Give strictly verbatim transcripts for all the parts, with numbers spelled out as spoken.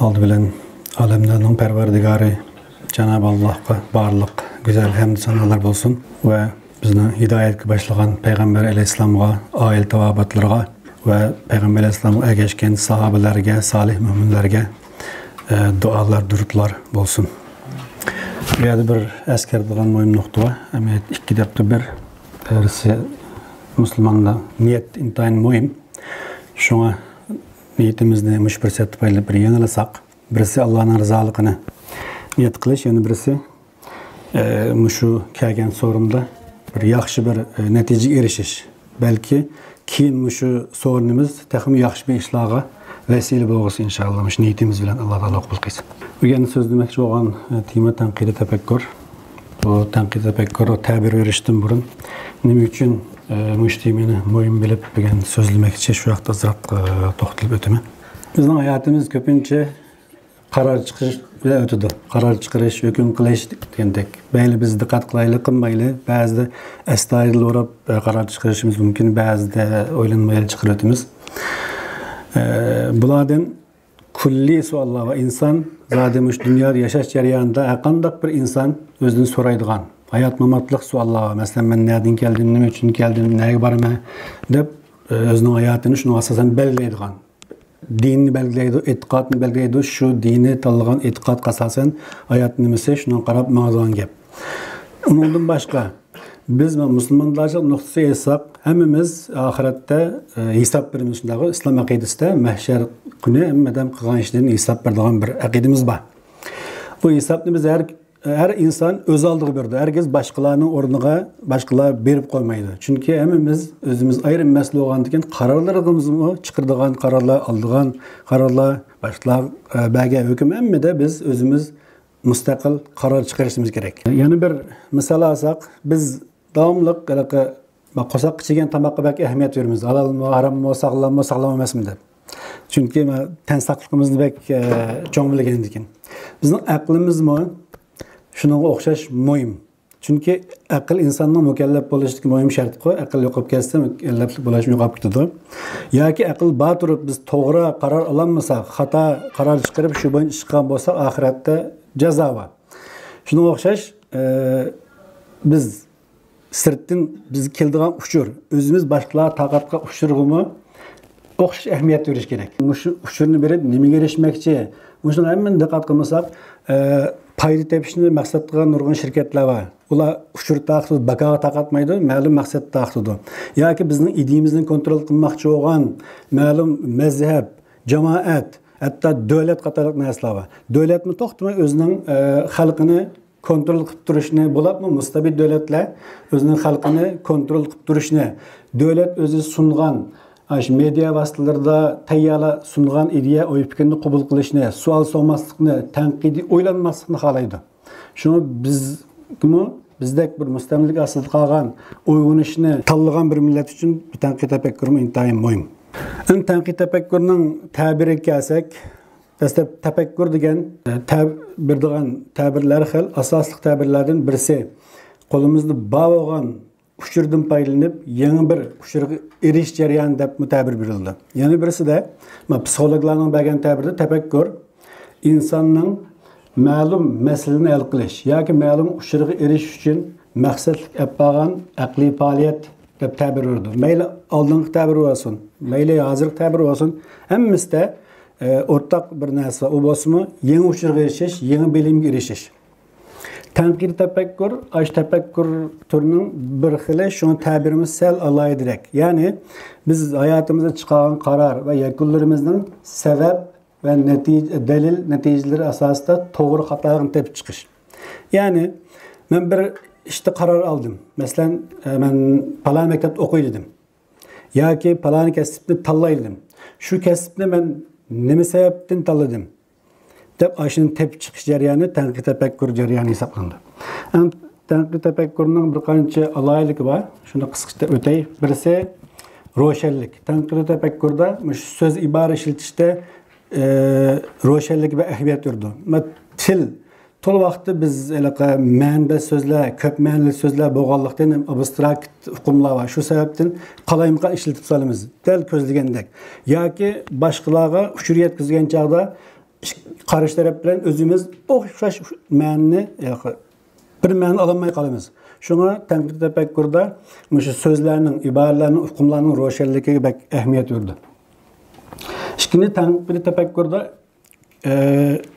ئالدى بىلەن ئالەملەرنىڭ پەرۋەردىگارى جانابى ئاللاھقا بارلىق گۈزەل ھەمدۇ سانالار بولسۇن ۋە بىزنى ھىدايەتكە باشلىغان پەيغەمبەر ئەلەيھىسسالامغا، ئائىلە تاۋابىئاتلىرىغا ۋە پەيغەمبەر ئەلەيھىسسالامغا ئەگەشكەن ساھابىلەرگە، سالىھ مۆمىنلەرگە، ئە، دۇئالار، دۇرۇتلار بولسۇن. بۇ يەردە بىر ئەسكەرتىدىغان مۇھىم نۇقتا بار. ئەمەلىيەتتە ئىككى دەپتۇ بىر، بىرسى مۇسۇلماندا نىيەت ئىنتايىن مۇھىم. شۇڭا نىيىتىمىزنى مۇشۇ پۇرسەتتە پايدىلىنىپ بىر يېڭىلىساق، بىرسى ئاللانىڭ رىزالىقىنى نىيەت قىلىش، يەنە بىرسى، ئە، مۇشۇ كەلگەن سورۇندا بىر ياخشى بىر، ئە، نەتىجىگە ئېرىشىش. بەلكى كېيىن مۇشۇ سورۇنىمىز تېخىمۇ ياخشى بىر ئىشلارغا ۋەسىلە بولغۇسى، ئىنشائاللا، مۇشۇ نىيىتىمىز بىلەن ئاللا تائالا قوبۇل قىلسۇن. بۈگۈن سۆزلىمەكچى بولغان، ئە، تېما تەنقىدىي تەپەككۇر. بۇ تەنقىدىي تەپەككۇر تەبىر بېرىشتىن بۇرۇن نېمە ئۈچۈن، ئە، مۇشۇ تېمىنى مۇھىم بىلىپ بۈگۈن سۆزلىمەكچى، شۇ ھەقتە ئازراق، ئە، توختىلىپ ئۆتىمەن. بىزنىڭ ھاياتىمىز كۆپىنچە قارار چىقىرىش بىلەن ئۆتىدۇ. قارار چىقىرىش، ھۆكۈم قىلىش دېگەندەك. مەيلى بىز دىققەت قىلايلى، قىلمايلى، بەزىدە ئەستايىدىل بولاپ، ئە، قارار چىقىرىشىمىز مۇمكىن، بەزىدە ئويلانمايلا چىقىرىۋېتىمىز. ئە، بۇلاردىن كۈللى سوئاللار بار. ئىنسان زادى مۇشۇ دۇنيادا ياشاش جەريانىدا ھەرقانداق بىر ئىنسان ئۆزىدىن سورايدىغان ھايات-ماماتلىق سوئاللار بار. مەسىلەن، مەن نەدىن كەلدىم، نېمە ئۈچۈن كەلدىم، نەگە بارىمەن دەپ، ئۆزىنىڭ ھاياتىنى شۇنىڭغا ئاساسەن بەلگىلەيدىغان. دىننى بەلگىلەيدۇ، ئېتىقادنى بەلگىلەيدۇ. شۇ دىنى تاللىغان ئېتىقادقا ئاساسەن ھايات نېمىسى، شۇنىڭغا قاراپ ماڭىدىغان گەپ. ئۇنىڭدىن باشقا، بىز مۇسۇلمانلارچىلىق نۇقتىسى ئېيتساق، ھەممىمىز ئاخىرەتتە، ئە، ھېساب بېرىمىز، شۇنداقغۇ؟ ئىسلام ئەقىدىسىدە مەھشەر كۈنى ھەممە ئادەم قىلغان ئىشىدىن ھېساب بېرىدىغان بىر ئەقىدىمىز بار. بۇ ھېسابنى بىز ھەر، ھەر ئىنسان ئۆز ئالدىغا بېرىدۇ. ھەرگىز باشقىلارنىڭ ئورنىغا باشقىلار بېرىپ قويمايدۇ. چۈنكى ھەممىمىز ئۆزىمىز ئايرىم مەسئۇل بولغاندىكىن، قارارلىرىمىزمۇ، چىقىرىدىغان قارارلار، ئالىدىغان قارارلار، باشقىلار، ئە، بەرگەن ھۆكۈم، ھەممىدە بىز ئۆزىمىز مۇستەقىل قارار چىقىرىشىمىز كېرەك. يەنە بىر مىسال ئالساق، بىز داۋاملىق ھېلىقى، بە-، قورساققا چىگەن تاماققا بەك ئەھمىيەت بېرىمىز. ھالالمۇ، ھاراممۇ، ساغلاممۇ، ساغلام ئەمەسمۇ دەپ. چۈنكى مە-، تەن ساقلىقىمىزنى بەك، ئە، چوڭ بىلگەندىكىن. بىزنىڭ ئەقلىمىزمۇ شۇنىڭغا ئوخشاش مۇھىم. چۈنكى ئەقىل ئىنساننىڭ مۇكەللەپ بولۇشىدىكى مۇھىم شەرتقۇ. ئەقىل يوقاپ كەتسە، مۇكەللەپلىك بولۇشمۇ يوقاپ كېتىدۇ. ياكى ئەقىل بار تۇرۇپ، بىز توغرا قارار ئالالمىساق، خاتا قارار چىقىرىپ، شۇ بويىچە ئىش قىلغان بولساق، ئاخىرەتتە جازا بار. شۇنىڭغا ئوخشاش، ئە، بىز سىرتتىن بىزگە كېلىدىغان ئۇچۇر، ئۆزىمىز باشقىلارغا تارقاتقان ئۇچۇرغىمۇ ئوخشاش ئەھمىيەت بېرىش كېرەك. مۇشۇ ئۇچۇرنى بېرىپ نېمىگە ئېرىشمەكچى؟ مۇشۇنىڭغا ھەممىنى دىققەت قىلمىساق، ئە، پايدا تېپىشنى مەقسەت قىلغان نۇرغۇن شىركەتلەر بار. ئۇلار ئۇچۇر تارقىتىدۇ، باكاغا تارقاتمايدۇ، مەلۇم مەقسەتتە تارقىتىدۇ. ياكى بىزنىڭ ئىدىيىمىزنى كونترول قىلماقچى بولغان مەلۇم مەزھەپ، جامائەت، ھەتتا دۆلەت قاتارلىق نەرسىلەر بار. دۆلەتمۇ توختىماي ئۆزىنىڭ، ئە، خەلقىنى كونترول قىلىپ تۇرۇشنى، بولۇپمۇ مۇستەبىت دۆلەتلەر ئۆزىنىڭ خەلقىنى كونترول قىلىپ تۇرۇشنى، دۆلەت ئۆزى سۇنغان، ئاشۇ مېدىيا ۋاسىتىلىرىدا تەييارلاپ سۇنغان ئىدىيە، ئوي-پىكىرنى قوبۇل قىلىشنى، سوئال سورىماسلىقنى، تەنقىدىي ئويلانماسلىقنى خالايدۇ. شۇڭا بىزمۇ، بىزدەك بىر مۇستەملىكە ئاستىدا قالغان، ئويغىنىشنى تاللىغان بىر مىللەت ئۈچۈن بۇ تەنقىدىي تەپەككۇرمۇ ئىنتايىن مۇھىم. ئەمدى تەنقىدىي تەپەككۇرنىڭ تەبىرىگە كەلسەك، دەسلەپ تەپەككۇر دېگەن، ئە، تەب-، بېرىدىغان تەبىرلەر خىل. ئاساسلىق تەبىرلەردىن بىرسى، قولىمىزدا بار بولغان ئۇچۇردىن پايدىلىنىپ، يېڭى بىر ئۇچۇرغا ئېرىشىش جەريانى دەپمۇ تەبىر بېرىلىدۇ. يەنە بىرسىدە، مانا، پسىخولوگلارنىڭ بەرگەن تەبىرىدە تەپەككۇر ئىنساننىڭ مەلۇم مەسىلىنى ھەل قىلىش ياكى مەلۇم ئۇچۇرغا ئېرىشىش ئۈچۈن مەقسەتلىك ئېلىپ بارغان ئەقلىي پائالىيەت دەپ تەبىر بېرىدۇ. مەيلى ئالدىنقى تەبىر بولسۇن، مەيلى ھازىرقى تەبىر بولسۇن، ھەممىسىدە، ئە، ئورتاق بىر نەرسە بار. ئۇ بولسىمۇ يېڭى ئۇچۇرغا ئېرىشىش، يېڭى بىلىمگە ئېرىشىش. تەنقىدىي تەپەككۇر، ئاشۇ تەپەككۇر تۈرىنىڭ بىر خىلى، شۇڭا تەبىرىمىز سەل ئالاھىدىرەك. يەنى بىز ھاياتىمىزدا چىقارغان قارار ۋە يەكۈنلىرىمىزنىڭ سەۋەب ۋە نەتىجە، دەلىل، نەتىجىلىرى ئاساسىدا توغرا خاتالىقنى تېپىپ چىقىش. يەنى مەن بىر ئىشتا قارار ئالدىم. مەسىلەن، ئە، مەن پالان مەكتەپتە ئوقۇي دېدىم. ياكى پالان كەسىپنى تاللاي دېدىم. شۇ كەسىپنى مەن نېمە سەۋەبتىن تاللىدىم؟ دەپ، ئاشۇنى تېپىپ چىقىش جەريانى تەنقىدىي تەپەككۇر جەريانى ھېسابلىنىدۇ. ئەمدى تەنقىدىي تەپەككۇرنىڭ بىر قانچە ئالاھىدىلىكى بار. شۇنى قىسقىچە دەپ ئۆتەي. بىرسى روشەنلىك. تەنقىدىي تەپەككۇردا مۇشۇ سۆز ئىبارە ئىشلىتىشتە، ئە، روشەنلىككە بەك ئەھمىيەت بېرىدۇ. مە-، تىل، تولا ۋاقىتتا بىز ھېلىقى مەنىداش سۆزلەر، كۆپ مەنىلىك سۆزلەر بولغانلىقتىن، ئابستراكت ئۇقۇملار بار. شۇ سەۋەبتىن قالايمىقان ئىشلىتىپ سالىمىز. دەل كۆزلىگەندەك. ياكى باشقىلارغا ئۇچۇر يەتكۈزگەن چاغدا قارشى تەرەپ بىلەن ئۆزىمىز ئوخشاش مەنىنى، بىر مەنىنى ئالالماي قالىمىز. شۇڭا تەنقىدىي تەپەككۇردا مۇشۇ سۆزلەرنىڭ، ئىبارىلەرنىڭ، ئۇقۇملارنىڭ روشەنلىكىگە بەك ئەھمىيەت بېرىدۇ. ئىككىنچى، تەنقىدىي تەپەككۇردا ئە،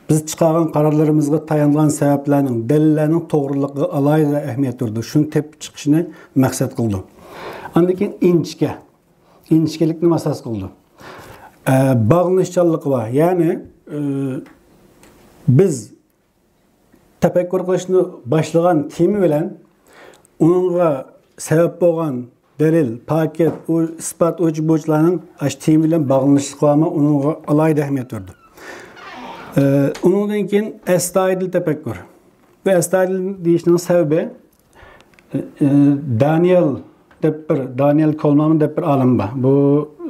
بىز چىقارغان قارارلىرىمىزغا تايانغان سەۋەبلەرنىڭ، دەلىللەرنىڭ توغرىلىقىغا ئالاھىدە ئەھمىيەت بېرىدۇ. شۇنى تېپىپ چىقىشنى مەقسەت قىلىدۇ. ئاندىن كېيىن ئىنچىكە. ئىنچىكىلىكنى ئاساس قىلىدۇ. ئە، باغلىنىشچانلىقى بار. يەنى، ئە، بىز تەپەككۇر قىلىشنى باشلىغان تېما بىلەن ئۇنىڭغا سەۋەب بولغان دەلىل، پاكىت، ئۇ ئىسپات، ئۇچ بۇچلارنىڭ ئاشۇ تېما بىلەن باغلىنىشلىقى بارمۇ، ئۇنىڭغا ئالاھىدە ئەھمىيەت بېرىدۇ. ئە، ئۇنىڭدىن كېيىن ئەستايىدىل تەپەككۇر. بۇ ئەستايىدىل دېيىشنىڭ سەۋەبى، ئە، ئە، دانىيال دەپ بىر، دانىيال كولمان دەپ بىر ئالىم بار. بۇ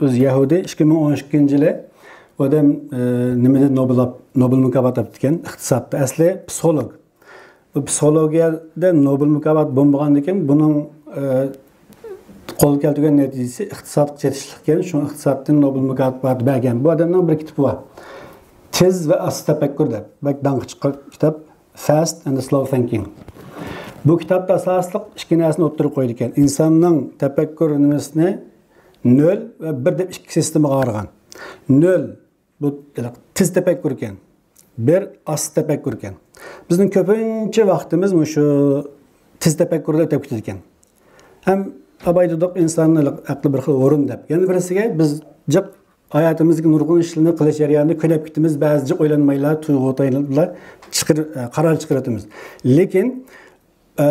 ئۆزى يەھۇدىي، ئىككى مىڭ ئون ئىككىنچى يىلى ئۇ ئادەم، ئە، نېمىدە نوبېل، نوبېل مۇكاپاتى ئاپتىكەن، ئىقتىسادتا. ئەسلى پسىخولوگ. بۇ پسىخولوگىيەدە نوبېل مۇكاپاتى بولمىغاندىكىن، بۇنىڭ، ئە، قولغا كەلتۈرگەن نەتىجىسى ئىقتىسادقا چېتىشلىق ئىكەن، شۇڭا ئىقتىسادتىن نوبېل مۇكاپاتى بەرگەن. بۇ ئادەمنىڭ بىر كىتابى بار. تېز ۋە ئاستا تەپەككۇر دەپ، بەك داڭقى چىققان كىتاب، Fast and Slow Thinking. بۇ كىتابتا ئاساسلىق ئىككى نەرسىنى ئوتتۇرىغا قويىدىكەن. ئىنساننىڭ تەپەككۇر نېمىسىنى نۆل ۋە بىر دەپ ئىككى سىستېمىغا ئايرىغان. نۆل، بۇ تېز تەپەككۇر ئىكەن. بىر ئاستا تەپەككۇر ئىكەن. بىزنىڭ كۆپىنچە ۋاقتىمىز مۇشۇ تېز تەپەككۇردا ئۆتۈپ كېتىدىكەن. ھەم ئاباي دېدۇق، ئىنساننىڭ ئەقلى بىر خىل ھۇرۇن دەپ. يەنە بىرسىگە بىز جىق ھاياتىمىزدىكى نۇرغۇن ئىشلارنى قىلىش جەريانىدا كۆنۈپ كېتىمىز، بەزى جىق ئويلانمايلا، تۇيغۇ تايىنلا چىقىر-، قارار چىقىرىۋېتىمىز. لېكىن ئە،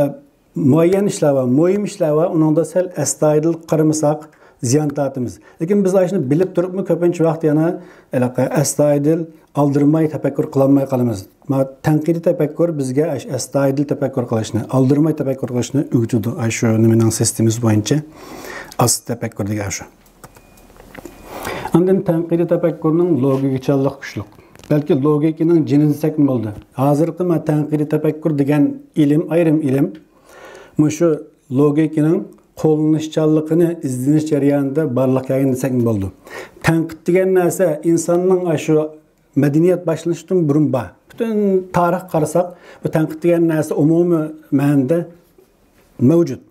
مۇئەييەن ئىشلار بار، مۇھىم ئىشلار بار، ئۇنىڭدا سەل ئەستايىدىل قارىمىساق زىيان تارتىمىز. لېكىن بىز ئاشۇنى بىلىپ تۇرۇپمۇ كۆپىنچە ۋاقىت يەنە ھېلىقى ئەستايىدىل، ئالدىرىماي تەپەككۇر قىلالماي قالىمىز. ما، تەنقىدىي تەپەككۇر بىزگە ئاش-، ئەستايىدىل تەپەككۇر قىلىشنى، ئالدىرىماي تەپەككۇر قىلىشنى ئۆگىتىدۇ. ئاشۇ نېمىنىڭ سىستېمىسى بويىچە ئاستا تەپەككۇر دېگەن ئاشۇ. ئاندىن تەنقىدىي تەپەككۇرنىڭ لوگىكىچانلىقى كۈچلۈك. بەلكى لوگىكىنىڭ جېنى دېسەكمۇ بولىدۇ. ھازىرقى مانا تەنقىدىي تەپەككۇر دېگەن ئىلىم، ئايرىم ئىلىم، مۇشۇ لوگىكىنىڭ قوللىنىشچانلىقىنى ئىزدىنىش جەريانىدا بارلىققا كەلگەن دېسەكمۇ بولىدۇ. تەنقىد دېگەن نەرسە ئىنساننىڭ ئاشۇ مەدەنىيەت باشلىنىشتىن بۇرۇن بار. پۈتۈن تارىخقا قارىساق، بۇ تەنقىد دېگەن نەرسە ئومۇمىي مەنىدە مەۋجۇت.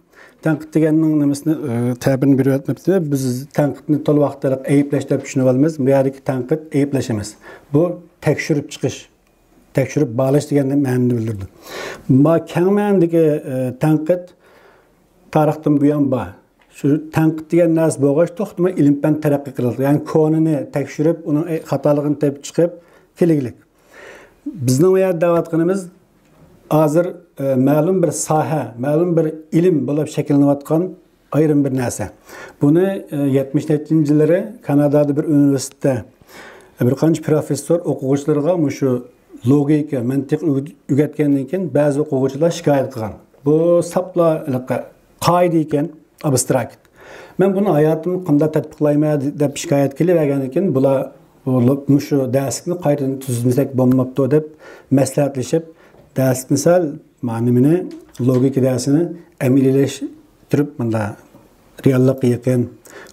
تەنقىد دېگەننىڭ نېمىسىنى، ئە، تەبىرىنى بېرىۋەتمەپتۇ. بىز تەنقىدنى تولا ۋاقىتتا ئەيىبلەش دەپ چۈشىنىۋالىمىز. بۇ يەردىكى تەنقىد ئەيىبلەش ئەمەس. بۇ تەكشۈرۈپ چىقىش، تەكشۈرۈپ باھالاش دېگەن مەنىنى بىلدۈرىدۇ. ما-، كەڭ مەنىدىكى، ئە، تەنقىد تارىختىن بۇيان بار. شۇ تەنقىد دېگەن نەرسە بولغاچ، توختىماي ئىلىم-پەن تەرەققىي قىلىدۇ. يەنى كونىنى تەكشۈرۈپ، ئۇنىڭ خاتالىقىنى تېپىپ چىقىپ كېلىگلىك. بىزنىڭ ئۇ يەردە دەۋاتقىنىمىز ھازىر، ئە، مەلۇم بىر ساھە، مەلۇم بىر ئىلىم بولۇپ شەكىللىنىۋاتقان ئايرىم بىر نەرسە. بۇنى، ئە، يەتمىش نەچچىنچى يىللىرى كانادادا بىر ئۇنىۋېرسىتېتتا بىر قانچە پروفېسسور ئوقۇغۇچىلىرىغا مۇشۇ لوگىكا، مەنتىق ئۆگىتىپ-، ئۆگەتكەندىن كېيىن بەزى ئوقۇغۇچىلار شىكايەت قىلغان. بۇ ساپلا ھېلىقى قائىدە ئىكەن، ئابستراكت. مەن بۇنى ھاياتىمدا قانداق تەتبىقلايمەن دەپ شىكايەت قىلىۋەرگەندىن كېيىن، بۇلار بۇ لو-، مۇشۇ دەرسلىكنى قايتىدىن تۈزمىسەك بولماپتۇ دەپ مەسلىھەتلىشىپ، دەرسلىكنى سەل، مانا نېمىنى، لوگىكا دەرسىنى ئەمەلىيلەشتۈرۈپ، مۇنداق رېئاللىققا يېقىن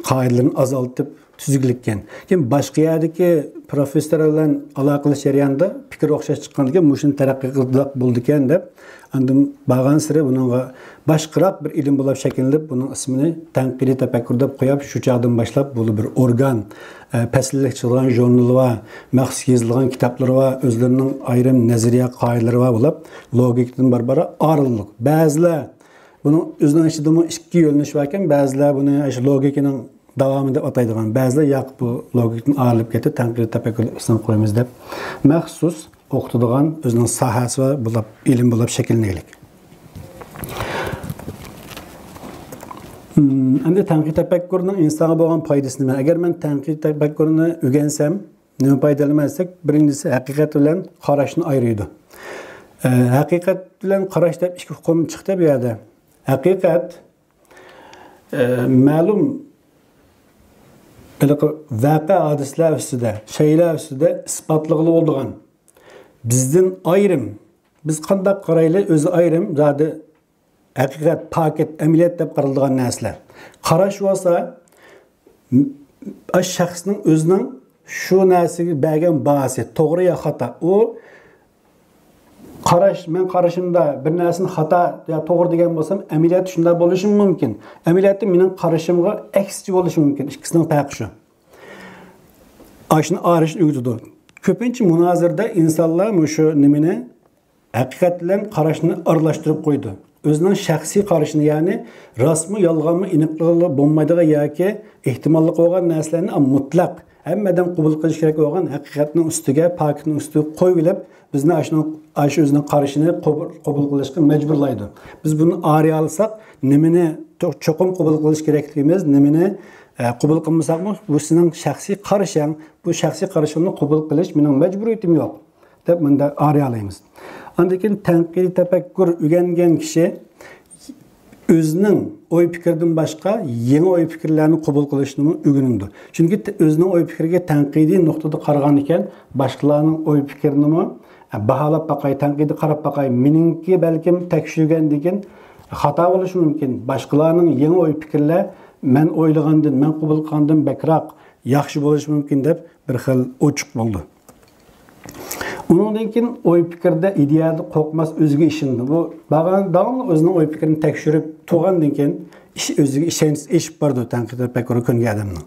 قائىدىلىرىنى ئازالتىپ تۈزگىلىككەن. كېيىن باشقا يەردىكى پروفېسسورلار بىلەن ئالاقىلىشىش جەريانىدا پىكىر ئوخشاش چىققاندىكىن، مۇشۇنى تەرەققىي قىلدۇق بولىدىكەن دەپ، ئاندىن بارغانسېرى بۇنىڭغا باشقىراق بىر ئىلىم بولۇپ شەكىللىنىپ، بۇنىڭ ئىسمىنى تەنقىدىي تەپەككۇر دەپ قويۇپ، شۇ چاغدىن باشلاپ بۇ بىر ئورگان، ئە، پەسىللىك چىقىدىغان ژۇرنىلى بار، مەخسۇس يېزىلغان كىتابلىرى بار، ئۆزلىرىنىڭ ئايرىم نەزەرىيە قائىدىلىرى بار بولۇپ، لوگىكىدىن بارا-بارا ئايرىلدۇق. بەزىلەر بۇنىڭ ئۆزىنىڭ ئىچىدىمۇ ئىككى يۆنىلىش باركەن، بەزىلەر بۇنى ئاشۇ لوگىكىنىڭ داۋامى دەپ ئاتايدىغان، بەزىلەر ياق، بۇ لوگىكىدىن ئايرىلىپ كەتتى، تەنقىدىي تەپەككۇرنى ئىسمىنى قويىمىز دەپ مەخسۇس ئوقۇتىدىغان ئۆزىنىڭ ساھەسى بار بولۇپ، ئىلىم بولۇپ شەكىللىنىگلىك. ئەمدى تەنقىدىي تەپەككۇرنىڭ ئىنسانغا بولغان پايدىسى نېمە؟ ئەگەر مەن تەنقىدىي تەپەككۇرنى ئۆگەنسەم، نېمە پايدا ئالىمەن دېسەك، بىرىنچىسى ھەقىقەت بىلەن قاراشنى ئايرىيدۇ. ئە، ھەقىقەت بىلەن قاراش دەپ ئىككى ئۇقۇم چىقتى بۇ يەردە. ھەقىقەت، ئە، مەلۇم ھېلىقى ۋەقە ھادىسىلەر ئۈستىدە، شەيئىلەر ئۈستىدە ئىسپاتلىغىلى بولىدىغان، بىزدىن ئايرىم، بىز قانداق قارايلى، ئۆزى ئايرىم، زادى ھەقىقەت، پاكىت، ئەمەلىيەت دەپ قارىلىدىغان نەرسىلەر. قاراش بولسا، م-، شەخسنىڭ ئۆزىنىڭ شۇ نەرسىگە بەرگەن باھاسى توغرا يا خاتا، ئۇ قاراش، مەن قارىشىمدا بىر نەرسىنى خاتا يا توغرا دېگەن بولسام، ئەمەلىيەتتە شۇنداق بولۇشىمۇ مۇمكىن. ئەمەلىيەتتە مېنىڭ قارىشىمغا ئەكسىچە بولۇشى مۇمكىن. ئىككىسىنىڭ پەرقى شۇ. ئاشۇنى ئايرىشنى ئۆگىتىدۇ. كۆپىنچە مۇنازىرىدە ئىنسانلار مۇشۇ نېمىنى، ھەقىقەت بىلەن قاراشنى ئارىلاشتۇرۇپ قويىدۇ. ئۆزىنىڭ شەخسىي قارىشىنى، يەنى راستمۇ، يالغانمۇ، ئېنىقلىقى بولمايدىغان ياكى ئېھتىماللىقى بولغان نەرسىلەرنى مۇتلەق ھەممە ئادەم قوبۇل قىلىش كېرەك بولغان ھەقىقەتنىڭ ئۈستىگە، پاكىتنىڭ ئۈستىگە قويۇۋېلىپ، بىزنى ئاشۇنىڭ، ئاشۇ ئۆزىنىڭ قارىشىنى قوبۇل، قوبۇل قىلىشقا مەجبۇرلايدۇ. بىز بۇنى ئارىيالىساق، نېمىنى چو-، چوقۇم قوبۇل قىلىش كېرەكلىكىمىز، نېمىنى، ئە، قوبۇل قىلمىساقمۇ، بۇ سېنىڭ شەخسىي قارىشىڭ، بۇ شەخسىي قارىشىڭنى قوبۇل قىلىش مېنىڭ مەجبۇرىيىتىم يوق، دەپ مۇنداق ئارىيالايمىز. ئاندىن كېيىن تەنقىدىي تەپەككۇر ئۆگەنگەن كىشى ئۆزىنىڭ ئوي پىكرىدىن باشقا يېڭى ئوي پىكىرلەرنى قوبۇل قىلىشنىمۇ ئۆگىنىدۇ. چۈنكى ت-، ئۆزىنىڭ ئوي پىكرىگە تەنقىدىي نۇقتىدا قارىغان ئىكەن، باشقىلارنىڭ ئوي پىكرىنىمۇ، ئە، باھالاپ باقاي، تەنقىدىي قاراپ باقاي، مېنىڭكى بەلكىم تەكشۈرگەندىن كېيىن خاتا بولۇشى مۇمكىن، باشقىلارنىڭ يېڭى ئوي پىكىرلەر مەن ئويلىغاندىن، مەن قوبۇل قىلغاندىن بەكرەك ياخشى بولۇشى مۇمكىن دەپ بىر خىل ئوچۇق بولىدۇ. ئۇنىڭدىن كېيىن ئوي پىكىردە، ئىدىيەدە قورقماس، ئۆزىگە ئىشىنىدۇ. بۇ بارغان داۋاملىق ئۆزىنىڭ ئوي پىكرىنى تەكشۈرۈپ تۇرغاندىن كېيىن ئىش، ئۆزىگە ئىشەنچ ئېشىپ بارىدۇ تەنقىد تەپەككۇرى كۆنگەن ئادەمنىڭ.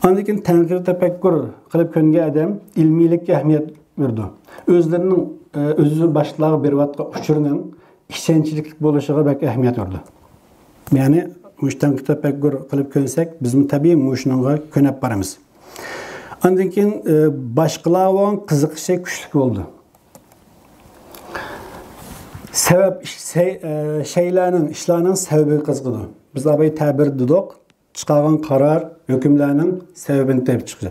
ئاندىن كېيىن تەنقىد تەپەككۇر قىلىپ كۆنگەن ئادەم ئىلمىيلىككە ئەھمىيەت بېرىدۇ. ئۆزلىرىنىڭ، ئۆزى باشقىلارغا بېرىۋاتقان ئۇچۇرنىڭ ئىشەنچلىك بولۇشىغا بەك ئەھمىيەت بېرىدۇ. يەنى مۇشۇ تەنقىد تەپەككۇر قىلىپ كۆنسەك، بىزمۇ تەبىئىي مۇشۇنىڭغا كۆنۈپ بارىمىز. ئاندىن كېيىن، ئە، باشقىلارغا بولغان قىزىقىشى كۈچلۈك بولىدۇ. سەۋەب، ئىش-، سەي-، ئە، شەيلەرنىڭ، ئىشلارنىڭ سەۋەبىگە قىزىقىدۇ. بىز ئاباي تەبىر دېدۇق، چىقارغان قارار، ھۆكۈملەرنىڭ سەۋەبىنى تېپىپ چىقىدۇ.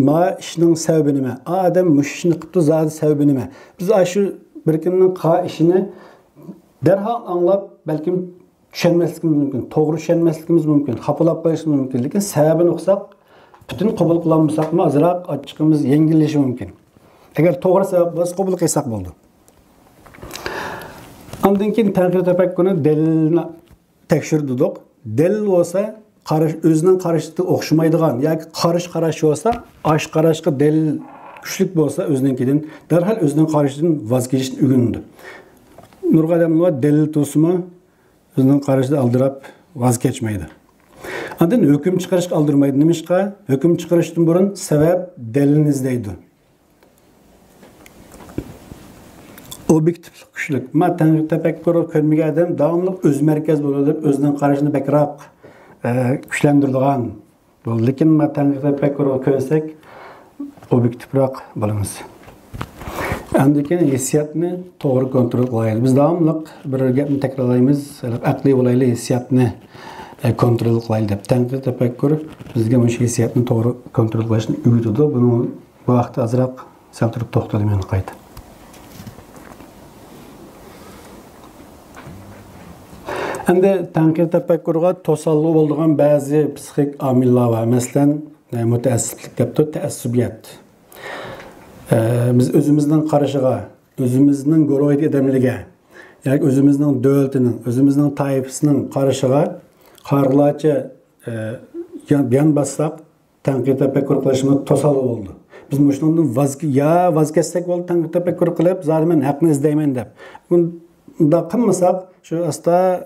ما ئىشنىڭ سەۋەبى نېمە؟ ئا ئادەم مۇشۇ ئىشنى قىپتۇ، زادى سەۋەبى نېمە؟ بىز ئاشۇ بىر كىمنىڭ قىلغان ئىشىنى دەرھال ئاڭلاپ، بەلكىم چۈشەنمەسلىكىمىز مۇمكىن، توغرا چۈشەنمەسلىكىمىز مۇمكىن، خاپىلاپ قېلىشىمىز مۇمكىن. لېكىن سەۋەبىنى ئۇقساق، پۈتۈن قوبۇل قىلالمىساقمۇ، ئازراق ئاچچىقىمىز يەڭگىللىشى مۇمكىن. ئەگەر توغرا سەۋەب بولسا، قوبۇل قىلساق بولىدۇ. ئاندىن كېيىن تەنقىد تەپەككۇرنى دەلىلنى تەكشۈر دېدۇق. دەلىل بولسا، قاراش، ئۆزىنىڭ قارىشىغا ئوخشىمايدىغان ياكى قارشى قاراش بولسا، ئاشۇ قاراشقا دەلىل كۈچلۈك بولسا ئۆزىنىڭكىدىن، دەرھال ئۆزىنىڭ قارىشىدىن ۋاز كېچىشنى ئۆگىنىدۇ. نۇرغۇن ئادەملەر بار، دەلىل تۇرسىمۇ، ئۆزىنىڭ قارىشىدا ئالدىراپ ۋاز كەچمەيدۇ. ئاندىن ھۆكۈم چىقىرىشقا ئالدىرىمايدۇ. نېمىشقا؟ ھۆكۈم چىقىرىشتىن بۇرۇن سەۋەب، دەلىلنى ئىزدەيدۇ. ئوبيېكتىپلىق كۈچلۈك. ما تەنقىد تەپەككۇرغا كۆنمىگەن ئادەم داۋاملىق ئۆزمەركەز بولىدۇ، ئۆزىنىڭ قارىشىنى بەكرەك، ئە، كۈچلەندۈرىدىغان بولىدۇ. لېكىن ما تەنقىد تەپەككۇرغا كۆنسەك، ئوبيېكتىپراق بولىمىز. ئاندىن كېيىن ھېسسىياتنى توغرا كونترول قىلايلى. بىز داۋاملىق بىر گەپنى تەكرارلايمىز، ئەقلىي بولايلى، ھېسسىياتنى، ئە، كونترول قىلايلى دەپ. تەنقىد تەپەككۇر بىزگە مۇشۇ ھېسسىياتنى توغرا كونترول قىلىشنى ئۆگىتىدۇ. بۇنىڭ بۇ ھەقتە ئازراق سەل تۇرۇپ توختىلىمەن قايتا. ئەمدى تەنقىد تەپەككۇرغا توسالغۇ بولىدىغان بەزى پسىخىك ئامىللار بار. مەسىلەن، مۇتەئەسسىپلىك دەپتۇ، تەئەسسۇبىيەت. بىز ئۆزىمىزنىڭ قارىشىغا، ئۆزىمىزنىڭ گۇرۇھىدىكى ئادەملىرىگە ياكى ئۆزىمىزنىڭ دۆلىتىنىڭ، ئۆزىمىزنىڭ تائىپىسىنىڭ قارىشىغا قارىغۇلارچە، يان، يان باسساق، تەنقىد تەپەككۇر قىلىشىمىز توسالغۇ بولىدۇ. بىز مۇشۇنىڭدىن ۋاز، يا ۋاز كەچسەك بولىدۇ، تەنقىد تەپەككۇر قىلىپ، زادى مەن ھەقنى ئىزدەيمەن دەپ. ئۇنداق قىلمىساق، شۇ ئاستا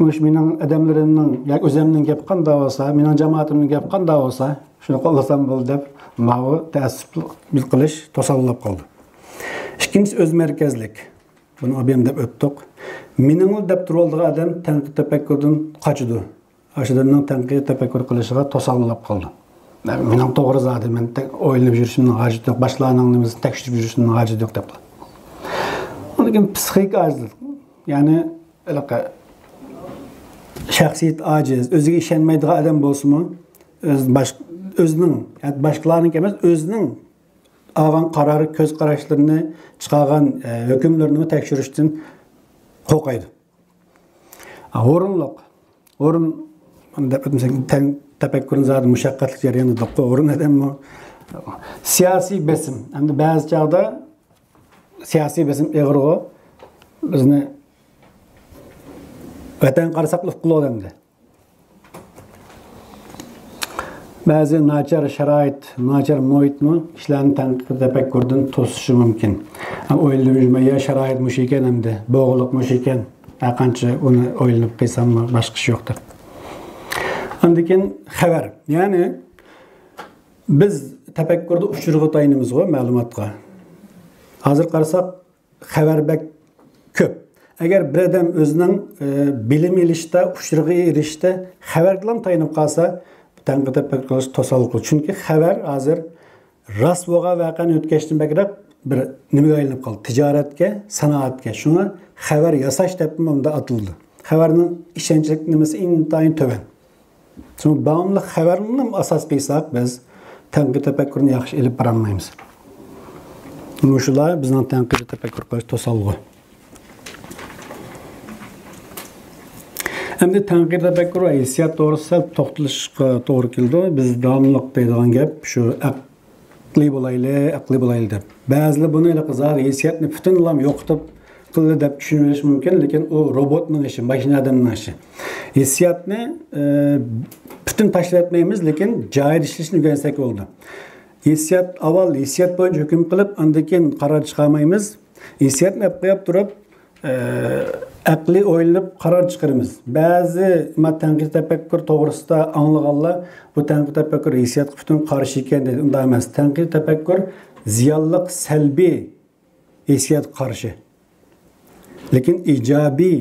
مۇشۇ مېنىڭ ئادەملىرىمنىڭ ياكى ئۆزۈمنىڭ گېپى قانداق بولسا، مېنىڭ جامائىتىمنىڭ گېپى قانداق بولسا، شۇنى قوللىسام بولدى دەپ، ماۋۇ تەئەسسۇپ قىلىش توسالغۇ بولۇپ قالىدۇ. ئىككىنچىسى، ئۆزمەركەزلىك. بۇنى ئوبيېم دەپ ئۆتتۇق. مېنىڭلا دەپ تۇرۇۋالىدىغان ئادەم تەنقىد تەپەككۇردىن قاچىدۇ. ئاشۇ ئادەمنىڭ تەنقىد تەپەككۇر قىلىشىغا توسالغۇ بولۇپ قالىدۇ. مېنىڭ توغرا زادى، مەن تەك-، ئويلىنىپ يۈرۈشۈمنىڭ ھاجىتى يوق، باشقىلارنىڭ نېمىسىنى تەكشۈرۈپ يۈرۈشۈمنىڭ ھاجىتى يوق دەپ. ئاندىن كېيىن پسىخىك ئاجىزلىق، يەنى ھېلىقى شەخسىيىتى ئاجىز، ئۆزىگە ئىشەنمەيدىغان ئادەم بولسىمۇ، ئۆز باش-، ئۆزىنىڭ، يەنى باشقىلارنىڭكى ئەمەس، ئۆزىنىڭ ئالغان قارار، كۆز قاراشلىرىنى، چىقارغان، ئە، ھۆكۈملىرىنىمۇ تەكشۈرۈشتىن قورقايدۇ. ھورۇنلۇق. ھورۇن، مانا دەپ ئۆتمىسەك، تەن-، تەپەككۇرنى زادى مۇشەققەتلىك جەريان دېدۇققۇ. ھورۇن ئادەممۇ سىياسىي بېسىم. ئەمدى بەزى چاغدا سىياسىي بېسىم ئېغىرغۇ. بىزنى ۋەتەنگە قارىساقلا ئۇققىلى بولىدۇ ئەمدى. بەزى ناچار شارائىت، ناچار مۇھىتمۇ كىشىلەرنى تەنقىدىي تەپەككۇردىن توسۇشى مۇمكىن. ھەم ئويلىنىمىز، يا شارائىت مۇشۇ ئىكەن ئەمدى، بوغۇقلۇق مۇشۇ ئىكەن، ھەرقانچە ئۇنى ئويلىنىپ قىلساممۇ باشقا ئىش يوق دەپ. ئاندىن كېيىن خەۋەر. يەنى بىز تەپەككۇردا ئۇچۇرغا تايىنىمىزغۇ، مەلۇماتقا. ھازىر قارىساق، خەۋەر بەك كۆپ. ئەگەر بىر ئادەم ئۆزىنىڭ، ئى، بىلىم ئېلىشتا، ئۇچۇرغا ئېرىشىشتە خەۋەرگىلا تايىنىپ قالسا، تەنقىد تەپەككۇر قىلىش توسالغۇ. چۈنكى خەۋەر ھازىر راست بولغان ۋەقەنى ئۆتكەچتىن بەكرەك بىر نېمىگە ئايلىنىپ قالدى؟ تىجارەتكە، سانائەتكە. شۇڭا خەۋەر ياساش دەپمۇ مۇنداق ئاتىلىدۇ. خەۋەرنىڭ ئىشەنچلىك نېمىسى ئىنتايىن تۆۋەن. شۇڭا داۋاملىق خەۋەرنىمۇ ئاساس قىلساق، بىز تەنقىد تەپەككۇرنى ياخشى ئېلىپ بارالمايمىز. مۇشۇلار بىزنىڭ تەنقىدىي تەپەككۇر قىلىش توسالغۇ. ئەمدى تەنقىدىي تەپەككۇر ۋە ھېسسىيات توغرىسىدا سەل توختىلىشقا توغرا كېلىدۇ. بىز داۋاملىق دەيدىغان گەپ شۇ، ئەقلىي بولايلى، ئەقلىي بولايلى دەپ. بەزىلەر بۇنى ھېلىقى زادى ھېسسىياتنى پۈتۈنلەي يوقىتىپ قىلدى دەپ چۈشىنىۋېلىشى مۇمكىن، لېكىن ئۇ روبوتنىڭ ئىشى، ماشىنا ئادەمنىڭ ئىشى. ھېسسىياتنى، ئى، پۈتۈن تاشلىۋەتمەيمىز، لېكىن جايىدا ئىشلىشىنى ئۆگەنسەك بولىدۇ. ھېسسىيات، ئاۋۋال ھېسسىيات بويىچە ھۆكۈم قىلىپ، ئاندىن كېيىن قارار چىقارمايمىز. ھېسسىياتنى ئەپ قويۇپ تۇرۇپ، ئەقلىي ئويلىنىپ قارار چىقىرىمىز. بەزى ما تەنقىدىي تەپەككۇر توغرىسىدا ئاڭلىغانلار بۇ تەنقىدىي تەپەككۇر ھېسسىياتقا پۈتۈن قارشى ئىكەن دەيدۇ. ئۇنداق ئەمەس. تەنقىدىي تەپەككۇر زىيانلىق، سەلبىي ھېسسىياتقا قارشى. لېكىن ئىجابىي،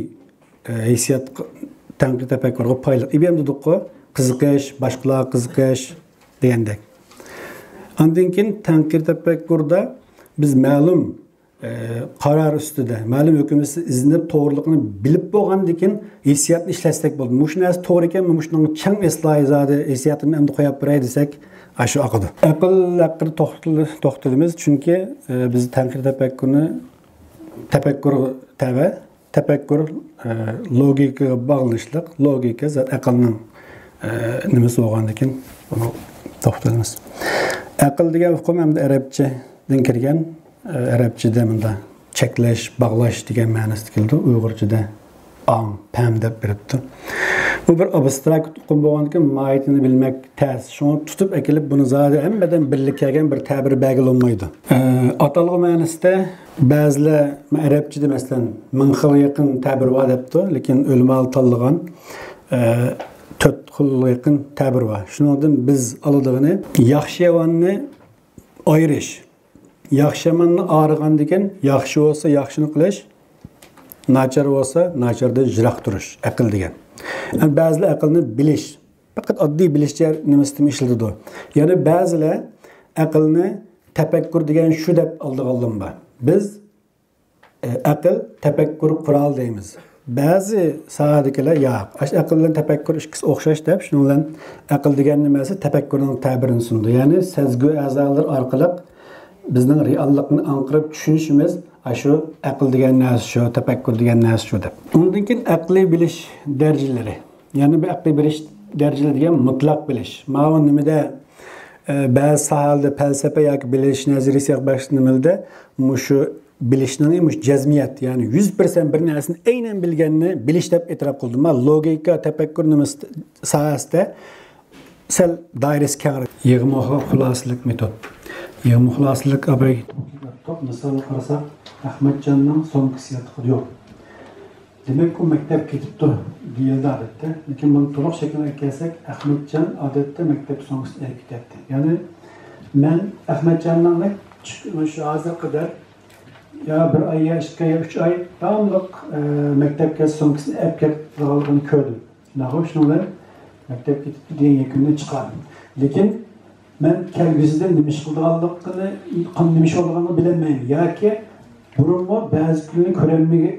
ئە، ھېسسىيات، تەنقىدىي تەپەككۇرغا پايدىلىق. ئىبىيەم دېدۇققۇ، قىزىقىش، باشقىلارغا قىزىقىش دېگەندەك. ئاندىن كېيىن تەنقىدىي تەپەككۇردا بىز مەلۇم ئى، قارار ئۈستىدە، مەلۇم ھۆكۈم ئۈستىدە ئىزدىنىپ، توغرىلىقىنى بىلىپ بولغاندىن كېيىن ھېسسىياتنى ئىشلەتسەك بولىدۇ. مۇشۇ نەرسە توغرا ئىكەنمۇ، مۇشۇنىڭ چىڭ ئىسلاھى زادى ھېسسىياتىنى ئەمدى قويۇپ بېرەي دېسەك، ئاشۇ ئاقىدۇ. ئەقىل ھەققىدە توختىلى-، توختىلىمىز، چۈنكى، ئى، بىز تەنقىدىي تەپەككۇرنى تەپەككۇرغا تەۋە، تەپەككۇر، ئى، لوگىكىغا باغلىنىشلىق، لوگىكا زات ئەقىلنىڭ، ئى، نېمىسى بولغاندىن كېيىن بۇنى توختىلىمىز. ئەقىل دېگەن ئۇقۇم ئەمدى ئەرەبچە دىن كىرگەن، ئەرەبچىدە مۇنداق چەكلەش، باغلاش دېگەن مەنىسىدە كېلىدۇ، ئۇيغۇرچىدا ئاڭ، پەم دەپ بېرىپتۇ. بۇ بىر ئابستراكت ئۇقۇم بولغاندىكىن، ماھىيىتىنى بىلمەك تەس. شۇڭا تۇتۇپ ئەكېلىپ، بۇنى زادى ھەممىدىن بىرلىككە كەلگەن بىر تەبىر بەلگىلىنىدۇ. ئە، ئاتالغۇ مەنىسىدە بەزىلەر ئەرەبچىدە، مەسىلەن، مىڭ خىلغا يېقىن تەبىر بار دەپتۇ، لېكىن ئۆلىمالار تاللىغان، ئە، تۆت خىلغا يېقىن تەبىر بار. شۇنىڭدىن بىز ئالىدىغىنى ياخشى ياماننى ئايرىش. ياخشى ياماننى ئايرىغاندىكىن، ياخشى بولسا ياخشىنى قىلىش، ناچار بولسا ناچاردىن يىراق تۇرۇش، ئەقىل دېگەن. يەنى بەزىلەر ئەقىلنى بىلىش، پەقەت ئاددىي بىلىش جەر-، نېمىسىدىمۇ ئىشلىتىدۇ. يەنە بەزىلەر ئەقىلنى تەپەككۇر دېگەن شۇ دەپ ئالىدىغانلىرىمۇ بار. بىز ئەقىل، تەپەككۇر قورالى دەيمىز. بەزى ساھەدىكىلەر ياق، ئاشۇ ئەقىل بىلەن تەپەككۇر ئىككىسى ئوخشاش دەپ، شۇنىڭ بىلەن ئەقىل دېگەن نېمىسى تەپەككۇرنىڭ تەبىرىنى سۇنىدۇ. يەنى سەزگۈ ئەزالىرى ئارقىلىق بىزنىڭ رېئاللىقنى ئاڭقىرىپ چۈشىنىشىمىز، ئاشۇ ئەقىل دېگەن نەرسە شۇ، تەپەككۇر دېگەن نەرسە شۇ دەپ. ئۇنىڭدىن كېيىن ئەقلىي بىلىش دەرىجىلىرى. يەنى بۇ ئەقلىي بىلىش دەرىجىلىرى دېگەن مۇتلەق بىلىش. ماۋۇ نېمىدە، ئە، بەزى ساھەلەردە پەلسەپە ياكى بىلىش نەزەرىيىسى ياكى باشقا نېمىلەردە مۇشۇ بىلىشنىڭ، مۇشۇ جەزمىيەت، يەنى يۈز پىرسەنت بىر نەرسىنى ئەينەن بىلگەننى بىلىش دەپ ئېتىراپ قىلىدۇ. مانا لوگىكا، تەپەككۇر نېمىسى ساھەسىدە سەل دائىرىسى كەڭرەك. يىغما خۇلاسىلىك مېتود. يىغما خۇلاسىلىك ئاباي. مىسالغا قارىساق، ئەخمەتجاننىڭ سومكىسى ياتىقىدا يوق. دېمەك، ئۇ مەكتەپ كېتىپتۇ دېيىلدى ئادەتتە. لېكىن بۇنى تولۇق شەكىلگە ئەكەلسەك، ئەخمەتجان ئادەتتە مەكتەپ سومكىسىنى ئېلىپ كېتەتتى. يەنى مەن ئەخمەتجاننىڭ نەچچە، شۇ ھازىرغا قەدەر يا بىر ئاي، يا ئىككى ئاي، يا ئۈچ ئاي داۋاملىق، ئە، مەكتەپكە سومكىسىنى ئەپ كېتىدىغانلىقىنى كۆردۈم. شۇنداقمۇ؟ شۇنىڭ بىلەن مەكتەپ كېتىپتۇ دېگەن يەكۈننى چىقاردىم. لېكىن مەن كەلگۈسىدە نېمە ئىش قىلىدىغانلىقىنى، نېمە ئىش بولىدىغانلىقىنى بىلەلمەيمەن. ياكى بۇرۇنمۇ بەزى كۈنلەرنى كۆرەلمىگەن،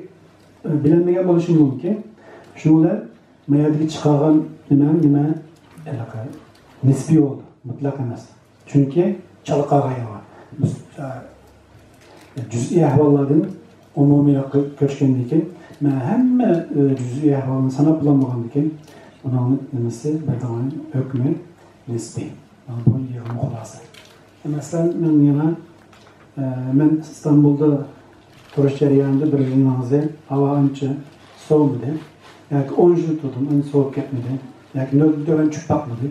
بىلەلمىگەن بولۇشۇم مۇمكىن. شۇنىڭ بىلەن ما يەردىكى چىقارغان نېمە، نېمە، ھېلىقى نىسپىي بولدى، مۇتلەق ئەمەس. چۈنكى چالا قالغان يەر بار. بىز، ئە، جۈزئىي ئەھۋاللاردىن ئومۇمىيلىققا كۆچكەندىن كېيىن، مەن ھەممە، ئە، جۈزئىي ئەھۋالنى ساناپ بولالمىغاندىن كېيىن، ئۇنىڭ نېمىسى، بېرىدىغان ھۆكمى نىسپىي. بۇ يىغما خۇلاسە. مەسىلەن، مەن يەنە، ئە، مەن ئىستانبۇلدا تۇرۇش جەريانىدا بىر يىلنىڭ ئىزى ھاۋا ئانچە سوۋۇمىدى. ياكى ئون يىل تۇردۇم، ئەمدى سوۋۇپ كەتمىدى. ياكى نۆلدىن تۆۋەن چۈشۈپ باقمىدى.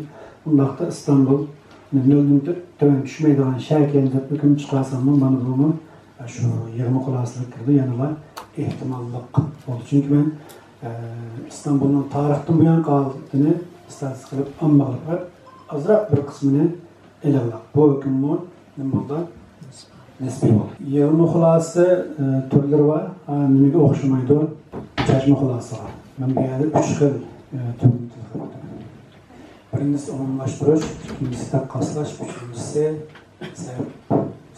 بۇنداقتا ئىستانبۇل نۆلدىن تۆ-، تۆۋەن چۈشمەيدىغان شەھەركەن دەپ ھۆكۈم چىقارساممۇ، مانا بۇمۇ شۇ يىغما خۇلاسىلىق كىرىدۇ، يەنىلا ئېھتىماللىق بولدى. چۈنكى مەن، ئە، ئىستانبۇلنىڭ تارىختىن بۇيانقى ھالىتىنى ئىستاتىستىكا قىلىپ، ئامما قىلىپ، ئازراق بىر قىسمىنى ئېلىڭلار. بۇ ھۆكۈممۇ نېمە بولدى؟ نىسپىي بولدى. يىغما خۇلاسە، ئە، تۈرلىرى بار. ئا، نېمىگە ئوخشىمايدۇ؟ چاچما خۇلاسىغا. مەن بۇ يەردە ئۈچ خىل، ئە، تۈرنى تىلغا ئالدىم. بىرىنچىسى ئومۇملاشتۇرۇش، ئىككىنچىسى تاققاسلاش، ئۈچىنچىسى سەۋەب،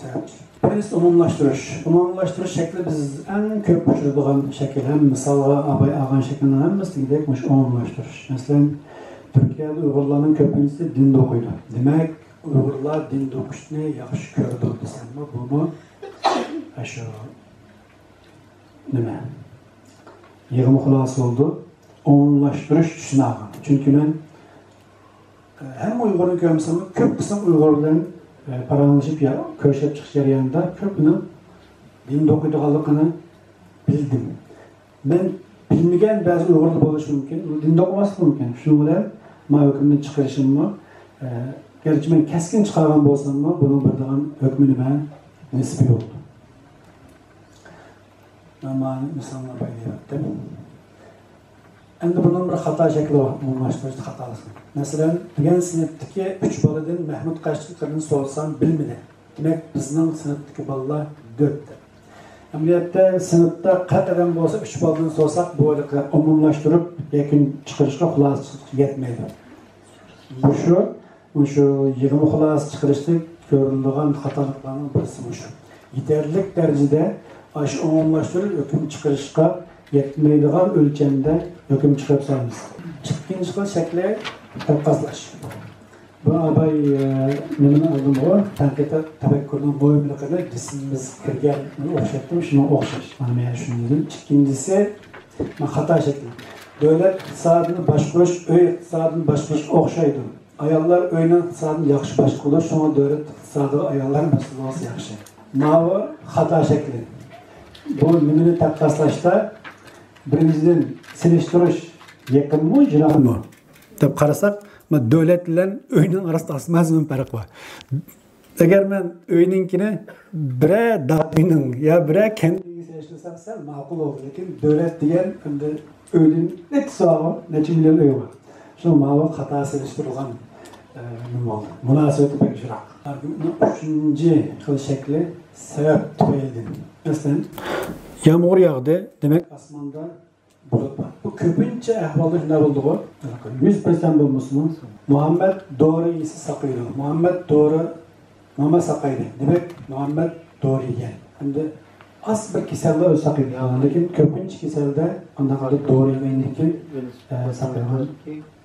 سەۋەبچىلىك. بىرىنچىسى ئومۇملاشتۇرۇش. ئومۇملاشتۇرۇش شەكلى بىز ئەڭ كۆپ ئۇچرىدىغان شەكىل. ھەم مىسالغا ئاباي ئالغان شەكىلنىڭ ھەممىسى دېگۈدەك مۇشۇ ئومۇملاشتۇرۇش. مەسىلەن، تۈركىيەدە ئۇيغۇرلارنىڭ كۆپىنچىسى دىندا ئوقۇيدۇ. دېمەك، ئۇيغۇرلار دىندا ئوقۇشنى ياخشى كۆرىدۇ دېسەممۇ، بۇمۇ ئاشۇ نېمە؟ يىغما خۇلاسە بولدى. ئومۇملاشتۇرۇش چۈشىنى ئالغان. چۈنكى مەن، ئە، ھەممە ئۇيغۇرنى كۆرمىسەممۇ، كۆپ قىسىم ئۇيغۇر بىلەن، ئە، پاراڭلىشىپ يا-، كۆرۈشۈپ چىقىش جەريانىدا كۆپىنىڭ دىندا ئوقۇيدىغانلىقىنى بىلدىم. مەن بىلمىگەن بەزى ئۇيغۇرلار بولۇشى مۇمكىن، ئۇ دىندا ئوقۇماسلىقى مۇمكىن. شۇنىڭ بىلەن ما ھۆكۈمنى چىقىرىشىممۇ، ئە، گەرچە مەن كەسكىن چىقارغان بولساممۇ، بۇنىڭ بېرىدىغان ھۆكمى نېمە؟ نىسپىي بولىدۇ. مەن مانا مىسالنى بەرگەن ئىدىم. ئەمدى بۇنىڭ بىر خاتا شەكلى بار، ئومۇملاشتۇرۇش خاتالىقى. مەسىلەن، دېگەن سىنىپتىكى ئۈچ بالىدىن مەھمۇد قاچتىكىنى سورىسام، بىلمىدى. دېمەك، بىزنىڭ سىنىپتىكى بالىلار دۆت دەپ. ئەمەلىيەتتە، سىنىپتا قىرىق ئادەم بولسا، ئۈچ بالىدىن سورىساق، بۇ ھېلىقى ئومۇملاشتۇرۇپ يەكۈن چىقىرىشقا، خۇلاسە چىقىرىشقا يەتمەيدۇ. مۇشۇ، مۇشۇ يىغما خۇلاسە چىقىرىشتا كۆرۈلىدىغان خاتالىقلارنىڭ بىرسى مۇشۇ. يېتەرلىك دەرىجىدە ئاشۇ ئومۇملاشتۇرۇپ ھۆكۈم چىقىرىشقا يەتمەيدىغان ئۆلچەمدە ھۆكۈم چىقىرىپ سالىمىز. ئىككىنچى خىل شەكلى تاققاسلاش. بۇ ئاباي، ئە، نېمىنى ئالدىمغۇ؟ تەنقىدىي تەپەككۇرنىڭ مۇھىملىقىنى جىسمىمىزگە كىرگەن ئوخشاتتىم، شۇنىڭغا ئوخشاش. مانا مەن شۇنى دېدىم. ئىككىنچىسى، ما، خاتا شەكلى. دۆلەت ئىقتىسادىنى باشقۇرۇش ئۆي ئىقتىسادىنى باشقۇرۇشقا ئوخشايدۇ. ئاياللار ئۆينىڭ ئىقتىسادىنى ياخشى باشقۇرىدۇ، شۇڭا دۆلەت ئىقتىسادىغا ئاياللار مەسئۇل بولسا ياخشى. ماۋۇ خاتا شەكلى. بۇ نېمىنى تاققاسلاشتا، بىرىنچىدىن، سېلىشتۇرۇش يېقىنمۇ، يىراقمۇ دەپ قارىساق، ما، دۆلەت بىلەن ئۆينىڭ ئارىسىدا ئاسمان زېمىن پەرق بار. ئەگەر مەن ئۆينىڭكىنى بىرەر دادىنىڭ يا بىرەر كەنتنىڭ سېلىشتۇرسام، سەل ماقۇل بولىدۇ. لېكىن دۆلەت دېگەن ئەمدى ئۆيدىن نەچچە ساغۇ، نەچچە مىليون ئۆي بار. شۇ ماۋۇ خاتا سېلىشتۇرۇلغان، ئە، نېمە بولدى؟ مۇناسىۋىتى بەك يىراق. ئۈچىنچى خىل شەكلى سەۋەب تۈپەيلىدىن. مەسىلەن، يامغۇر ياغدى، دېمەك، ئاسماندا بۇلۇت بار. بۇ كۆپىنچە ئەھۋالدا شۇنداق بولىدىغۇ. يۈز پىرسەنت بولمىسىمۇ، مۇھەممەد دورا يېسە ساقىيىدۇ. مۇھەممەد دورا، مۇھەممەد ساقايدى. دېمەك، مۇھەممەد دورا يېگەن. ئەمدى ئاز بىر كېسەلدە ئۆزى ساقىيىدۇ. لېكىن كۆپىنچە كېسەلدە ئانداق ھالدا دورا يېگەندىن كېيىن، ئە، ساقىيغان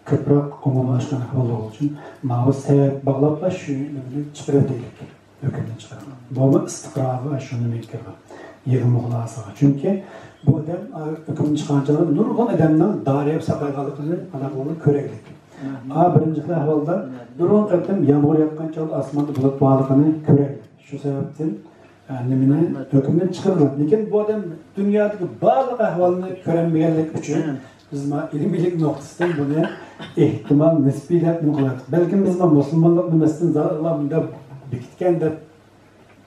كۆپرەك ئومۇملاشقان ئەھۋاللار ئۈچۈن ماۋۇ سەۋەب باغلاپلا شۇ نېمىنى چىقىرىۋېتەيلى. ھۆكۈمدىن چىقىرىلغان. بۇمۇ ئىستىقرارغا شۇنى كىرىدۇ. يىغما خۇلاسىغا. چۈنكى بۇ ئادەم، ئا، ھۆكۈمدىن چىققان چاغدا نۇرغۇن ئادەمنىڭ دارى يەپ ساقايغانلىقىنى ئانداق بولۇپ كۆرەيلىك. مم. ئا، بىرىنچى خىل ئەھۋالدا مم. نۇرغۇن قېتىم يامغۇر ياغقان چاغدا ئاسماندا بۇلۇت بارلىقىنى كۆرەيلىك. شۇ سەۋەبتىن، ئا، نېمىنى، مم. ھۆكۈمدىن چىقىرىلغان. لېكىن بۇ ئادەم دۇنيادىكى بارلىق ئەھۋالنى كۆرەلمىگەنلىكى ئۈچۈن مم. بىز ما ئىلمىيلىك نۇقتىسىدىن بۇنى ئېھتىمال نىسپىي دەپ نېمە قىلىۋاتىق. بەلكىم بىز ما مۇسۇلمانلىق نېمىسىدىن زادى ئاللا مۇنداق بېكىتكەن دەپ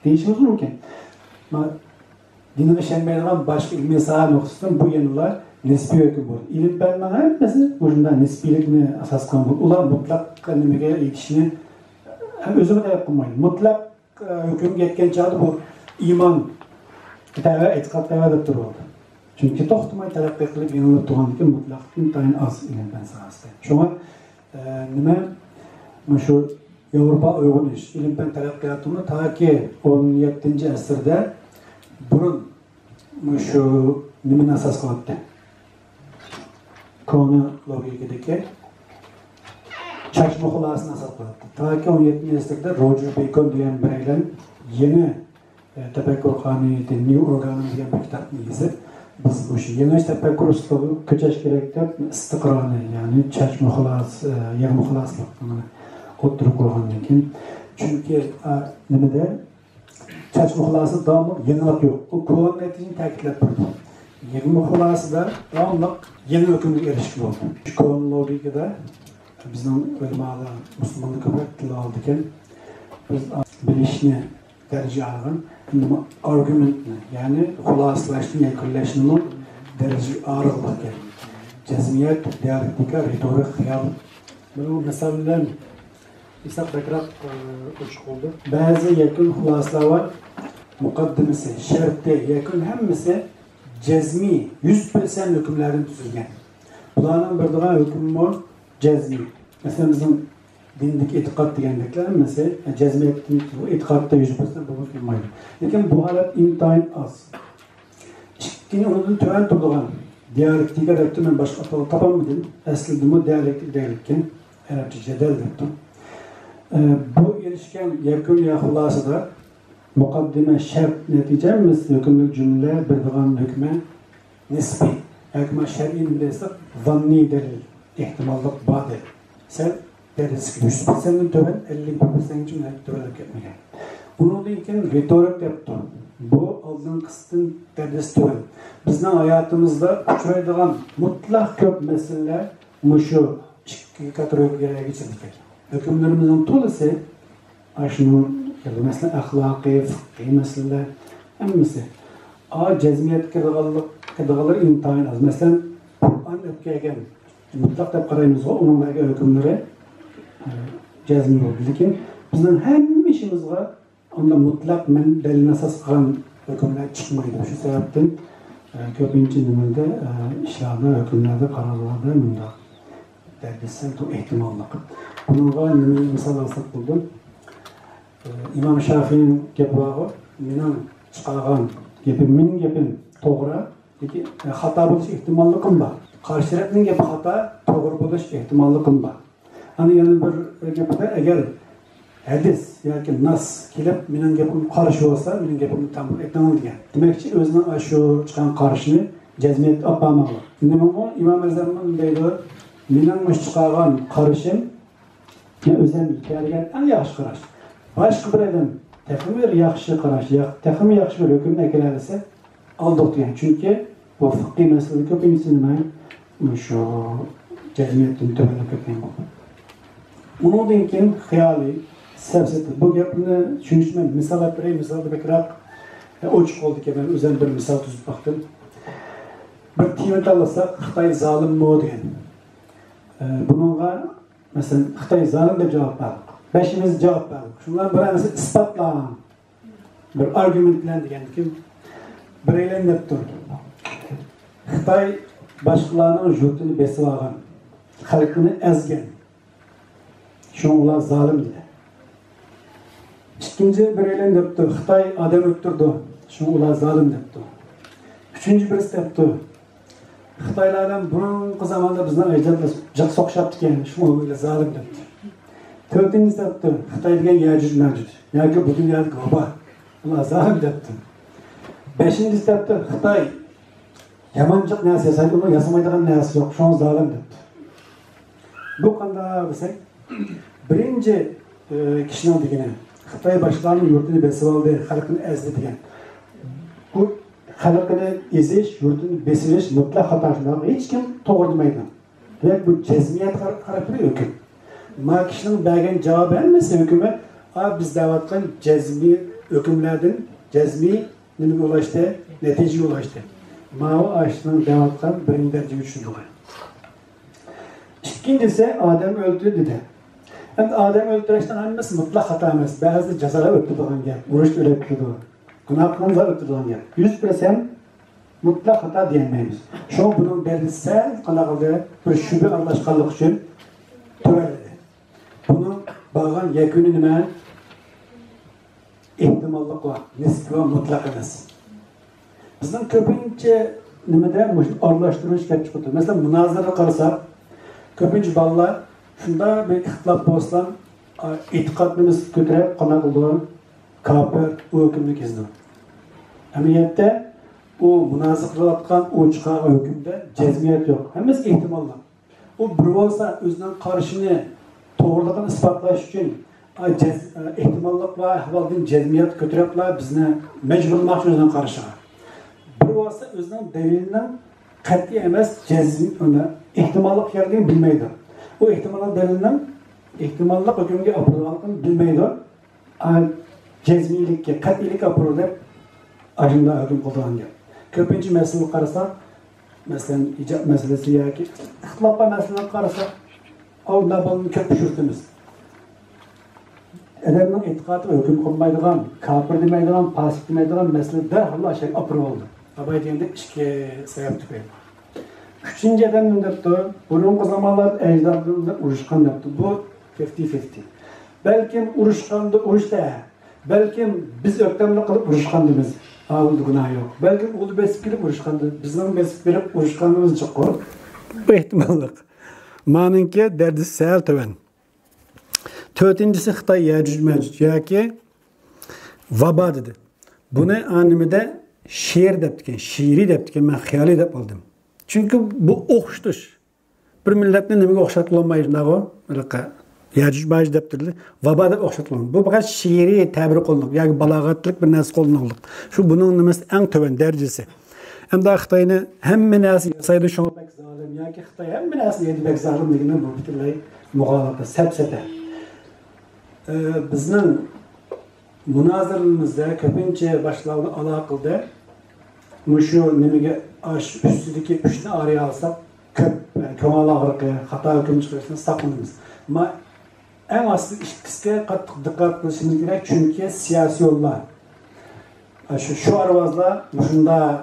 دېيىشىمىز مۇمكىن. ما دىنغا ئىشەنمەيدىغان باشقا ئىلمىي ساھە نۇقتىسىدىن بۇ يەنىلا نىسپىي ھۆكۈم بولىدۇ. ئىلىم پەننىڭ ھەممىسى مۇشۇنداق نىسپىيلىكنى ئاساس قىلغان بولىدۇ. ئۇلار مۇتلەق نېمىگە يېتىشنى ھەم ئۆزىمۇ تەلەپ قىلمايدۇ. مۇتلەق ھۆكۈمگە يەتكەن چاغدا بۇ ئىمان تەۋە، ئېتىقاد تەۋە دەپ تۇرۇۋالدى. چۈنكى توختىماي تەرەققىي قىلىپ يېڭىلىپ تۇرغاندىكىن مۇتلەقتىن ئىنتايىن ئاز ئىلىم پەن ساھەسىدە. شۇڭا، ئە، نېمە، مۇشۇ ياۋروپا ئۇيغۇرلىشىش، ئىلىم پەن تەرەققىياتىمۇ تاكى ئون يەتتىنچى ئەسىردە بۇرۇن مۇشۇ نېمىنى ئاساس قىلاتتى؟ كونا لوگىكىدىكى چاچما خۇلاسىنى ئاساس قىلاتتى. تاكى ئون يەتتىنچى ئەسىردە روجېر بېكون دېگەن بىرەيلەن يېڭى، ئە، تەپەككۇر قانۇنىيىتى، نيۇ ئورگانىزم دېگەن بىر كىتابنى يېزىپ، بىز مۇشۇ يېڭى تەپەككۇر ئۇسلۇبىغا كۆچۈش كېرەك دەپ، ئىستىقرانى، يەنى چاچما خۇلاسە، ئە، يىغما خۇلاسىلىقنى ئوتتۇرىغا قويغاندىن كېيىن، چۈنكى، ئە، نېمىدە، چاچما خۇلاسىدا داۋاملىق يېڭىلىق يوق. ئۇ كونا نەتىجىنى تەكىتلەپ تۇرىدۇ. يىغما خۇلاسىدا داۋاملىق يېڭى ھۆكۈمگە ئېرىشكىلى بولىدۇ. كونا لوگىكىدا بىزنىڭ ئۆلىمالار مۇسۇلمانلار كۆپرەك تىلغا ئالىدىكەن. بىز بىلىشنى دەرىجىگە ئالغان، ئەمما ئارگۇمېنتنى، يەنى خۇلاسىلاشنى، يەكۈنلەشنىمۇ دەرىجىگە ئالغانلىقكەن. جەزمىيەت، دىيالېكتىكا، رېتورىك، خىيال. بۇنى مىسال بىلەن ئېيتساق بەكرەك، ئى، ئوچۇق بولىدۇ. بەزى يەكۈن خۇلاسىلار بار. مۇقەددىمىسى، شەرتى، يەكۈن ھەممىسى جەزمىي، يۈز پىرسەنت ھۆكۈملەردىن تۈزۈلگەن. بۇلارنىڭ بېرىدىغان ھۆكمىمۇ جەزمىي. مەسىلەن، بىزنىڭ دىندىكى ئېتىقاد دېگەندەكلەر ھەممىسى جەزمىيەتتىن، بۇ ئېتىقادتا يۈز پىرسەنت بولمىسا بولمايدۇ. لېكىن بۇ ھالەت ئىنتايىن ئاز. ئىككىنچى، ئۇنىڭدىن تۆۋەن تۇرىدىغان دىيالېكتىكا دەپتۇ، مەن باشقا ئاتالغۇ تاپالمىدىم. ئەسلىدىمۇ دىيالېكتىك دەيدىكەن، ئەرەبچە جەدەل دەپتۇ. ئە، بۇ ئېرىشكەن يەكۈن يا خۇلاسىدا مۇقەددىمە، شەرت، نەتىجە ھەممىسى ھۆكۈملۈك جۈملە، بېرىدىغان ھۆكمى نىسپىي ياكى ما شەرئىي نېمە دېسەك، زاننىي دەلىل، ئېھتىماللىق بار دەل. سەل دەرىجىسى يۈز پىرسەنتتىن تۆۋەن، ئەللىك بىر پىرسەنتكىچە تۆۋەنلەپ كەتمىگەن. ئۇنىڭدىن كېيىن رېتورىك دەپتۇ. بۇ ئالدىنقىسىدىن دەرىجىسى تۆۋەن. بىزنىڭ ھاياتىمىزدا ئۇچرايدىغان مۇتلەق كۆپ مەسىلىلەر مۇشۇ ئىككى كاتېگورىيەگە كىرىدىكەن. ھۆكۈملىرىمىزنىڭ تولىسى ئاشۇنىڭ، مەسىلەن، ئەخلاقىي، فىقھىي مەسىلىلەر ھەممىسى. ئا، جەزمىيەتكە كىرىدىغانلىق، كىرىدىغانلار ئىنتايىن ئاز. مەسىلەن، قۇرئان ئەپ كەلگەن مۇتلەق دەپ قارايمىزغۇ، ئۇنىڭ بەرگەن ھۆكۈملىرى، ئە، جەزمىي بولىدۇ. لېكىن بىزنىڭ ھەممە ئىشىمىزغا ئۇنداق مۇتلەق مەن دەلىلنى ئاساس قىلغان ھۆكۈملەر چىقمايدۇ. شۇ سەۋەبتىن، ئە، كۆپىنچە نېمىدە، ئە، ئىشلاردا، ھۆكۈملەردە، قارارلاردا مۇنداق دەرىجىسى ئېھتىماللىق. بۇنىڭغا نېمىنى مىسال ئالساق بولىدۇ؟ ئە، ئىمام شافىئىنىڭ گېپى بارغۇ، مېنىڭ چىقارغان گېپىم، مېنىڭ گېپىم توغرا، لېكىن، ئە، خاتا بولۇش ئېھتىماللىقىم بار. قارشى تەرەپنىڭ گېپى خاتا، توغرا بولۇش ئېھتىماللىقىم بار. ئەنە يەنە بىر گېپىدە، ئەگەر ھەدىس ياكى ناس كېلىپ، مېنىڭ گېپىمگە قارشى بولسا، مېنىڭ گېپىمنى تەنقىد ئېتىڭ دېگەن. دېمەكچى، ئۆزىنىڭ ئاشۇ چىققان قارىشىنى جەزمىيەتكە ئاپارماڭلار. نېمىمۇ ئىمام ئەزەممۇ دەيدۇ، مېنىڭ مۇشۇ چىقارغان قارىشىم، يەنى ئۆزۈم كەلگەن ئەڭ ياخشى قاراش. باشقا بىر ئادەم تېخىمۇ بىر ياخشى قاراش، يا-، تېخىمۇ ياخشى بىر ھۆكۈمنى ئەكېلەلىسە، ئالدۇق دېگەن. چۈنكى بۇ فىقھىي مەسىلىدە كۆپىنچىسى نېمە؟ مۇشۇ جەزمىيەتتىن تۆۋەنلەپ كەتكەن بولىدۇ. ئۇنىڭدىن كېيىن خىيالىي سەپسەتە. بۇ گەپنى چۈشىنىشمەن مىسال ئەپ بېرەي، مىسالدا بەكرەك ئوچۇق بولىدىكەن. مەن ئۆزۈم بىر مىسال تۈزۈپ باقتىم. بىر تېما تاللىساق، خىتاي زالىممۇ دېگەن. ئە، بۇنىڭغا، مەسىلەن، خىتاي زالىم دەپ جاۋاب بەردۇق. بەشىمىز جاۋاب بەردۇق. شۇنىڭ بىلەن بىر ھەممىسى ئىسپاتلاڭ. بىر ئارگۇمېنت بىلەن دېگەندىكىن، بىرەيلەن دەپتۇ. خىتاي باشقىلارنىڭ يۇرتىنى بېسىۋالغان، خەلقىنى ئەزگەن. شۇڭا ئۇلار زالىم دېدى. ئىككىنچى بىرەيلەن دەپتۇ، خىتاي ئادەم ئۆلتۈرىدۇ، شۇڭا ئۇلار زالىم دەپتۇ. ئۈچىنچى بىرسى دەپتۇ، خىتايلار بىلەن بۇرۇنقى زاماندا بىزنىڭ ئەجدادلار جىق سوقۇشاتتىكەن، شۇڭا ئۇلار زالىم دەپتۇ. تۆتىنچىسى دەپتۇ، خىتاي دېگەن يەجۇج مەجۇج، ياكى بۇ دۇنيادىكى ۋابا، ئۇلار زالىم دەپتۇ. بەشىنچىسى دەپتۇ، خىتاي يامان جىق نەرسە ياسايدۇ، ئۇنىڭ ياسىمايدىغان نەرسىسى يوق، شۇڭا زالىم دەپتۇ. بۇ قانداق دېسەك، بىرىنچى، ئى، كىشىنىڭ دېگىنى، خىتاي باشقىلارنىڭ يۇرتىنى بېسىۋالدى، خەلقىنى ئەزدى دېگەن. بۇ خەلقىنى ئېزىش، يۇرتىنى بېسىۋېلىش مۇتلەق خاتا، شۇنداق ھېچكىم توغرا دېمەيدۇ. دېمەك، بۇ جەزمىيەتكە قاراپ تۇرۇپ ھۆكۈم. ما كىشىنىڭ بەرگەن جاۋابى ھەممىسى ھۆكۈمى، ئا، بىز دەۋاتقان جەزمىي ھۆكۈملەردىن جەزمىي نېمىگە ئۇلاشتى؟ نەتىجىگە ئۇلاشتى. ماۋۇ ئاشۇنىڭ دەۋاتقان بىرىنچى دەرىجىگە چۈشىدۇ. ئىككىنچىسى، ئادەم ئۆلتۈردى دېدى. ئەمدى ئادەم ئۆلتۈرۈشنىڭ ھەممىسى مۇتلەق خاتا ئەمەس. بەزىدە جازاغا ئۆتىدىغان گەپ، ئۇرۇشتا ئۆلۈپ كېتىدۇ. گۇناھ قىلغانلار ئۆتىدىغان گەپ. يۈز پىرسەنت مۇتلەق خاتا دېيەلمەيمىز. شۇڭا بۇنىڭ دەرىجىسى سەل قانداق قىلدى؟ بىر شۈبھە ئارىلاشقانلىقى ئۈچۈن تۆۋەنلىدى. بۇنىڭ بارغان يەكۈنى نېمە؟ ئېھتىماللىق بار، نىسپىي ۋە مۇتلەق ئەمەس. بىزنىڭ كۆپىنچە نېمىدە مۇشۇ ئارىلاشتۇرۇش كەپ چىقىدۇ. مەسىلەن، مۇنازىرىدە قارىساق، كۆپىنچە بالىلار شۇنداق بىر ئىختىلاپ بولسا، ئېتىقادنى كۆتۈرۈپ قانداق قىلىدۇ؟ كاپىر، ئۇ ھۆكۈمنى كېزىدۇ. ئەمەلىيەتتە ئۇ مۇنازىرە قىلىۋاتقان، ئۇ چىقارغان ھۆكۈمدە جەزمىيەت يوق. ھەممىسى ئېھتىماللىق. ئۇ بىر بولسا ئۆزىنىڭ قارىشىنى توغرىلىقىنى ئىسپاتلاش ئۈچۈن، ئا، جەز-، ئا، ئېھتىماللىق بار ئەھۋالدىن جەزمىيەت كۆتۈرۈپلا بىزنى مەجبۇرلىماقچى ئۆزىنىڭ قارىشىغا. بىر بولسا ئۆزىنىڭ دەلىلىنىڭ قەتئىي ئەمەس، جەزم-، ئۇنى ئېھتىماللىق ئىكەنلىكىنى بىلمەيدۇ. بۇ ئېھتىماللىق دەلىلنىڭ ئېھتىماللىق ھۆكۈمگە ئاپىرىدىغانلىقىنى بىلمەيدۇ. ئا، جەزمىيلىككە، قەتئىيلىككە ئاپىرىدۇ دەپ ئاشۇنداق ھۆكۈم قىلىدىغان گەپ. كۆپىنچە مەسىلىگە قارىساق، مەسىلەن، ھىجاب مەسىلىسى ياكى ئىختىلاپ بار مەسىلىلەرگە قارىساق، ئۇنداق بالىنى كۆپ ئۇچرىتىمىز. ئادەمنىڭ ئېتىقادىغا ھۆكۈم قىلمايدىغان، كاپىر دېمەيدىغان، پاسىق دېمەيدىغان مەسىلە دەرھال ئاشۇ يەرگە ئاپىرىۋالدى. ئاباي دېگەندەك ئىككى سەۋەب تۈپەيلى. ئۈچىنچى ئادەم نېمە دەپتۇ؟ بۇرۇنقى زامانلاردا ئەجدادلىرىمىز ئۇرۇشقان دەپتۇ. بۇ فىفتى فىفتى. بەلكىم ئۇرۇشقاندا ئۇرۇشتا، بەلكىم بىز ئۆكتەملىك قىلىپ ئۇرۇشقاندىمىز. ئاۋۇدا گۇناھ يوق. بەلكىم ئۇلار بېسىپ كېلىپ ئۇرۇشقاندىمىز. بىزنىڭ بېسىپ كېلىپ ئۇرۇشقانلىقىمىز جىققۇ. بۇ ئېھتىماللىق. مانىڭكى دەرىجىسى سەل تۆۋەن. تۆتىنچىسى خىتاي يەجۈج مەجۈج ياكى ۋابا دېدى. بۇنى ئانىمىدە شېئىر دەپتىكەن، شېئىرىي دەپتىكەن، مەن خىيالىي دەپ ئالدىم. چۈنكى بۇ ئوخشىتىش. بىر مىللەتنى نېمىگە ئوخشاتقىلى بولمايدۇ، شۇنداقغۇ؟ ھېلىقى يەجۈج مەجۈج دەپتۇردى، ۋابا دەپ ئوخشاتقىلى. بۇ پەقەت شېئىرىي تەبىر قوللىنىپ ياكى بالاغەتلىك بىر نەرسە قوللىنىلىدۇ. شۇ بۇنىڭ نېمىسى ئەڭ تۆۋەن دەرىجىسى. ئەمدى خىتاينى ھەممە نەرسە ياسايدۇ، شۇڭا بەك زالىم ياكى خىتاي ھەممە نەرسىنى يەيدۇ، بەك زالىم دېگىنى بۇ پۈتۈنلەي مۇغالاتە، سەپسەتە. ئى، بىزنىڭ مۇنازىرىلىرىمىزدە كۆپىنچە باشلىقلار ئالاقىلىدە مۇشۇ نېمىگە ئاش ئۈستىدىكى ئۈچنى ئارىيا ئالساق كۆپ، يەنى كۆڭۈل ئاغرىقى، خاتا ھۆكۈم چىقىرىشتىن ساقلىنىمىز. ئەمما ئەڭ ئاستى ئىككىسىگە قاتتىق دىققەت قىلىشىمىز كېرەك، چۈنكى سىياسىيونلار شۇ، شۇ ئارىۋازلار مۇشۇنداق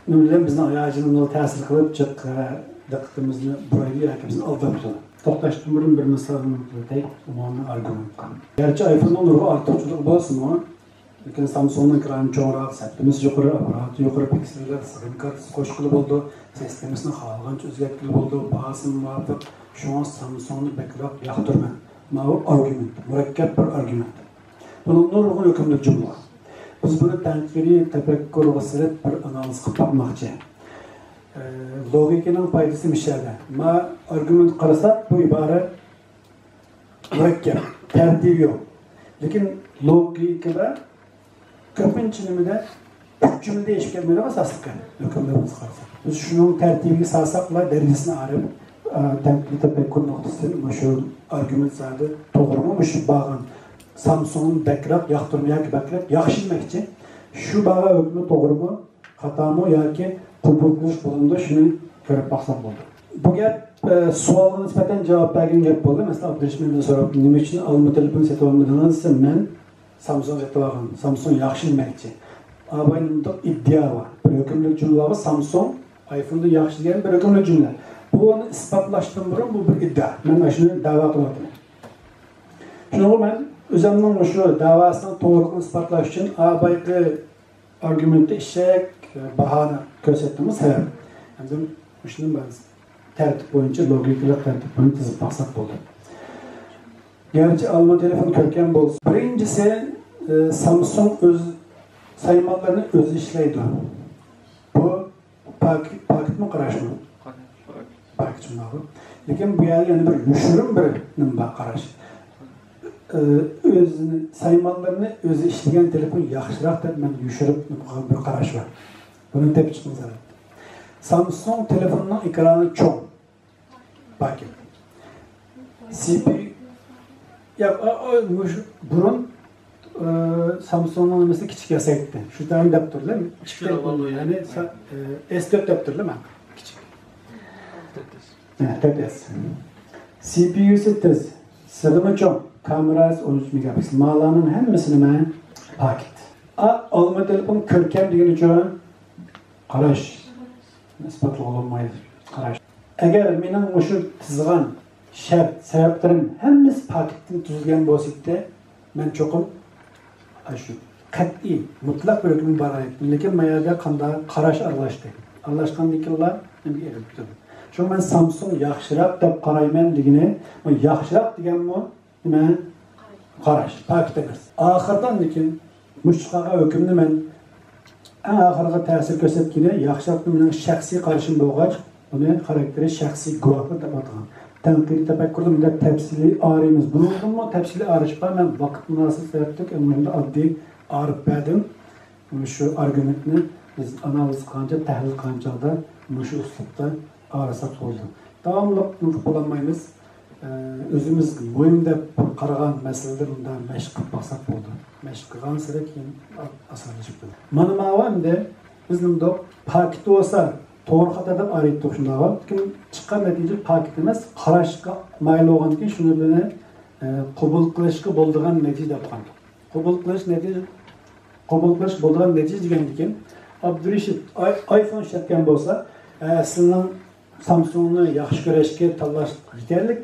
نېمە بىلەن بىزنىڭ ھاياجىنىمىزغا تەسىر قىلىپ جىق دىققىتىمىزنى بۇرايدۇ ياكى بىزنى ئالداپ تۇرىدۇ. توختاشتىن بۇرۇن بىر مىسالنى ئۆتەي، ئومۇمىي ئارگۇمېنتقا. گەرچە ئايفوننىڭ نۇرغۇن ئارتۇقچىلىقى بولسىمۇ، لېكىن سامسۇڭنىڭ ئېكرانى چوڭراق، سەپلىمىسى يۇقىرى، ئاپپاراتى يۇقىرى، پىكسېللار سىغىم كارتىسى قوشقىلى بولىدۇ، سىستېمىسىنى خالىغانچە ئۆزگەرتكىلى بولىدۇ، باھاسىمۇ مۇۋاپىق، شۇڭا سامسۇڭنى بەكرەك ياقتۇرىمەن. ماۋۇ ئارگۇمېنت، مۇرەككەپ بىر ئارگۇمېنت. بۇنىڭ نۇرغۇن ھۆكۈملۈك جۈملە. بىز بۇنى تەنقىدىي تەپەككۇرغا سېلىپ بىر ئانالىز قىلىپ باقماقچى. ئە، لوگىكىنىڭ پايدىسى مۇشۇ يەردە. ما ئارگۇمېنت قارىساق، بۇ ئىبارە مۇرەككەپ، تەرتىپى يوق. لېكىن لوگىكىدا كۆپىنچە نېمىدە ئۈچ جۈملىدە ئېشىپ كەتمەيدىغان ئاساسلىقى ھۆكۈملىرىمىزگە قارىساق. بىز شۇنىڭ تەرتىپىگە سالساقلا دەرىجىسىنى ئايرىپ، ئە، تەنقىدىي تەپەككۇر نۇقتىسىدىن مۇشۇ ئارگۇمېنت زادى توغرىمۇ، مۇشۇ بارغان سامسۇڭنى بەكرەك ياقتۇرما ياكى بەكرەك ياخشى دېمەكچى. شۇ بارغان ھۆكمى توغرىمۇ، خاتامۇ ياكى قوبۇل قىلىش بولۇمدا شۇنى كۆرۈپ باقساق بولىدۇ. بۇ گەپ، ئە، سوئالغا نىسبەتەن جاۋاب بەرگەن گەپ بولدى. مەسىلەن، ئابدۇرېشىت مەمتىمىن سوراپتۇ، نېمە ئۈچۈن ئالما تېلېفون سېتىۋالمىدىڭىز دېسە، مەن سامسۇڭ سېتىۋالغان، سامسۇڭ ياخشى دېمەكچى. ئاۋاينىڭ ئىدىيا بار. بىر ھۆكۈملۈك جۈملە بار، سامسۇڭ ئايفوندىن ياخشى دېگەن بىر ھۆكۈملۈك جۈملە. بۇنى ئىسپاتلاشتىن بۇرۇن بۇ بىر ئىدىئا. مەن مانا شۇنى دەۋا قىلىۋاتىمەن. شۇنىڭغا مەن ئۆزۈمنىڭ مۇشۇ دەۋاسىنىڭ توغرىلىقىنى ئىسپاتلاش ئۈچۈن ئا بايقى ئارگۇمېنتتا ئىششەك باھانى كۆرسەتتىممۇ سەۋەب. ئەمدى مۇشۇنى مەن تەرتىپ بويىچە، لوگىكىلىق تەرتىپ بويىچە تىزىپ باقساق بولدى. گەرچە ئالما تېلېفون كۆركەم بولسا، بىرىنچىسى، ئى، سامسۇڭ ئۆز سايمانلىرىنى ئۆزى ئىشلەيدۇ. بۇ پاك-، پاكىتمۇ قاراشمۇ؟ پاكىت شۇنداقغۇ. لېكىن بۇ يەردە يەنە بىر يوشۇرۇن بىر نېمە بار، قاراش. ئى، ئۆزىنى، سايمانلىرىنى ئۆزى ئىشلىگەن تېلېفون ياخشىراق دەپ مەن يوشۇرۇپ نېمە قىلغان بىر قاراش بار. بۇنى تېپىپ چىقىڭ ئەلۋەتتە. سامسۇڭ تېلېفوننىڭ ئېكرانى چوڭ. پاكىت. سى پى يۇ، ياق، ئا، ئا، مۇشۇ بۇرۇن، ئى، سامسۇڭنىڭ نېمىسى كىچىك ياسايتتى. شۇ تايم دەپ تۇردۇم. كىچىك تېلېفون، يەنى سا-، ئى، ئېس تۆت دەپ تۇردۇم مەن. كىچىك. ھە، تۆت ئېس. سى پى يۇسى تېز، سىغىمى چوڭ، كامېراسى ئون ئۈچ مېگاپىكسېل. مالارنىڭ ھەممىسى نېمە؟ پاكىت. ئا، ئالما تېلېفون كۆركەم دېگىنى ئۈچۈن قاراش. ئىسپاتلىغىلى بولمايدۇ. قاراش. ئەگەر مېنىڭ مۇشۇ تىزغان شەرت، سەۋەبلىرىم ھەممىسى پاكىتتىن تۈزۈلگەن بولسا ئىدى، مەن چوقۇم ئاشۇ قەتئىي، مۇتلەق بىر ھۆكۈمگە بارغان ئىدىم. لېكىن ما يەردە قانداق قاراش ئارىلاشتى. ئارىلاشقاندىن كېيىنلا نېمىگە ئېغىپ كېتىدۇ. شۇڭا مەن سامسۇڭ ياخشىراق دەپ قارايمەن دېگىنى، بۇ ياخشىراق دېگەنمۇ نېمە؟ قاراش، پاكىت ئەمەس. ئاخىرىدا لېكىن مۇشۇ چىقارغان ھۆكۈمنى مەن ئەڭ ئاخىرىغا تەسىر كۆرسەتكىنى ياخشىراقنى مېنىڭ شەخسىي قارىشىم بولغاچ، ئۇنى خاراكتېرى شەخسىي گۇۋاھلىق دەپ ئاتىغان. تەنقىدىي تەپەككۇردا مۇنداق تەپسىلىي ئايرىمىز. بۇنىڭدىنمۇ تەپسىلىي ئايرىشقا مەن ۋاقىت مۇناسىۋەتلىك ئەمدى ئاددىي ئايرىپ بەردىم. مۇشۇ ئارگۇمېنتنى بىز ئانالىز قىلغانچە، تەھلىل قىلغان چاغدا مۇشۇ ئۇسلۇبتا ئايرىساق بولىدۇ. داۋاملىق نېمە قىلىپ بولالمايمىز. ئۆزىمىز مۇھىم دەپ قارىغان مەسىلىدە مۇنداق مەشىق قىلىپ باقساق بولىدۇ. مەشىق قىلغانسېرى كېيىن ئاسانلىشىپ كېتىدۇ. مانا ماۋۇ ئەمدى بىز نېمىدۇق، پاكىت بولسا توغرا خاتا دەپ ئايرىيتتۇق شۇنداقغۇ. لېكىن چىققان نەتىجە پاكىت ئەمەس، قاراشقا مايىل بولغاندىكىن شۇنى بىلەن، ئە، قوبۇل قىلىشقا بولىدىغان نەتىجە دەپ قالدۇق. قوبۇل قىلىش نەتىجە، قوبۇل قىلىش بولىدىغان نەتىجە دېگەندىكىن، ئابدۇرېشىت ئاي-، ئايفون ئىشلەتكەن بولسا، ئە، سىزنىڭ سامسۇڭنى ياخشى كۆرۈشكە تاللاش يېتەرلىك،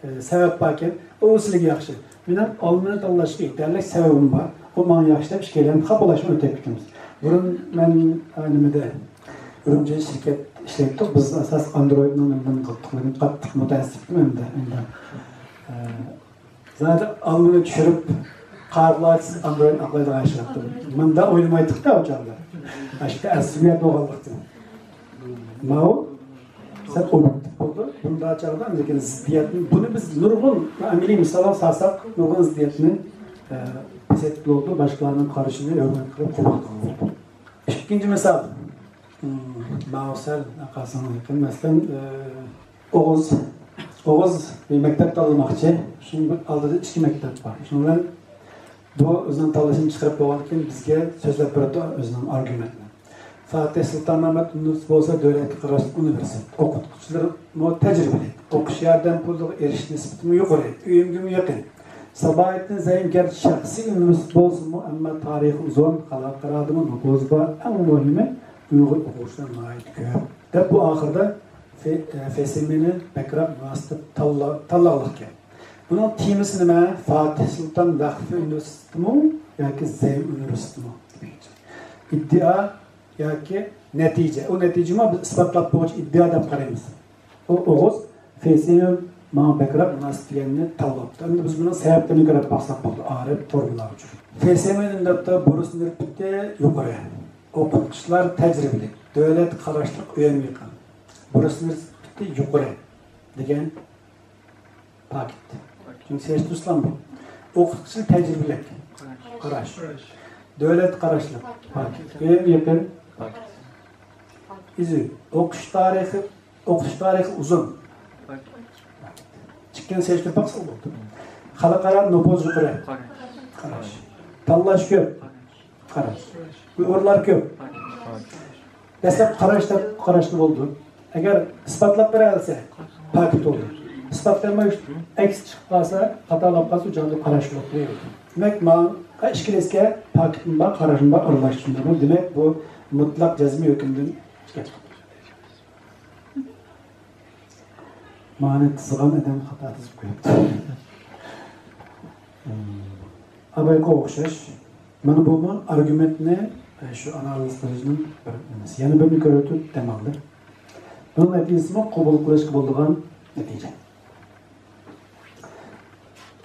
ئە، سەۋەب باركەن، ئۇ سىلىگە ياخشى. مېنىڭ ئالمىنى تاللاشقا يېتەرلىك سەۋەبىم بار، ئۇ ماڭا ياخشى دەپ ئىككىيلەن خاپىلاشماي ئۆتۈپ كېتىمىز. بۇرۇن مەن، ئە، نېمىدە، ئۈرۈمچىدە شىركەت ئىشلەيتتۇق، بىز ئاساس ئاندرويدنىڭ نېمىدىن قاتتىق، قاتتىق مۇتەئەسسىپتىن ئەمدى، ئەمدى، ئە، زادى ئالمىنى چۈشۈرۈپ، قارىغۇلار سىز ئاندرويدنى ئاقلايدىغان ئىش قىلىپتۇ. مۇنداق ئويلىمايتتۇق-دە ئۇ چاغدا. ئاشۇ ئەسلىمىيەت بولغانلىقتىن. ماۋۇ سەل ئوبيېكتىپ بولىدۇ. بۇنداق چاغدا لېكىن زىددىيەتنى، بۇنى بىز نۇرغۇن ئەمەلىي مىساللار سالساق، نۇرغۇن زىددىيەتنى، ئە، پەسەيتكىلى بولىدۇ، باشقىلارنىڭ قارىشىنى ھۆرمەت قىلىپ قوبۇل قىلغىلى بولىدۇ. ئىككىنچى مىسال. مم، ماۋۇ سەل ئارقىسىغا يېقىن. مەسىلەن، ئە، ئوغۇز، ئوغۇز بىر مەكتەپ تاللىماقچى. شۇنىڭ ئالدىدا ئىككى مەكتەپ بار. شۇنىڭ بىلەن بۇ ئۆزىنىڭ تاللىشىنى چىقىرىپ بولغاندىن كېيىن بىزگە سۆزلەپ بېرىدۇ ئۆزىنىڭ ئارگۇمېنتىنى. فاتىھ سۇلتان مەھمۇت ئۇنىۋېرسىتېتى بولسا دۆلەتكە قاراشلىق ئۇنىۋېرسىتېت. ئوقۇتقۇچىلىرىمۇ تەجرىبىلىك. ئوقۇش ياردەم پۇلىغا ئېرىشىش نىسبىتىمۇ يۇقىرى. ئۆيۈمگىمۇ يېقىن. ساباھەتتىن زەيىم گەرچە شەخسىي ئۇنىۋېرسىتېت بولسىمۇ، ئەمما تارىخى ئۇزۇن، خەلقئارادىمۇ نوپۇزى بار، ئەڭ مۇھىمى ئۇيغۇر ئوقۇغۇچىلار ناھايىتى كۆپ. دەپ بۇ ئاخىرىدا فې-، ئە، فېسېمېنى بەكرەك مۇناسىپ تاللا-، تاللاغلىق گەپ. بۇنىڭ تېمىسى نېمە؟ فاتىھ سۇلتان ۋەقفى ئۇنىۋېرسىتېتىمۇ ياكى زەيم ئۇنىۋېرسىتېتىمۇ؟ ئىدىئا ياكى نەتىجە. ئۇ نەتىجىمۇ بىز ئىسپاتلاپ بولغۇچە ئىدىئا دەپ قارايمىز. ئۇ ئوغۇز فېسېمېن ماڭا بەكرەك مۇناسىپ دېگەننى تاللاپتۇ. ئەمدى بىز بۇنىڭ سەۋەبلىرىنى كۆرۈپ باقساق بولىدۇ. ئارىپ فورمۇلىغا چۈشۈرۈپ. فېسېمېن دەپتۇ، بۇرۇس نېرپىتى يۇقىرى. ئوقۇتقۇچىلار تەجرىبىلىك. دۆلەتكە قاراشلىق ئۆيۈم يېقىن. بۇرۇس نېرپىتى يۇقىرى دېگەن پاكىت. چۈنكى سېلىشتۇرسىلام بۇ. ئوقۇتقۇچى تەجرىبىلىك. قاراش. دۆلەت قاراشلىق. پاكىت. ئۆيۈم يېقىن. ئىزى. ئوقۇش تارىخى، ئوقۇتۇش تارىخى ئۇزۇن. ئىككىنى سېلىشتۇرۇپ باقساق بولدى. خەلقئارا نوپۇز يۇقىرى. قاراش. تاللاش كۆپ. قاراش. ئۇيغۇرلار كۆپ. دەسلەپ قاراش دەپ قاراشلا بولىدۇ. ئەگەر ئىسپاتلاپ بېرەلىسە، پاكىت بولىدۇ. ئىسپاتلانماي ئەكسى چىقىپ قالسا، خاتالاپ قالسا، ئۇ چاغدا قاراش بولۇپ قالىدۇ. دېمەك، ماڭا ئىككىلىسىگە پاكىتمۇ بار، قاراشمۇ بار، ئارىلاشتۇرما بار. دېمەك، بۇ مۇتلەق جەزمىي ھۆكۈمدىن چىقىدۇ. مانا تىزغان ئادەم خاتا تىزىپ قويۇپتۇ. ئابايقا ئوخشاش. مانا بۇمۇ ئارگۇمېنتنى، ئە، شۇ ئانالىز قىلىشنىڭ بىر نېمىسى. يەنە بىرنى كۆرۈۋېتىپ دەم ئالدى. بۇنىڭ نەتىجىسىمۇ قوبۇل قىلىشقا بولىدىغان نەتىجە.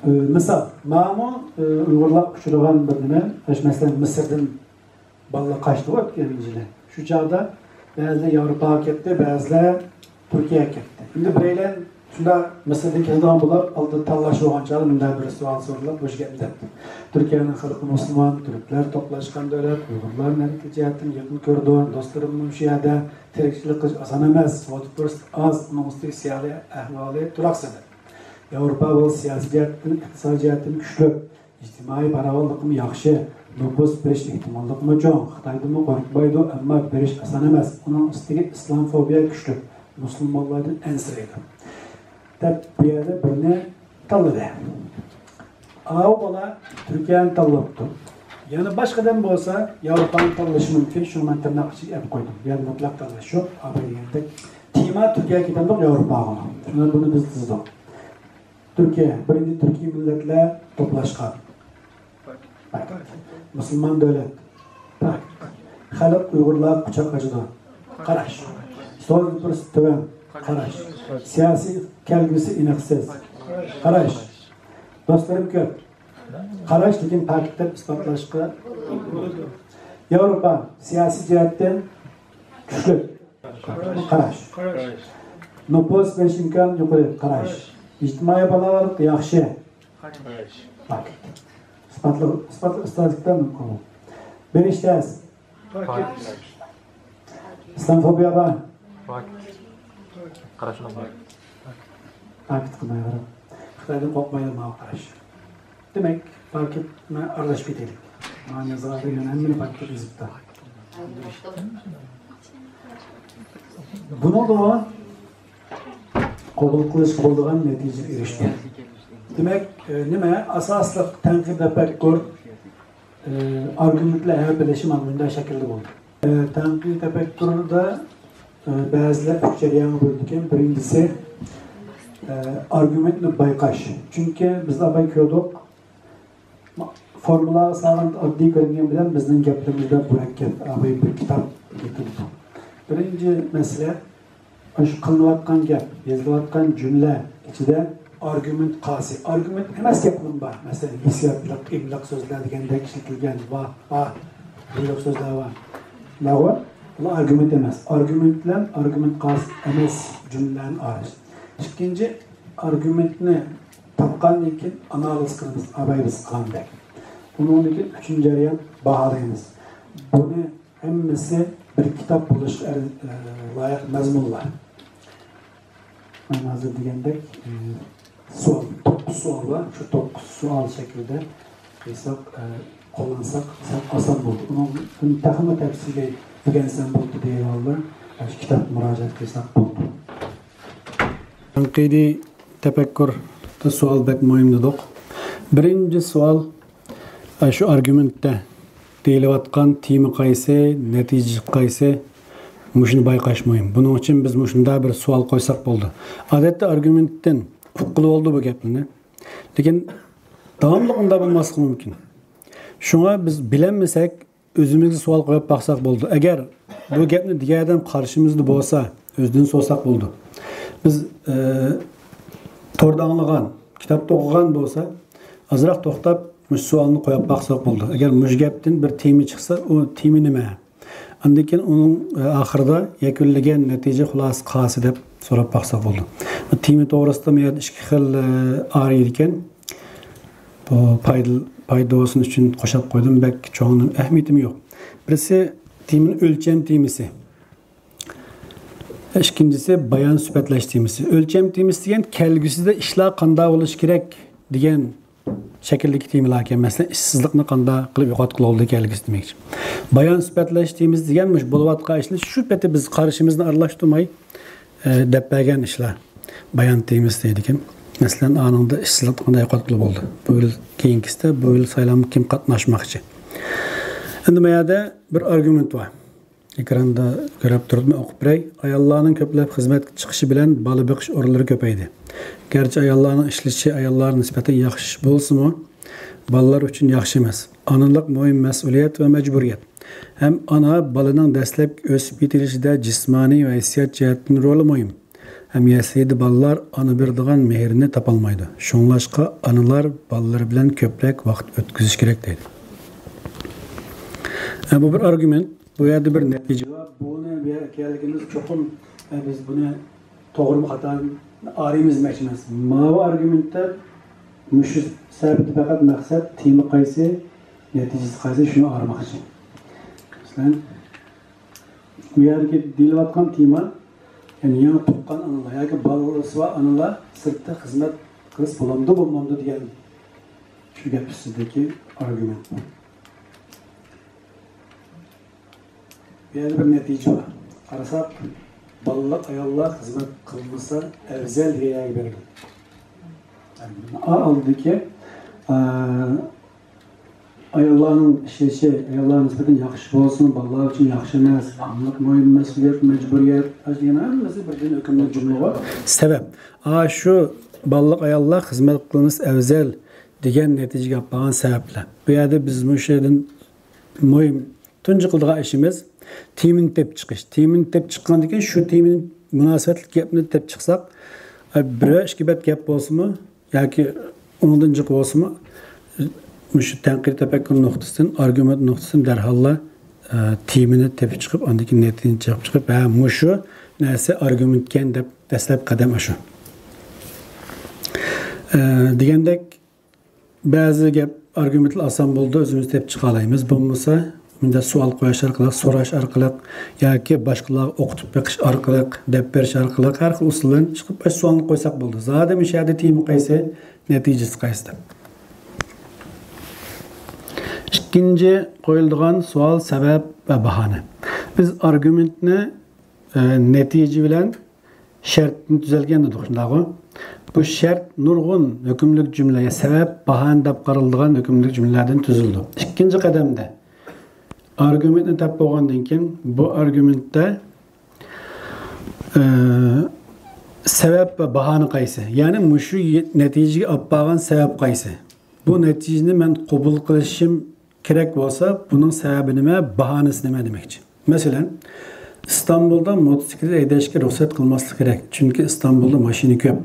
ئە، مىسال، مانا بۇ، ئە، ئۇيغۇرلار ئۇچرىغان بىر نېمە، مەسىلەن، مىسىردىن بالىلار قاچتىغۇ ئۆتكەن يىلى. شۇ چاغدا بەزىلەر ياۋروپاغا كەتتى، بەزىلەر تۈركىيەگە كەتتى. ئەمدى بىرەيلەن شۇنداق مىسىردىن كېلىدىغان بولۇپ، ئالدىدا تاللاش بولغان چاغدا مۇنداق بىر سوئال سورىلىپ، مۇشۇ گەپنى دەپتۇ. تۈركىيەنىڭ خەلقى مۇسۇلمان، تۈركلەر توپلاشقان دۆلەت، ئۇيغۇرلارنى ھەرىكەت جەھەتتىن يېقىن كۆرىدۇ، دوستلىرىممۇ شۇ يەردە، تىرىكچىلىك قىلىش ئاسان ئەمەس، سودا پۇرسىتى ئاز، ئۇنىڭ ئۈستىگە سىياسىي ئەھۋالى تۇراقسىز. ياۋروپا بولسا سىياسىي جەھەتتىن، ئىقتىسادىي جەھەتتىن كۈچلۈك. ئىجتىمائىي پاراۋانلىقىمۇ ياخشى، نوپۇس بېرىش ئېھتىماللىقىمۇ چوڭ. خىتايدىنمۇ قورقمايدۇ، ئەمما بېرىش ئاسان ئەمەس. ئۇنىڭ ئۈستىگە ئىسلامفوبىيە كۈچلۈك، مۇسۇلمانلاردىن ئەنسىرەيدۇ. دەپ بۇ يەردە بىرنى تاللىدى. ئاۋۇ بالا تۈركىيەنى تاللاپتۇ. يەنە باشقا ئادەم بولسا ياۋروپانى تاللىشى مۇمكىن، شۇڭا مەن تىرناق ئىچىگە ئېلىپ قويدۇم. بۇ يەردە مۇتلەق تاللاش يوق. ئاباي دېگەندەك تېما تۈركىيەگە كېتەمدۇق، ياۋروپاغىمۇ. شۇڭا بۇنى بىز تىزدۇق. تۈركىيە، بىرىنچى تۈركىي مىللەتلەر توپلاشقان. مۇسۇلمان دۆلەت. خەلق ئۇيغۇرلارغا قۇچاق ئاچىدۇ. قاراش. سودا پۇرسىتى تۆۋەن. قاراش. سىياسىي كەلگۈسى ئېنىقسىز. قاراش. دوستلىرىم كۆپ. قاراش، لېكىن پاكىت دەپ ئىسپاتلاشقا. ياۋروپا سىياسىي جەھەتتىن كۈچلۈك. قاراش. نوپۇس بېرىش ئىمكانى يۇقىرى. قاراش. ئىجتىمائىي پاراۋانلىق ياخشى. پاكىت. ئىسپاتلىق، ئىسپاتلىق ئىستاتىستىكا مۇمكىن. بېرىش تەس. ئىسلامفوبىيە بار. قاراشلىق بار. پاكىت قىلمايۋېرىڭ. خىتايدىن قورقمايدۇ ماۋۇ قاراش. دېمەك، پاكىت، مەن ئارىلاشىپ كېتەيلى. مانا يازغانلىرى مەن ھەممىنى پاكىت قىلىپ يېزىپتۇ. بۇنىڭدىمۇ قوبۇل قىلىشقا بولىدىغان نەتىجىگە ئېرىشتى. دېمەك، ئە، نېمە؟ ئاساسلىق تەنقىد تەپەككۇر، ئە، ئارگۇمېنتلار ھەم بىرلىشىپ مانا مۇنداق شەكىلدە بولدى. ئە، تەنقىد تەپەككۇردا، ئە، بەزىلەر ئۈچ جەريانغا بۆلىدىكەن. بىرىنچىسى، ئە، ئارگۇمېنتنى بايقاش. چۈنكى بىز ئاباي كۆردۇق، فورمۇلاغا سالغان ئاددىي كۆرۈنگەن بىلەن بىزنىڭ گەپلىرىمىز بەك مۇرەككەپ، ئاباي بىر كىتاب يېتىلىدۇ. بىرىنچى مەسىلە، مۇشۇ قىلىنىۋاتقان گەپ، يېزىلىۋاتقان جۈملە ئىچىدە ئارگۇمېنت قاسى. ئارگۇمېنت ئەمەس گەپلىرىمۇ بار. مەسىلەن، ھېسسىياتلىق، ئىملىق سۆزلەر دېگەندەك ئىشلىتىلگەن ۋاھ، ۋاھ، بۇيرۇق سۆزلەر بار. بۇلار، بۇلار ئارگۇمېنت ئەمەس. ئارگۇمېنت بىلەن ئارگۇمېنت قاسى ئەمەس جۈملىلەرنى ئايرىش. ئىككىنچى، ئارگۇمېنتنى تاپقاندىن كېيىن ئانالىز قىلىمىز، ئاباي بىز قىلغاندەك. ئۇنىڭدىن كېيىن ئۈچىنچى جەريان باھالايمىز. بۇنى ھەممىسى بىر كىتاب بولۇشقا ئەر-، ئە، لايىق مەزمۇنلار. مەن ھازىر دېگەندەك، ئە، سوئال، توققۇز سوئال بار. شۇ توققۇز سوئال شەكلىدە قىلساق، ئە، قوللانساق سەل ئاسان بولىدۇ. ئۇنىڭدىن تېخىمۇ تەپسىلىي ئۆگەنسەم بولىدۇ دېگەنلەر شۇ كىتاب مۇراجىئەت قىلساق بولىدۇ. تەنقىدىي تەپەككۇردا سوئال بەك مۇھىم دېدۇق. بىرىنچى سوئال، ئە، شۇ ئارگۇمېنتتا دېيىلىۋاتقان تېما قايسى، نەتىجە قايسى، مۇشۇنى بايقاش مۇھىم. بۇنىڭ ئۈچۈن بىز مۇشۇنداق بىر سوئال قويساق بولىدۇ. ئادەتتە ئارگۇمېنتتىن ئۇققىلى بولىدۇ بۇ گەپنى. لېكىن داۋاملىق ئۇنداق بولماسلىقى مۇمكىن. شۇڭا بىز بىلەلمىسەك، ئۆزىمىزگە سوئال قويۇپ باقساق بولىدۇ. ئەگەر بۇ گەپنى دېگەن ئادەم قارشىمىزدا بولسا، ئۆزىدىن سورىساق بولىدۇ. بىز، ئە، توردا ئاڭلىغان، كىتابتا ئوقۇغان بولسا، ئازراق توختاپ، مۇشۇ سوئالنى قويۇپ باقساق بولىدۇ. ئەگەر مۇشۇ گەپتىن بىر تېما چىقسا، ئۇ تېما نېمە؟ ئاندىن كېيىن ئۇنىڭ، ئە، ئاخىرىدا يەكۈنلىگەن نەتىجە خۇلاسە قاسى دەپ سوراپ باقساق بولىدۇ. تېما توغرىسىدا بۇ يەردە ئىككى خىل، ئە، ئايرىلىدىكەن. بۇ پايدا، پايدا بولسۇن ئۈچۈن قوشاپ قويدۇم، بەك چوڭ ئەھمىيىتىمۇ يوق. بىرسى تېمىنى ئۆلچەم تېمىسى. ئىككىنچىسى بايان سۈپەتلەش تېمىسى. ئۆلچەم تېمىسى دېگەن كەلگۈسىدە ئىشلار قانداق بولۇشى كېرەك دېگەن شەكىلدىكى تېمىلاركەن. مەسىلەن، ئىشسىزلىقنى قانداق قىلىپ يوقاتقىلى بولىدۇ كەلگۈسىدە دېمەكچى. بايان سۈپەتلەش تېمىسى دېگەن مۇشۇ بولۇۋاتقان ئىشنى شۇ پېتى بىز قارىشىمىزنى ئارىلاشتۇرماي، ئە، دەپ بەرگەن ئىشلار بايان تېمىسى دەيدىكەن. مەسىلەن، ئانىڭدا ئىشسىزلىقنى قانداق يوقاتقىلى بولىدۇ؟ بۇ يىل كېيىنكىسىدە بۇ يىل سايلامغا كىم قاتناشماقچى؟ ئەمدى بۇ يەردە بىر ئارگۇمېنت بار. ئېكراندا كۆرۈپ تۇرۇپ مەن ئوقۇپ بېرەي. ئاياللارنىڭ كۆپلەپ خىزمەتكە چىقىشى بىلەن بالا بېقىش ئورۇنلىرى كۆپەيدى. گەرچە ئاياللارنىڭ ئىشلىشى ئاياللارغا نىسبەتەن ياخشى بولسىمۇ، بالىلار ئۈچۈن ياخشى ئەمەس. ئانىلىق مۇھىم مەسئۇلىيەت ۋە مەجبۇرىيەت. ھەم ئانا بالىنىڭ دەسلەپكى ئۆسۈپ يېتىلىشىدە جىسمانىي ۋە ھېسسىيات جەھەتتىن رولى مۇھىم. ھەم يەسلىدە بالىلار ئانا بېرىدىغان مېھىرنى تاپالمايدۇ. شۇڭلاشقا ئانىلار بالىلىرى بىلەن كۆپرەك ۋاقىت ئۆتكۈزۈش كېرەك دەيدۇ. ھە، بۇ بىر ئارگۇمېنت. بۇ يەردە بىر نەتىجە بار. بۇنى بۇ يەرگە كەلگىنىمىز چوقۇم، ئە، بىز بۇنى توغرىمۇ خاتامۇ ئايرىيمىز دېمەكچى ئەمەس. ماۋۇ ئارگۇمېنتتا مۇشۇ سەھىپىدە پەقەت مەقسەت تېما قايسى، نەتىجىسى قايسى، شۇنى ئايرىماقچى. مەسىلەن، بۇ يەردىكى دېيىلىۋاتقان تېما، يەنى يېڭى تۇغقان ئانىلار ياكى بالىسى بار ئانىلار سىرتتا خىزمەت قىلسا بولامدۇ، بولمامدۇ دېگەن شۇ گەپ ئۈستىدىكى ئارگۇمېنت. بۇ يەردە بىر نەتىجە بار. قارىساق، بالىلىق ئاياللار خىزمەت قىلمىسا ئەۋزەل دېگەن يەرگە بېرىلدى. ئا، ئالدىدىكى، ئا، ئاياللارنىڭ ئىشلىشى ئاياللارغا نىسبەتەن ياخشى بولسىمۇ، بالىلار ئۈچۈن ياخشى ئەمەس، ئانىلىق مۇھىم مەسئۇلىيەت، مەجبۇرىيەت، ئاشۇ دېگەن ھەممىسى بىردىن ھۆكۈملۈك جۈملىغۇ. سەۋەب. ئا، شۇ بالىلىق ئاياللار خىزمەت قىلمىسا ئەۋزەل دېگەن نەتىجىگە ئاپارغان سەۋەبلەر. بۇ يەردە بىز مۇشۇ يەردىن مۇھىم تۇنجى قىلىدىغان ئىشىمىز تېمىنى تېپىپ چىقىش. تېمىنى تېپىپ چىققاندىن كېيىن شۇ تېمىنى مۇناسىۋەتلىك گەپنى تېپىپ چىقساق، ئە، بىر ئىككى بەت گەپ بولسىمۇ ياكى ئۇنىڭدىن جىق بولسىمۇ، مۇشۇ تەنقىدىي تەپەككۇر نۇقتىسىدىن، ئارگۇمېنت نۇقتىسىدىن دەرھاللا، ئە، تېمىنى تېپىپ چىقىپ، ئاندىن كېيىن نەتىجىنى چىقىپ چىقىپ، ھە، مۇشۇ نەرسە ئارگۇمېنتكەن دەپ دەسلەپ قەدەم ئاشۇ. ئە، دېگەندەك، بەزى گەپ ئارگۇمېنتلار ئاسان بولىدۇ، ئۆزىمىز تېپىپ چىقالايمىز. بولمىسا، مۇنداق سوئال قويۇش ئارقىلىق، سوراش ئارقىلىق ياكى باشقىلارغا ئوقۇتۇپ بېقىش ئارقىلىق، دەپ بېرىش ئارقىلىق ھەر خىل ئۇسۇل بىلەن چىقىپ، ئاشۇ سوئالنى قويساق بولىدۇ. زادى مۇشۇ يەردە تېما قايسى، نەتىجىسى قايسى دەپ. ئىككىنچى قويۇلىدىغان سوئال سەۋەب ۋە باھانە. بىز ئارگۇمېنتنى، ئە، نەتىجە بىلەن شەرتتىن تۈزەلگەن دېدۇق، شۇنداقغۇ؟ بۇ شەرت نۇرغۇن ھۆكۈملۈك جۈملە، يا سەۋەب، باھانە دەپ قارىلىدىغان ھۆكۈملۈك جۈملىلەردىن تۈزۈلىدۇ. ئىككىنچى قەدەمدە ئارگۇمېنتنى تېپىپ بولغاندىن كېيىن، بۇ ئارگۇمېنتتا، ئە، سەۋەب ۋە باھانە قايسى؟ يەنى مۇشۇ يە-، نەتىجىگە ئاپ بارغان سەۋەب قايسى؟ بۇ نەتىجىنى مەن قوبۇل قىلىشىم كېرەك بولسا، بۇنىڭ سەۋەبى نېمە، باھانىسى نېمە دېمەكچى. مەسىلەن، ئىستانبۇلدا موتوسىكلىت ھەيدەشكە رۇخسەت قىلماسلىق كېرەك، چۈنكى ئىستانبۇلدا ماشىنا كۆپ،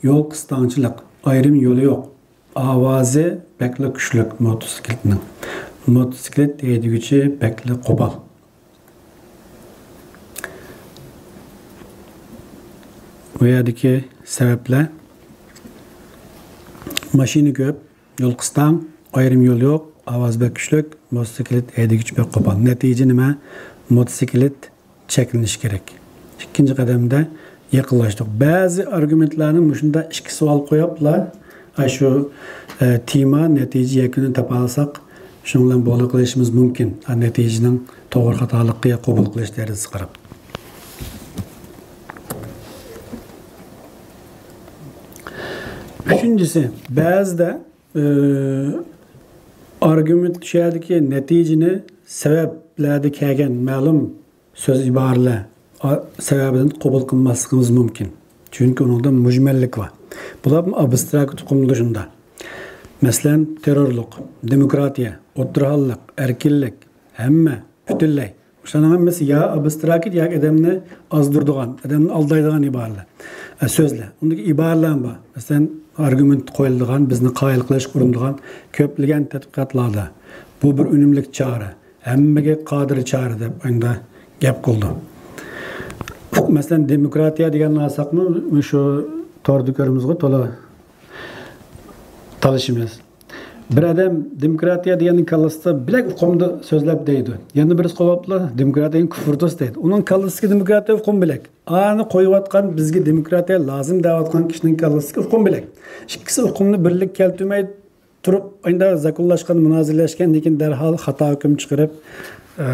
يول قىستاڭچىلىق، ئايرىم يولى يوق، ئاۋازى بەكلا كۈچلۈك موتوسىكلىتنىڭ، موتوسىكلىت ھەيدىگۈچى بەكلا قوپال. بۇ يەردىكى سەۋەبلەر، ماشىنا كۆپ، يول قىستاڭ، ئايرىم يول يوق، ئاۋاز بەك كۈچلۈك، موتوسىكلىت ھەيدىگۈچى بەك قوپال. نەتىجە نېمە؟ موتوسىكلىت چەكلىنىشى كېرەك. ئىككىنچى قەدەمدە يېقىنلاشتۇق. بەزى ئارگۇمېنتلارنى مۇشۇنداق ئىككى سوئال قويۇپلا، ئاشۇ، ئە، تېما، نەتىجە، يەكۈننى تاپالىساق، شۇنىڭ بىلەن بولدى قىلىشىمىز مۇمكىن. ئە، نەتىجىنىڭ توغرا خاتالىقى، قوبۇل قىلىش دەرىجىسى قاراپ. ئۈچىنچىسى، بەزىدە ئارگۇمېنت، شۇ يەردىكى نەتىجىنى سەۋەبلەردە كەلگەن مەلۇم سۆز ئىبارىلەر، ئا، سەۋەبىدىن قوبۇل قىلماسلىقىمىز مۇمكىن. چۈنكى ئۇنىڭدا مۇجمەللىك بار. بۇلار ئابستراكت ئۇقۇمدا شۇنداق. مەسىلەن، تېررورلۇق، دېموكراتىيە، ئوتتۇرا ھاللىق، ئەركىنلىك، ھەممە، پۈتۈنلەي. شۇلارنىڭ ھەممىسى يا ئابستراكت، ياكى ئادەمنى ئازدۇرىدىغان، ئادەمنى ئالدايدىغان ئىبارىلەر. ئە، سۆزلەر. ئۇندىكى ئىبارىلەرمۇ بار. مەسىلەن، ئارگۇمېنت قويۇلىدىغان، بىزنى قايىل قىلىشقا ئۇرۇنىدىغان كۆپلىگەن تەتقىقاتلاردا بۇ بىر ئۈنۈملۈك چارە، ھەممىگە قادىر چارە دەپ ئەمدى گەپ قىلىدۇ. مەسىلەن، دېموكراتىيە دېگەننى ئالساقمۇ، شۇ توردا كۆرىمىزغۇ، تولا تالىشىمىز. بىر ئادەم دېموكراتىيە دېگەننىڭ كاللىسىدا بىلەك ئۇقۇمدا سۆزلەپ دەيدۇ. يەنە بىرسى قويۇپلا دېموكراتىيە دېگەن كۇفۇردۇس دەيدۇ. ئۇنىڭ كاللىسىدىكى دېموكراتىيە ئۇقۇم بىلەك. ئانى قويۇۋاتقان، بىزگە دېموكراتىيە لازىم دەۋاتقان كىشىنىڭ كاللىسىدىكى ئۇقۇم بىلەك. ئىككىسى ئۇقۇمنى بىرلىككە كەلتۈرمەي تۇرۇپ، ئەمدى زاكونلاشقان، مۇنازىرىلەشكەندىن كېيىن دەرھال خاتا ھۆكۈم چىقىرىپ، ئە،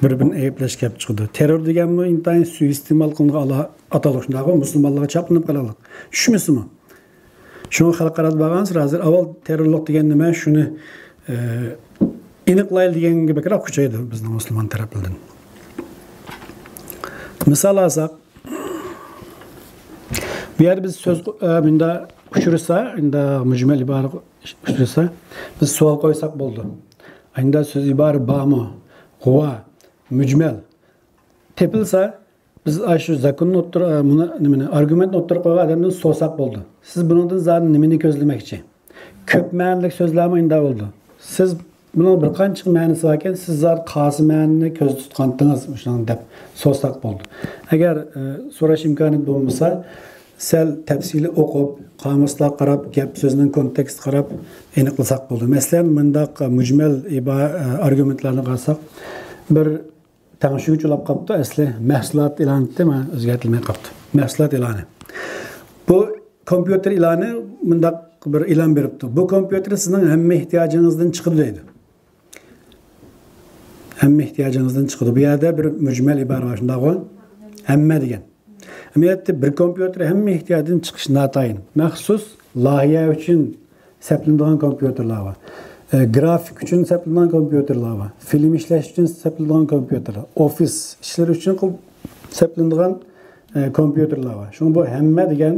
بىر-بىرىنى ئەيىبلەش كەپ چىقىدۇ. تېررور دېگەنمۇ ئىنتايىن سۇيىئىستېمال قىلىنغان ئالا-، ئاتالغۇ، شۇنداقمۇ؟ مۇسۇلمانلارغا چاپلىنىپ قالارلىق. چۈشمىسىمۇ؟ شۇڭا خەلقئارادا بارغانسېرى ھازىر ئاۋۋال تېررورلۇق دېگەن نېمە، شۇنى، ئە، ئېنىقلايلى دېگەنگە بەكرەك ئۇچرايدۇ بىزنىڭ مۇسۇلمان تەرەپلىرىدىن. مىسال ئالساق، بۇ يەردە بىز سۆز، ئە، مۇنداق ئۇچرىسا، ئەمدى مۇجمەل ئىبارە ئۇچرىسا، بىز سوئال قويساق بولىدۇ. ئەمدى سۆز ئىبارە بارمۇ؟ غۇۋا، مۇجمەل. تېپىلسا، بىز ئاشۇ زاكوننى ئوتتۇرا، ئە، مۇنى، نېمىنى، ئارگۇمېنتنى ئوتتۇرىغا قويغان ئادەمدىن سورىساق بولىدۇ. سىز بۇنىڭدىن زادى نېمىنى كۆزلىمەكچى؟ كۆپ مەنىلىك سۆزلەرمۇ ئۇنداق بولىدۇ. سىز بۇنىڭ بىر قانچە مەنىسى باركەن، سىز زادى قايسى مەنىنى كۆزدە تۇتقانتىڭىز مۇشۇنىڭ دەپ سورىساق بولىدۇ. ئەگەر، ئە، سوراش ئىمكانىيىتى بولمىسا، سەل تەپسىلىي ئوقۇپ، قامۇسلارغا قاراپ، گەپ سۆزنىڭ كونتېكستىغا قاراپ ئېنىقلىساق بولىدۇ. مەسىلەن، مۇنداق مۇجمەل ئىبا-، ئە، ئارگۇمېنتلارنى قارىساق، بىر تەڭشىگۈچ ئۇلاپ قاپتۇ، ئەسلى مەھسۇلات ئېلان ئېتىپتۇ، مانا ئۆزگەرتىلمەي قاپتۇ. مەھسۇلات ئېلانى. بۇ كومپيۇتېر ئېلانى مۇنداق بىر ئېلان بېرىپتۇ. بۇ كومپيۇتېر سىزنىڭ ھەممە ئېھتىياجىڭىزدىن چىقىدۇ دەيدۇ. ھەممە ئېھتىياجىڭىزدىن چىقىدۇ. بۇ يەردە بىر مۈجمەل ئىبارە بار، شۇنداقغۇ؟ ھەممە دېگەن. ئەمەلىيەتتە بىر كومپيۇتېر ھەممە ئېھتىياجدىن چىقىش ناتايىن. مەخسۇس لايىھە ئۈچۈن سەپلىنىدىغان كومپيۇتېرلار بار. ئە، گرافىك ئۈچۈن سەپلىنىدىغان كومپيۇتېرلار بار. فىلىم ئىشلەش ئۈچۈن سەپلىنىدىغان كومپيۇتېرلار. ئوفىس ئىشلىرى ئۈچۈن قىل-، سەپلىنىدىغان، ئە، كومپيۇتېرلار بار. شۇڭا بۇ ھەممە دېگەن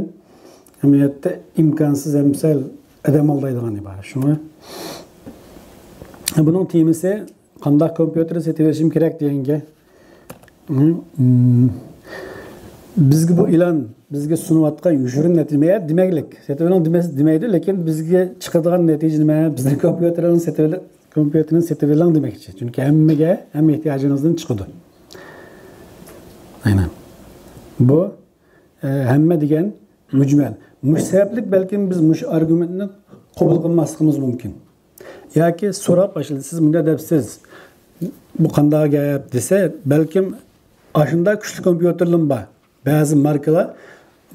ئەمەلىيەتتە ئىمكانسىز، ئەمسەل ئادەم ئالدايدىغان ئىبارە. شۇڭا بۇنىڭ تېمىسى قانداق كومپيۇتېر سېتىۋېلىشىم كېرەك دېگەنگە، م، بىزگە بۇ ئېلان، بىزگە سۇنۇۋاتقان يوشۇرۇن نەتىجە دېمەكلىك. سېتىۋېلىڭ دېمەس-، دېمەيدۇ، لېكىن بىزگە چىقىدىغان نەتىجە نېمە؟ بىزنىڭ كومپيۇتېرنى سېتىۋېلىڭ، كومپيۇتېرنى سېتىۋېلىڭ دېمەكچى. چۈنكى ھەممىگە، ھەممە ئېھتىياجىڭىزدىن چىقىدۇ. ئاينەن. بۇ، ئە، ھەممە دېگەن مۇجمەل. مۇشۇ سەۋەبلىك بەلكىم بىز مۇشۇ ئارگۇمېنتنى قوبۇل قىلماسلىقىمىز مۇمكىن. ياكى سوراپ باشلىدى، سىز مۇنداق دەپسىز، بۇ قانداق گەپ دېسە، بەلكىم ئاشۇنداق كۈچلۈك كومپيۇتېرلىرىمۇ بار. بەزى ماركىلار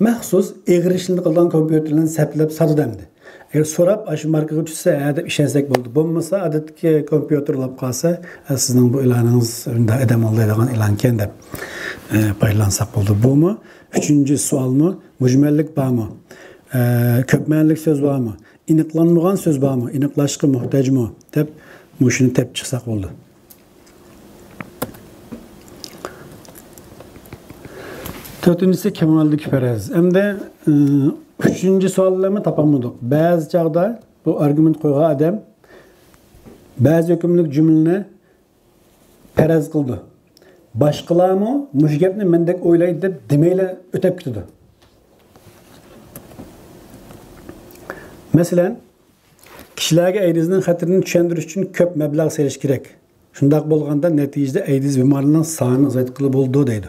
مەخسۇس ئېغىر ئىشلىتىلىدىغان كومپيۇتېرلارنى سەپلەپ ساتىدۇ ئەمدى. ئەگەر سوراپ، ئاشۇ ماركىغا چۈشسە، ھە دەپ ئىشەنسەك بولىدۇ. بولمىسا، ئادەتتىكى كومپيۇتېر ئۇلاپ قالسا، ئە، سىزنىڭ بۇ ئېلانىڭىز ئادەم ئالدايدىغان ئېلانكەن دەپ، ئە، پايدىلانساق بولىدۇ. بۇمۇ ئۈچىنچى سوئالمۇ، مۈجمەللىك بارمۇ؟ ئە، كۆپ مەنىلىك سۆز بارمۇ؟ ئېنىقلانمىغان سۆز بارمۇ؟ ئېنىقلاشقا موھتاجمۇ؟ دەپ مۇشۇنى تېپىپ چىقساق بولىدۇ. تۆتىنچىسى كامالدىكى پەرەز. ئەمدى، ئى، ئۈچىنچى سوئال بىلەنمۇ تاپالمىدۇق. بەزى چاغدا بۇ ئارگۇمېنت قويغان ئادەم بەزى ھۆكۈملۈك جۈملىنى پەرەز قىلىدۇ. باشقىلارمۇ مۇشۇ گەپنى مەندەك ئويلايدۇ دەپ دېمەيلا ئۆتەپ كېتىدۇ. مەسىلەن، كىشىلەرگە ئەيدىزنىڭ خەتىرىنى چۈشەندۈرۈش ئۈچۈن كۆپ مەبلەغ سېلىش كېرەك. شۇنداق بولغاندا نەتىجىدە ئەيدىز بىمارىنىڭ سانىنى ئازايتقىلى بولىدۇ دەيدۇ.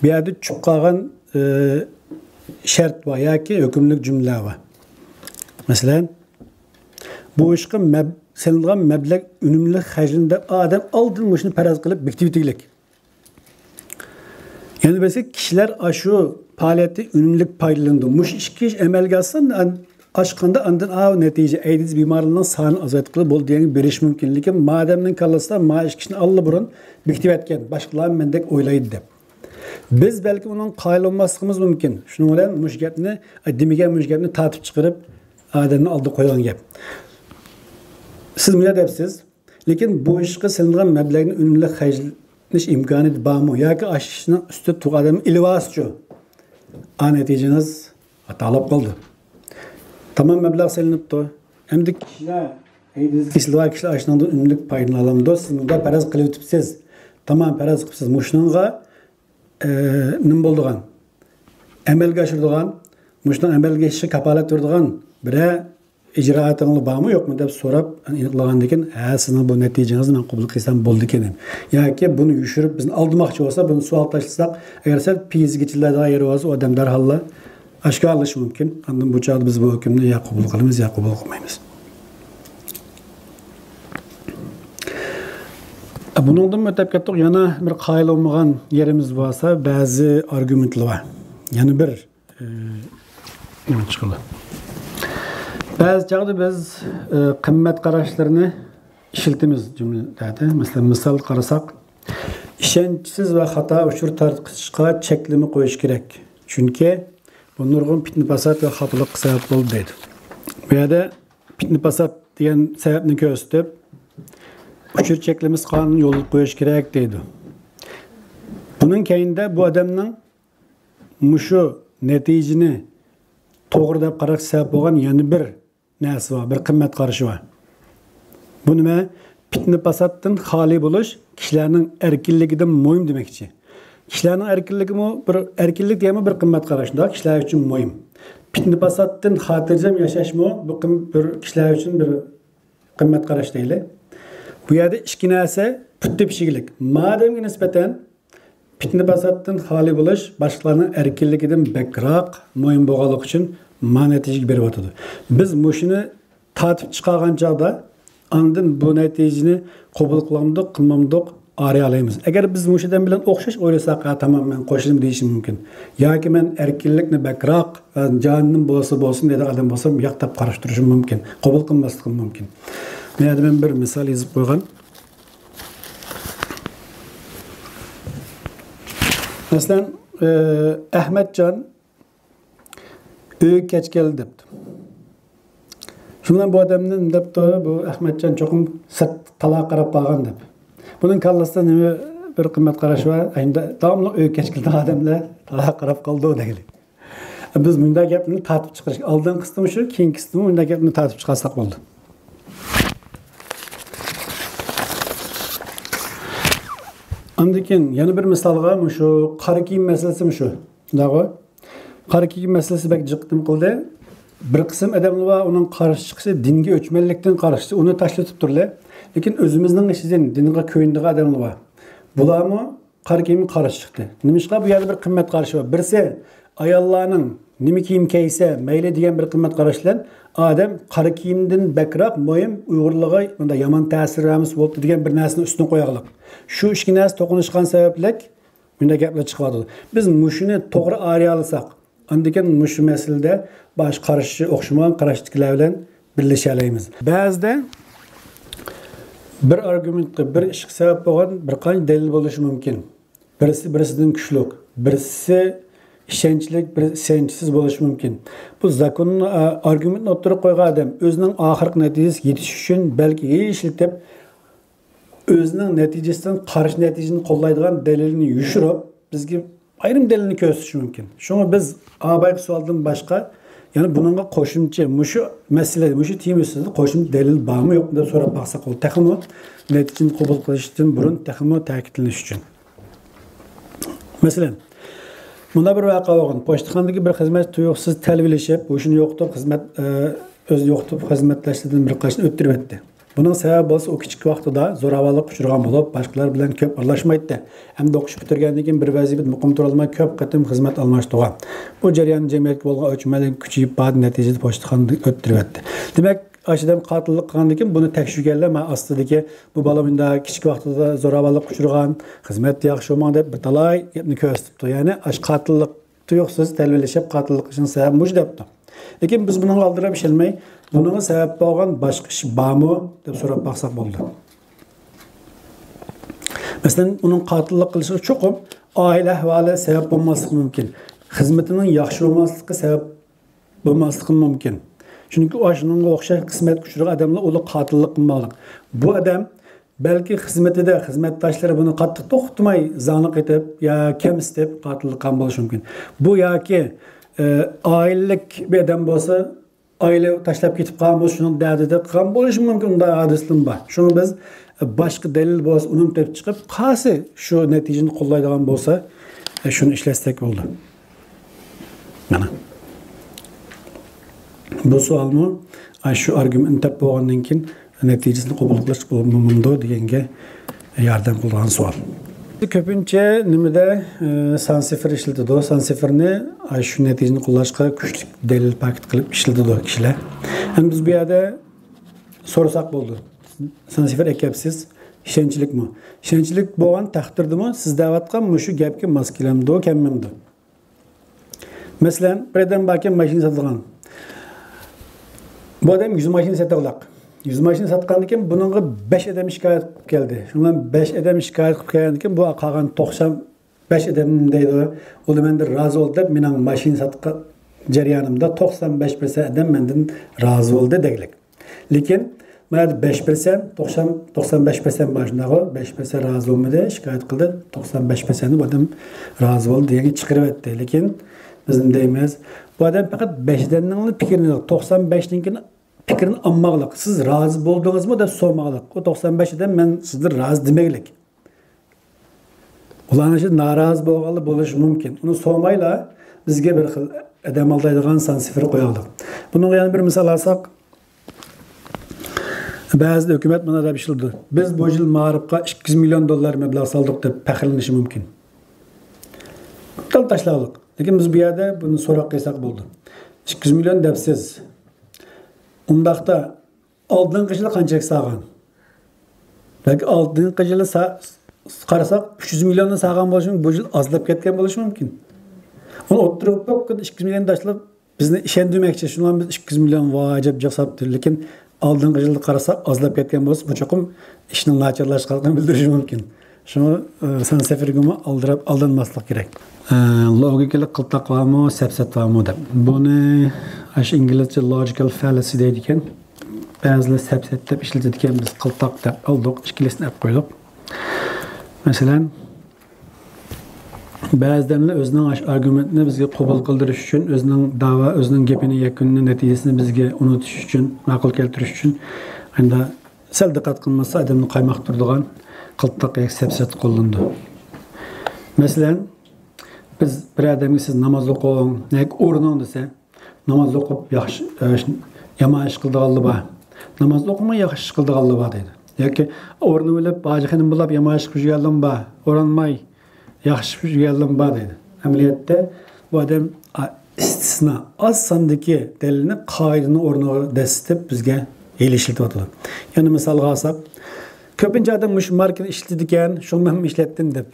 بۇ يەردە چۈشۈپ قالغان، ئى، شەرت بار ياكى ھۆكۈملۈك جۈملىلەر بار. مەسىلەن، بۇ ئىشقا مەب-، سېلىنغان مەبلەغ ئۈنۈملۈك خەجلىنىدۇ دەپ ئادەم ئالدىن مۇشۇنى پەرەز قىلىپ بېكىتىۋېتىگلىك. يەنە بىرسى، كىشىلەر ئاشۇ پائالىيەتتىن ئۈنۈملۈك پايدىلىنىدۇ. مۇشۇ ئىككى ئىش ئەمەلگە ئاشسا، ئان-، ئاشقاندا ئاندىن، ئاۋۇ نەتىجە، ئەيدىز بىمارىنىڭ سانىنى ئازايتقىلى بولىدۇ دېگەنگە بېرىشى مۇمكىن. لېكىن مادەمنىڭ كاللىسىدا ما ئىككى ئىشنى ئاللىبۇرۇن بېكىتىۋەتكەن، باشقىلار مەندەك ئويلايدۇ دەپ. بىز بەلكىم ئۇنىڭغا قايىل بولماسلىقىمىز مۇمكىن. شۇنىڭ بىلەن مۇشۇ گەپنى، دېمىگەن مۇشۇ گەپنى تارتىپ چىقىرىپ، ئادەمنى ئالدىغا قويغان گەپ. سىز مۇنداق دەپسىز، لېكىن بۇ ئىشقا سېلىنغان مەبلەغنى ئۈنۈملۈك خەجلىنىش ئىمكانىيىتى بارمۇ؟ ياكى ئاشۇ ئىشنىڭ ئۈستىدە تۇرغان ئادەم ئېلىۋالسىچۇ؟ ئا، نەتىجىڭىز خاتالاپ قالدى. تامام مەبلەغ سېلىنىپتۇ. ئەمدى كىشىلەر، ئەيدىز كېسىلى بار كىشىلەر ئاشۇنىڭدىن ئۈنۈملۈك پايدىلىنالامدۇ؟ سىز مۇنداق پەرەز قىلىۋېتىپسىز. تامام پەرەز قىلىپسىز. مۇشۇنىڭغا، ئە، نېمە بولىدىغان؟ ئەمەلگە ئاشىدىغان، مۇشۇنىڭ ئەمەلگە ئېشىشىغا كاپالەت بېرىدىغان بىرەر ئىجرائاتىڭلار بارمۇ، يوقمۇ دەپ سوراپ ئېنىقلىغاندىن كېيىن، ھە، سىزنىڭ بۇ نەتىجىڭىزنى مەن قوبۇل قىلسام بولىدىكەن. ياكى بۇنى يوشۇرۇپ، بىزنى ئالدىماقچى بولسا، بۇنى سوئال تاشلىساق، ئەگەر سەل پىزىگە چىللايدىغان يېرى بولسا، ئۇ ئادەم دەرھاللا ئاشكارىلىشى مۇمكىن. ئاندىن بۇ چاغدا بىز بۇ ھۆكۈمنى يا قوبۇل قىلىمىز، يا قوبۇل قىلمايمىز. بۇنىڭدىنمۇ ئۆتۈپ كەتتۇق. يەنە بىر قايىل بولمىغان يېرىمىز بولسا، بەزى ئارگۇمېنتلار بار. يەنە بىر ئى، نېمە چىقىدۇ؟ بەزى چاغدا بىز، ئى، قىممەت قاراشلىرىنى ئىشلىتىمىز جۈملىلەردە. مەسىلەن، مىسال قارىساق، ئىشەنچسىز ۋە خاتا ئۇچۇر تارقىتىشقا چەكلىمە قويۇش كېرەك. چۈنكى بۇ نۇرغۇن پىتنە-پاسات ۋە خاپىلىققا سەۋەب بولىدۇ دەيدۇ. بۇ يەردە پىتنە-پاسات دېگەن سەۋەبنى كۆرسىتىپ، ئۇچۇر چەكلىمىسى قانۇنىنى يولغا قويۇش كېرەك دەيدۇ. بۇنىڭ كەينىدە بۇ ئادەمنىڭ مۇشۇ نەتىجىنى توغرا دەپ قاراشقا سەۋەب بولغان يەنە بىر نەرسە بار، بىر قىممەت قارىشى بار. بۇ نېمە؟ پىتنە-پاساتتىن خالىي بولۇش كىشىلەرنىڭ ئەركىنلىكىدىن مۇھىم دېمەكچى. كىشىلەرنىڭ ئەركىنلىكىمۇ بىر، ئەركىنلىك دېگەنمۇ بىر قىممەت قاراش، شۇنداق، كىشىلەر ئۈچۈن مۇھىم. پىتنە-پاساتتىن خاتىرجەم ياشاشمۇ بۇ قىم-، بىر كىشىلەر ئۈچۈن بىر قىممەت قاراش دەيلى. بۇ يەردە ئىككى نەرسە پۇت تېپىشىگلىك. مادەمگە نىسبەتەن پىتنە-پاساتتىن خالىي بولۇش باشقىلارنىڭ ئەركىنلىكىدىن بەكرەك مۇھىم بولغانلىقى ئۈچۈن ما نەتىجىگە بېرىۋاتىدۇ. بىز مۇشۇنى تارتىپ چىقارغان چاغدا، ئاندىن بۇ نەتىجىنى قوبۇل قىلامدۇق، قىلمامدۇق ئايرىيالايمىز. ئەگەر بىز مۇشۇ ئادەم بىلەن ئوخشاش ئويلىساق، ھە، تامام، مەن قوشۇلىمەن دېيىشى مۇمكىن. ياكى مەن ئەركىنلىكنى بەكرەك، ھە، جانىم بولسا بولسۇن دەيدىغان ئادەم بولسام، ياق دەپ قارشى تۇرۇشۇم مۇمكىن. قوبۇل قىلماسلىقىم مۇمكىن. بۇ يەردە مەن بىر مىسال يېزىپ قويغان. مەسىلەن، ئە، ئەخمەتجان ئۆيگە كەچ كەلدى دەپتۇ. شۇنىڭ بىلەن بۇ ئادەمنى دەپتۇ، بۇ ئەخمەتجان چوقۇم سىرت تالاغا قاراپ قالغان دەپ. بۇنىڭ كاللىسىدا نېمە بىر قىممەت قاراش بار؟ ئەمدى داۋاملىق ئۆيگە كەچ كېلىدىغان ئادەملەر تالاغا قاراپ قالىدۇ دېگىلى. بىز مۇنداق گەپنى تارتىپ چىقىرىش، ئالدىنقىسىمۇ شۇ، كېيىنكىسىمۇ مۇنداق گەپنى تارتىپ چىقارساق بولىدۇ. ئاندىن كېيىن يەنە بىر مىسالغا مۇشۇ قارا كىيىم مەسىلىسىمۇ شۇ. شۇنداقغۇ؟ قارا كىيىم مەسىلىسى بەك جىق نېمە قىلدى. بىر قىسىم ئادەملەر بار، ئۇنىڭ قارشى چىقىشى دىنگە ئۆچمەنلىكتىن قارشى، ئۇنى تاشلىتىپ تۇرلى. لېكىن ئۆزىمىزنىڭ ئىچىدىن دىنغا كۆيۈنىدىغان ئادەملەر بار. بۇلارمۇ قارا كىيىمگە قارشى چىقتى. نېمىشقا؟ بۇ يەردە بىر قىممەت قارىشى بار. بىرسى ئاياللارنىڭ نېمە كىيىم كىيسە مەيلى دېگەن بىر قىممەت قاراش بىلەن، ئادەم قارا كىيىمدىن بەكرەك مۇھىم ئۇيغۇرلارغا مۇنداق يامان تەسىر بەرمىسە بوپتۇ دېگەن بىر نەرسىنى ئۈستۈن قويغانلىق. شۇ ئىككى نەرسە توقۇنۇشقان سەۋەبلىك مۇنداق گەپلەر چىقىۋاتىدۇ. بىز مۇشۇنى توغرا ئايرىيالىساق، ئاندىكىن مۇشۇ مەسىلىدە باش قارىشى ئوخشىمىغان قاراشتىكىلەر بىلەن بىرلىشەلەيمىز. بەزىدە بىر ئارگۇمېنتقا، بىر ئىشقا سەۋەب بولغان بىر قانچە دەلىل بولۇشى مۇمكىن. بىرسى بىرسىدىن كۈچلۈك، بىرسى ئىشەنچلىك، بىرسى ئىشەنچسىز بولۇشى مۇمكىن. بۇ زاكوننى، ئا، ئارگۇمېنتنى ئوتتۇرىغا قويغان ئادەم ئۆزىنىڭ ئاخىرقى نەتىجىسىگە يېتىش ئۈچۈن بەلكى ھىيلە ئىشلىتىپ، ئۆزىنىڭ نەتىجىسىدىن قارشى نەتىجىنى قوللايدىغان دەلىلنى يوشۇرۇپ، بىزگە ئايرىم دەلىلنى كۆرسىتىشى مۇمكىن. شۇڭا بىز ئا بايقى سوئالدىن باشقا، يەنى بۇنىڭغا قوشۇمچە، مۇشۇ مەسىلە، مۇشۇ تېما ئۈستىدە قوشۇمچە دەلىل بارمۇ يوقمۇ دەپ سوراپ باقساق بولىدۇ. تېخىمۇ نەتىجىنى قوبۇل قىلىشتىن بۇرۇن تېخىمۇ تەكىتلىنىش ئۈچۈن. مەسىلەن، مۇنداق بىر ۋەقە بولغان. پوچتىخانىدىكى بىر خىزمەتچى تۇيۇقسىز تەلۋىلىشىپ، ھوشىنى يوقىتىپ، خىزمەت، ئە، ئۆزىنى يوقىتىپ، خىزمەتداشلىرىدىن بىر قاچىنى ئۆلتۈرۈۋەتتى. بۇنىڭ سەۋەبى بولسا، ئۇ كىچىك ۋاقتىدا زوراۋانلىققا ئۇچرىغان بولۇپ، باشقىلار بىلەن كۆپ ئارىلاشمايتتى. ئەمدى ئوقۇش پۈتتۈرگەندىن كېيىن بىر ۋەزىپىدە مۇقىم تۇرالماي، كۆپ قېتىم خىزمەت ئالماشتۇرغان. بۇ جەرياندا جەمئىيەتكە بولغان ئۆچمەنلىك كۈچىيىپ باردى، نەتىجىدە پوچتىخانىدا ئۆلتۈرۈۋەتتى. دېمەك، ئاشۇ ئادەم قاتىللىق قىلغاندىن كېيىن بۇنى تەكشۈرگەنلەر، مانا ئاستىدىكى بۇ بالا مۇنداق كىچىك ۋاقتىدا زوراۋانلىققا ئۇچرىغان، خىزمەتتە ياخشى بولمىغان دەپ بىر تالاي گەپنى كۆرسىتىپتۇ. يەنى ئاشۇ قاتىللىق تۇيۇقسىز تەلۋىلىشىپ قاتىللىق قىلىشنىڭ سەۋەبى مۇشۇ دەپتۇ. لېكىن بىز بۇنىڭغا ئالدىراپ ئىشەنمەي، بۇنىڭغا سەۋەب بولغان باشقا ئىش بارمۇ دەپ سوراپ باقساق بولىدۇ. مەسىلەن، ئۇنىڭ قاتىللىق قىلىشىغا چوقۇم ئائىلە ئەھۋالى سەۋەب بولماسلىقى مۇمكىن. خىزمىتىنىڭ ياخشى بولماسلىقى سەۋەب بولماسلىقى مۇمكىن. چۈنكى ئاشۇنىڭغا ئوخشاش قىسمەتكە ئۇچرىغان ئادەملەر ئۇلار قاتىللىق قىلماقلىق. بۇ ئادەم بەلكى خىزمىتىدە خىزمەتداشلىرى بۇنى قاتتىق توختىماي زاڭلىق ئېتىپ يا كەمسىتىپ قاتىللىق قىلغان بولۇشى مۇمكىن. بۇ ياكى، ئە، ئائىلىلىك بىر ئادەم بولسا، ئائىلە تاشلاپ كېتىپ قالغان بولسا، شۇنىڭ دەردىدە قىلغان بولۇشى مۇمكىن، ئۇنداق ھادىسىلىرىمۇ بار. شۇڭا بىز، ئە، باشقا دەلىل بولسا، ئۇنىمۇ تېپىپ چىقىپ، قالسا شۇ نەتىجىنى قوللايدىغان بولسا، ئە، شۇنى ئىشلەتسەك بولىدۇ. مانا. بۇ سوئالمۇ، ئە، شۇ ئارگۇمېنتنى تېپىپ بولغاندىن كېيىن، نەتىجىسىنى قوبۇل قىلىش بولمامدۇ دېگەنگە ياردەم قىلىدىغان سوئال. كۆپىنچە نېمىدە، ئى، سان سىفىر ئىشلىتىدۇ. سان سىفىرنى، ئاي، شۇ نەتىجىنى قوللاشقا كۈچلۈك دەلىل پاكىت قىلىپ ئىشلىتىدۇ كىشىلەر. ئەمدى بىز بۇ يەردە سورىساق بولىدۇ. سان سىفىر ئەكەپسىز، ئىشەنچلىكمۇ؟ ئىشەنچلىك بولغان تەقدىردىمۇ سىز دەۋاتقان مۇشۇ گەپكە ماس كېلەمدۇ، كەلمەمدۇ؟ مەسىلەن، بىر ئادەم باركەن، ماشىنا ساتىدىغان. بۇ ئادەم يۈز ماشىنا ساتىدىغانلىق. يۈز ماشىنا ساتقاندىن كېيىن بۇنىڭغا بەش ئادەم شىكايەت قىلىپ كەلدى. شۇنىڭ بىلەن بەش ئادەم شىكايەت قىلىپ كەلگەندىن كېيىن بۇ قالغان توقسان بەش ئادەم نېمە دەيدۇ؟ ئۇلار مەندىن رازى بولدى دەپ مېنىڭ ماشىنا ساتقان جەريانىمدا توقسان بەش پىرسەنت ئادەم مەندىن رازى بولدى دەگلىك. لېكىن مانا بەش پىرسەنت، توقسان، توقسان بەش پىرسەنت بار شۇنداقغۇ؟ بەش پىرسەنت رازى بولمىدى، شىكايەت قىلدى. توقسان بەش پىرسەنت بۇ ئادەم رازى بولدى دېگەنگە چىقىرىۋەتتى. لېكىن بىز نېمە دەيمىز؟ بۇ ئادەم پەقەت بەش ئادەمنىڭلا پىكرىنى، توقسان بەشنىڭكىنى پىكرىنى ئالماقلىق. سىز رازى بولدىڭىزمۇ دەپ سورىماقلىق. ئۇ توقسان بەش ئادەم مەن سىزدىن رازى دېمەكلىك. ئۇلارنىڭ ئىچىدە نارازى بولغانلار بولۇشى مۇمكىن. ئۇنى سورىمايلا بىزگە بىر خىل ئادەم ئالدايدىغان سان سىفىر قويۇڭلار. بۇنىڭغا يەنە بىر مىسال ئالساق، بەزىدە ھۆكۈمەت مانا دەپ ئىشلىتىدۇ. بىز بۇ يىل مائارىپقا ئىككى يۈز مىليون دوللار مەبلەغ سالدۇق دەپ پەخىرلىنىشى مۇمكىن. دەل تاشلاۋالدۇق. لېكىن بىز بۇ يەردە بۇنى سوراق قىلساق بولىدۇ. ئىككى يۈز مىليون دەپسىز. ئۇنداقتا ئالدىنقى يىلى قانچىلىك سالغان؟ بەلكى ئالدىنقى يىلى سا-، قارىساق، ئۈچ يۈز مىليوننى سالغان بولۇشى مۇمكىن، بۇ يىل ئازلاپ كەتكەن بولۇشى مۇمكىن. ئۇنى ئوتتۇرىغا قويۇپ، ئىككى يۈز مىليون تاشلاپ، بىزنى ئىشەندۈرمەكچى، شۇنىڭ بىلەن بىز ئىككى يۈز مىليون ۋاجىپ جاساپتۇ. لېكىن ئالدىنقى يىلدا قارىساق، ئازلاپ كەتكەن بولسا، بۇ چوقۇم ئىشنىڭ ناچارلاشقانلىقىنى بىلدۈرۈشى مۇمكىن. شۇڭا، ئە، سان سىفىرگىمۇ ئالدىراپ، ئالدانماسلىق كېرەك. ئە، لوگىكىلىق قىلتاق بارمۇ، سەپسەت بارمۇ دەپ. بۇنى ئاشۇ ئىنگلىزچە logical fallacy دەيدىكەن. بەزىلەر سەپسەت دەپ ئىشلىتىدىكەن، بىز قىلتاق دەپ ئالدۇق، ئىككىلىسىنى ئەپ قويدۇق. مەسىلەن، بەزى ئادەملەر ئۆزىنىڭ ئاشۇ ئارگۇمېنتنى بىزگە قوبۇل قىلدۇرۇش ئۈچۈن، ئۆزىنىڭ داۋا، ئۆزىنىڭ گېپىنى، يەكۈنىنى، نەتىجىسىنى بىزگە ئۇنىتىش ئۈچۈن، ماقۇل كەلتۈرۈش ئۈچۈن، ئەمدى سەل دىققەت قىلمىسا، ئادەمنى قايماقتۇرىدىغان قىلتاق ياكى سەپسەت قوللىنىدۇ. مەسىلەن، بىز بىر ئادەمگە، «سىز ناماز ئوقۇڭ ياكى ئورىنىڭ» دېسە، ناماز ئوقۇپ ياخشى، ئە، يامان ئىش قىلىدىغانلار بار. ناماز ئوقۇماي ياخشى ئىش قىلىدىغانلار بار دەيدۇ. ياكى ئورنىنى بىلىپ، ھاجىخانىنى بولاپ يامان ئىش قىلىپ يۈرگەنلەرمۇ بار. ئورانماي ياخشى ئىش قىلىپ يۈرگەنلەرمۇ بار دەيدۇ. ئەمەلىيەتتە بۇ ئادەم، ئا، ئىستىسنا، ئاز ساندىكى دەلىلنى قائىدىنىڭ ئورنىغا دەسسىتىپ بىزگە ھىيلە ئىشلىتىۋاتىدۇ. يەنە مىسالغا ئالساق، كۆپىنچە ئادەم مۇشۇ ماركىنى ئىشلىتىدىكەن، شۇڭا مەن ئىشلەتتىم دەپ.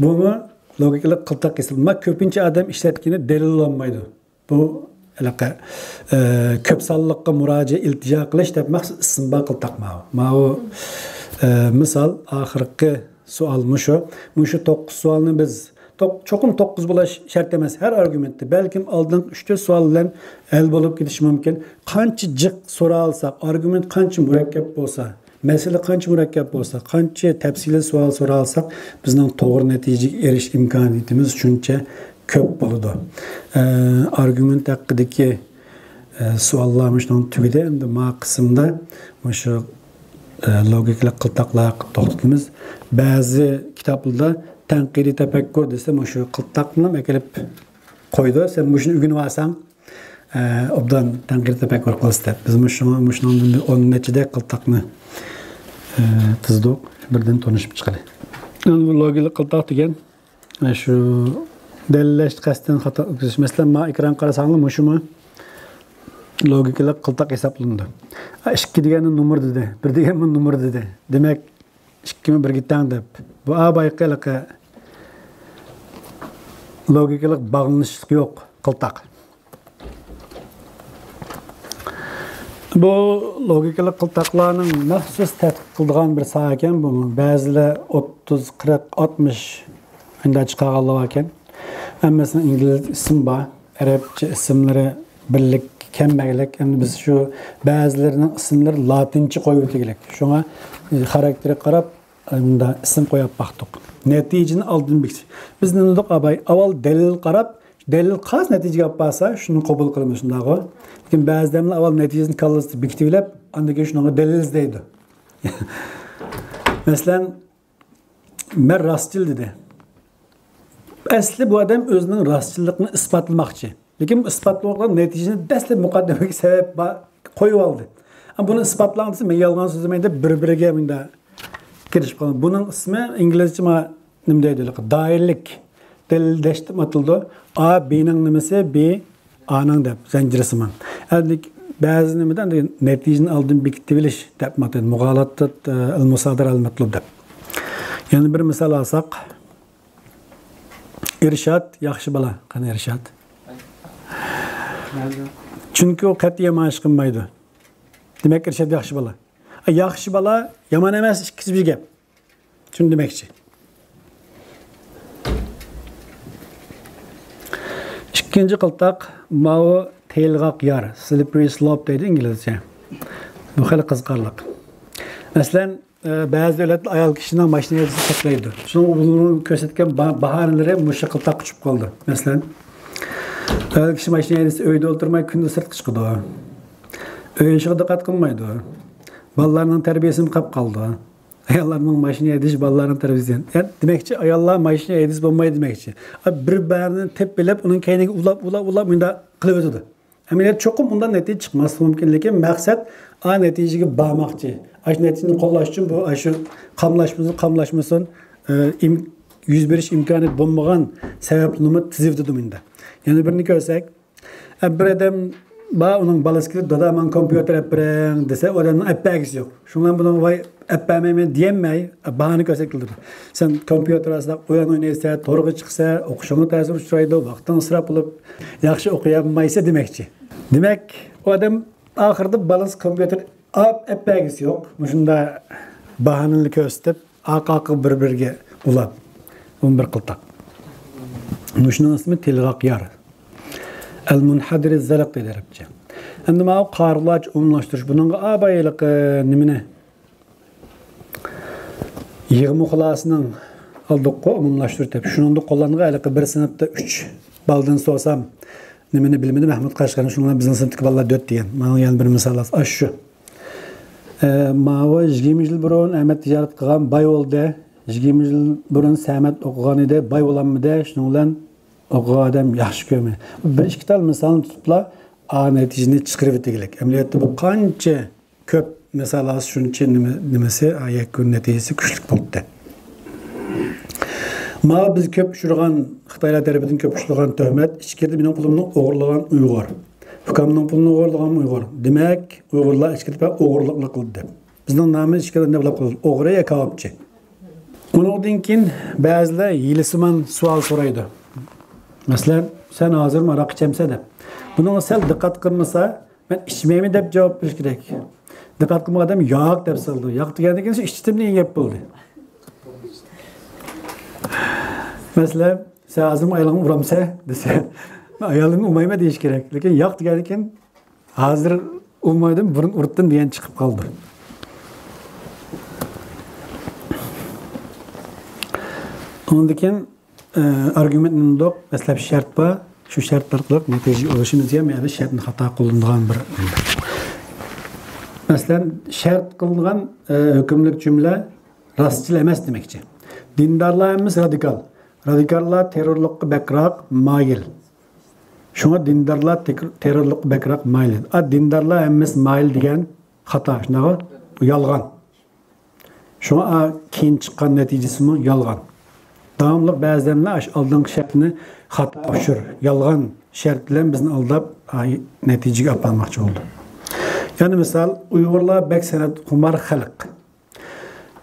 بۇمۇ لوگىكىلىق قىلتاق ھېسابلىنىدۇ. كۆپىنچە ئادەم ئىشلەتكىنى دەلىللەنمەيدۇ. بۇ ھېلىقى، ئە، كۆپ سانلىققا مۇراجىئەت، ئىلتىجا قىلىش دەپ مەخسۇس ئىسىم بار قىلتاق ماۋۇ. ماۋۇ، ئە، مىسال، ئاخىرقى سوئال مۇشۇ. مۇشۇ توققۇز سوئالنى بىز، توق-، چوقۇم توققۇز بولۇش شەرت ئەمەس، ھەر ئارگۇمېنتتا، بەلكىم ئالدىنقى ئۈچ تۆت سوئال بىلەن ھەل بولۇپ كېتىشى مۇمكىن. قانچە جىق سورالساق، ئارگۇمېنت قانچە مۇرەككەپ بولسا، مەسىلە قانچە مۇرەككەپ بولسا، قانچە تەپسىلىي سوئال سورالساق، بىزنىڭ توغرا نەتىجىگە ئېرىشىش ئىمكانىيىتىمىز شۇنچە كۆپ بولىدۇ. ئە، ئارگۇمېنت ھەققىدىكى، ئە، سوئاللار مۇشۇنىڭ تۈگىدى. ئەمدى ما قىسىمدا مۇشۇ، ئە، لوگىكىلىق قىلتاقلار ھەققىدە توختىلىمىز. بەزى كىتابلاردا تەنقىدىي تەپەككۇر دېسە، مۇشۇ قىلتاقنى ئەكېلىپ قويىدۇ. سەن مۇشۇنى ئۆگىنىۋالساڭ، ئە، ئوبدان تەنقىدىي تەپەككۇر قىلىسىز دەپ. بىز مۇشۇ، مۇشۇنىڭدىن بىر ئون نەچچىدەك قىلتاقنى، ئە، تىزدۇق. بىردىن تونۇشۇپ چىقىلى. ئەمدى بۇ لوگىكىلىق قىلتاق دېگەن، ئە، شۇ دەلىللەشتە قەستەن خاتا ئۆتكۈزۈش. مەسىلەن، ما ئېكران قارىساڭلار، مۇشۇمۇ لوگىكىلىق قىلتاق ھېسابلىنىدۇ. ئە، ئىككى دېگەننى نومۇر دېدى، بىر دېگەنمۇ نومۇر دېدى. دېمەك، ئىككىمۇ بىرگە تەڭ دەپ. بۇ ئا بايىقى ھېلىقى لوگىكىلىق باغلىنىشلىق يوق قىلتاق. بۇ لوگىكىلىق قىلتاقلارنىڭ مەخسۇس تەتقىق قىلىدىغان بىر ساھە ئىكەن بۇمۇ. بەزىلەر ئوتتۇز، قىرىق، ئاتمىش شۇنداق چىقارغانلار باركەن. ھەممىسىنىڭ ئىنگلىزچە ئىسمى بار. ئەرەبچە ئىسىملىرى بىرلىك، كەمبەگلىك. ئەمدى بىز شۇ بەزىلىرىنىڭ ئىسىملىرى لاتىنچە قويۇۋېتىگلىك. شۇڭا، ئى، خاراكتېرىگە قاراپ، ئى، مۇنداق ئىسىم قويۇپ باقتۇق. نەتىجىنى ئالدىن بېكىتىش. بىز نېمە دېدۇق، ئاباي؟ ئاۋۋال دەلىل قاراپ، دەلىل قايسى نەتىجىگە ئاپ بارسا، شۇنى قوبۇل قىلىمىز، شۇنداقغۇ؟ لېكىن بەزى ئادەملەر ئاۋۋال نەتىجىنى كاللىسىدا بېكىتىۋېلىپ، ئاندىن كېيىن شۇنىڭغا دەلىل ئىزدەيدۇ. مەسىلەن، مەن راستچىل دېدى. ئەسلى بۇ ئادەم ئۆزىنىڭ راستچىللىقىنى ئىسپاتلىماقچى. لېكىن بۇ ئىسپاتلىماقلا نەتىجىنى دەسلەپ مۇقەددىمىگە سەۋەب بار، قويۇۋالدى. ئەمما بۇنى ئىسپاتلاڭ دېسە، مەن يالغان سۆزلىمەي دەپ بىر-بىرىگە مۇنداق كىرىشىپ قالغان. بۇنىڭ ئىسمى ئىنگلىزچە ما-، نېمە دەيدۇ، دائىرىلىك دەلىللەش دەپ ئاتىلىدۇ. ئا بىنىڭ نېمىسى، بى ئانىڭ دەپ زەنجىرسىمان. ئەمدى بەزى نېمىدە ئەمدى نەتىجىنى ئالدىن بېكىتىۋېلىش دەپ ئاتايدۇ. مۇغالاتە، ئە، ئەل مۇسادىرە ئەل مەتلۇب دەپ. يەنە بىر مىسال ئالساق، ئىرشاد ياخشى بالا. قېنى ئىرشاد؟ چۈنكى ئۇ قەتئىي يامان ئىش قىلمايدۇ. دېمەك، ئىرشاد ياخشى بالا. ئە، ياخشى بالا، يامان ئەمەس، ئىككىسى بىر گەپ. شۇنى دېمەكچى. ئىككىنچى قىلتاق، ماۋۇ تېيىلغاق يار، slippery slope دەيدۇ ئىنگلىزچە. بۇ خېلى قىزىقارلىق. مەسىلەن، ئە، بەزى دۆلەتلەر ئايال كىشىنىڭ ماشىنا ھەيدىشىنى چەكلەيدۇ. شۇنىڭ ئۇنىڭ كۆرسەتكەن با-، باھانىلىرى مۇشۇ قىلتاققا چۈشۈپ قالىدۇ. مەسىلەن، ئايال كىشى ماشىنا ھەيدىسە ئۆيدە ئولتۇرماي كۈندە سىرتقا چىقىدۇ. ئۆي ئىشىغا دىققەت قىلمايدۇ. بالىلارنىڭ تەربىيەسىمۇ قاپ قالىدۇ. ئاياللارنىڭ ماشىنا ھەيدىشى بالىلارنىڭ تەربىيىسى. يەنى دېمەكچى، ئاياللار ماشىنا ھەيدىسە بولمايدۇ دېمەكچى. ئا، بىر باھانىنى تېپىپ ئېلىپ، ئۇنىڭ كەينىگە ئۇلاپ، ئۇلاپ، ئۇلاپ مۇنداق قىلىۋېتىدۇ. ئەمەلىيەتتە چوقۇم ئۇنداق نەتىجە چىقماسلىقى مۇمكىن، لېكىن مەقسەت ئا نەتىجىگە بارماقچى. ئاشۇ نەتىجىنى قوللاش ئۈچۈن بۇ، ئاشۇ قاملاشمىسۇن، قاملاشمىسۇن، ئە، ئىم-، يۈز بېرىش ئىمكانىيىتى بولمىغان سەۋەبلىرىمۇ تىزىۋېتىدۇ مۇنداق. يەنە بىرنى كۆرسەك، ئە، بىر ئادەم بار، ئۇنىڭ بالىسى كېلىپ، «دادا، ماڭا كومپيۇتېر ئەپ بېرىڭ» دېسە، ئۇ ئادەمنىڭ ئەپ بەرگۈسى يوق. شۇڭا بۇنىڭغا، «ۋاي، ئەپ بەرمەيمەن» دېيەلمەي، باھانە كۆرسەتكىلى تۇرىدۇ. سەن كومپيۇتېر ئالساق، ئويۇن ئوينايسەن، ئوقۇشۇڭغا تەسىر ئۇچرايدۇ، ۋاقتىڭ ئىسراپ بولۇپ، ياخشى ئوقۇيالمايسەن دېمەكچى. دېمەك، ئۇ ئادەم ئاخىرىدا بالىسى كومپيۇتېر ئاپ، ئەپ بەرگۈسى يوق. مۇشۇنداق باھانىلەرنى كۆرسىتىپ، ئارقا-ئارقىغا بىر-بىرىگە ئۇلاپ. ئون بىر قىلتاق. مۇشۇنىڭ ئىسمى تېيىلغاق يار. ئەل مۇنھەدىرى زەلىق دەيدۇ ئەرەبچە. ئەمدى ماۋۇ قارىغۇلارچە ئومۇملاشتۇرۇش. بۇنىڭغا ئاباي ھېلىقى نېمىنى؟ يىغما خۇلاسىنىڭ ئالدۇققۇ ئومۇملاشتۇرۇش دەپ. شۇنىڭدا قوللانغان ھېلىقى بىر سىنىپتا ئۈچ بالىدىن سورىسام، نېمىنى بىلمىدى مەھمۇد قەشقەرنى، شۇنىڭ بىلەن بىزنىڭ سىنىپتىكى بالىلار دۆت دېگەن. مانا يەنە بىر مىسال ئاشۇ. ئە، ماۋۇ يىگىرمە يىل بۇرۇن ئەمەت تىجارەت قىلغان باي بولدى. يىگىرمە يىل بۇرۇن سەمەت ئوقۇغان ئىدى، باي بولالمىدى، شۇنىڭ بىلەن ئوقۇغان ئادەم ياخشى كۆرمەيدۇ. بىر ئىككى تال مىسالنى تۇتۇپلا ئا نەتىجىنى چىقىرىۋېتىگلىك. ئەمەلىيەتتە بۇ قانچە كۆپ مىسال ئالسا شۇنچە نېمە-، نېمىسى، ئا، يەكۈن نەتىجىسى كۈچلۈك بولدى. ماۋۇ بىز كۆپ ئۇچرىغان، خىتايلار تەرىپىدىن كۆپ ئۇچرىغان تۆھمەت، ئىچكىرىدە مېنىڭ پۇلۇمنى ئوغرىلىغان ئۇيغۇر، ئۇكامنىڭ پۇلىنى ئوغرىلىغان ئۇيغۇر. دېمەك، ئۇيغۇرلار ئىچكىرىدە بىر ئوغرىلىقلار قىلدى دەپ. بىزنىڭ نامىمىز ئىچكىرىدە نېمە بولۇپ قالدى؟ ئوغرى يا كاۋاپچى. ئۇنىڭدىن كېيىن بەزىلەر ھىيلىسىمان سوئال سورايدۇ. مەسىلەن، «سەن ھازىرمۇ ھاراق ئىچەمسەن؟» دەپ. بۇنىڭغا سەل دىققەت قىلمىسا، «مەن ئىچمەيمەن» دەپ جاۋاب بېرىش كېرەك. دىققەت قىلمىغان ئادەم «ياق» دەپ سالىدۇ. «ياق» دېگەندىن كېيىن «ئىچتىم» دېگەن گەپ بولدى. مەسىلەن، «سەن ھازىرمۇ ئايالىڭنى ئۇرامسەن؟» دېسە، «مەن ئايالىمنى ئۇرمايمەن» دېيىش كېرەك. لېكىن «ياق» دېگەندىن كېيىن «ھازىر ئۇرمايدۇ، بۇرۇن ئۇرۇتتۇم» دېگەن چىقىپ قالىدۇ. ئۇنىڭدىن كېيىن ئارگۇمېنت نېمىدۇق؟ دەسلەپ شەرت بار. شۇ شەرت ئارقىلىق نەتىجىگە ئېرىشىمىز دېگەن، يەنى شەرتنى خاتا قوللىنىدىغان بىر. مەسىلەن، شەرت قىلىنغان، ئە، ھۆكۈملۈك جۈملە راستچىل ئەمەس دېمەكچى. دىندارلار ھەممىسى رادىكال. رادىكاللار تېررورلۇققا بەكرەك مايىل. شۇڭا دىندارلار تېك-، تېررورلۇققا بەكرەك مايىل. ئا، دىندارلار ھەممىسى مايىل دېگەن خاتا، شۇنداقغۇ؟ يالغان. شۇڭا، ئا، كېيىن چىققان نەتىجىسىمۇ يالغان. داۋاملىق بەزىلەرلا ئاشۇ ئالدىنقى شەرتنى خاتا ئۇچۇر، يالغان شەرت بىلەن بىزنى ئالداپ، ئاي، نەتىجىگە ئاپارماقچى بولىدۇ. يەنە مىسال، ئۇيغۇرلار بەك سەنئەتخۇمار خەلق.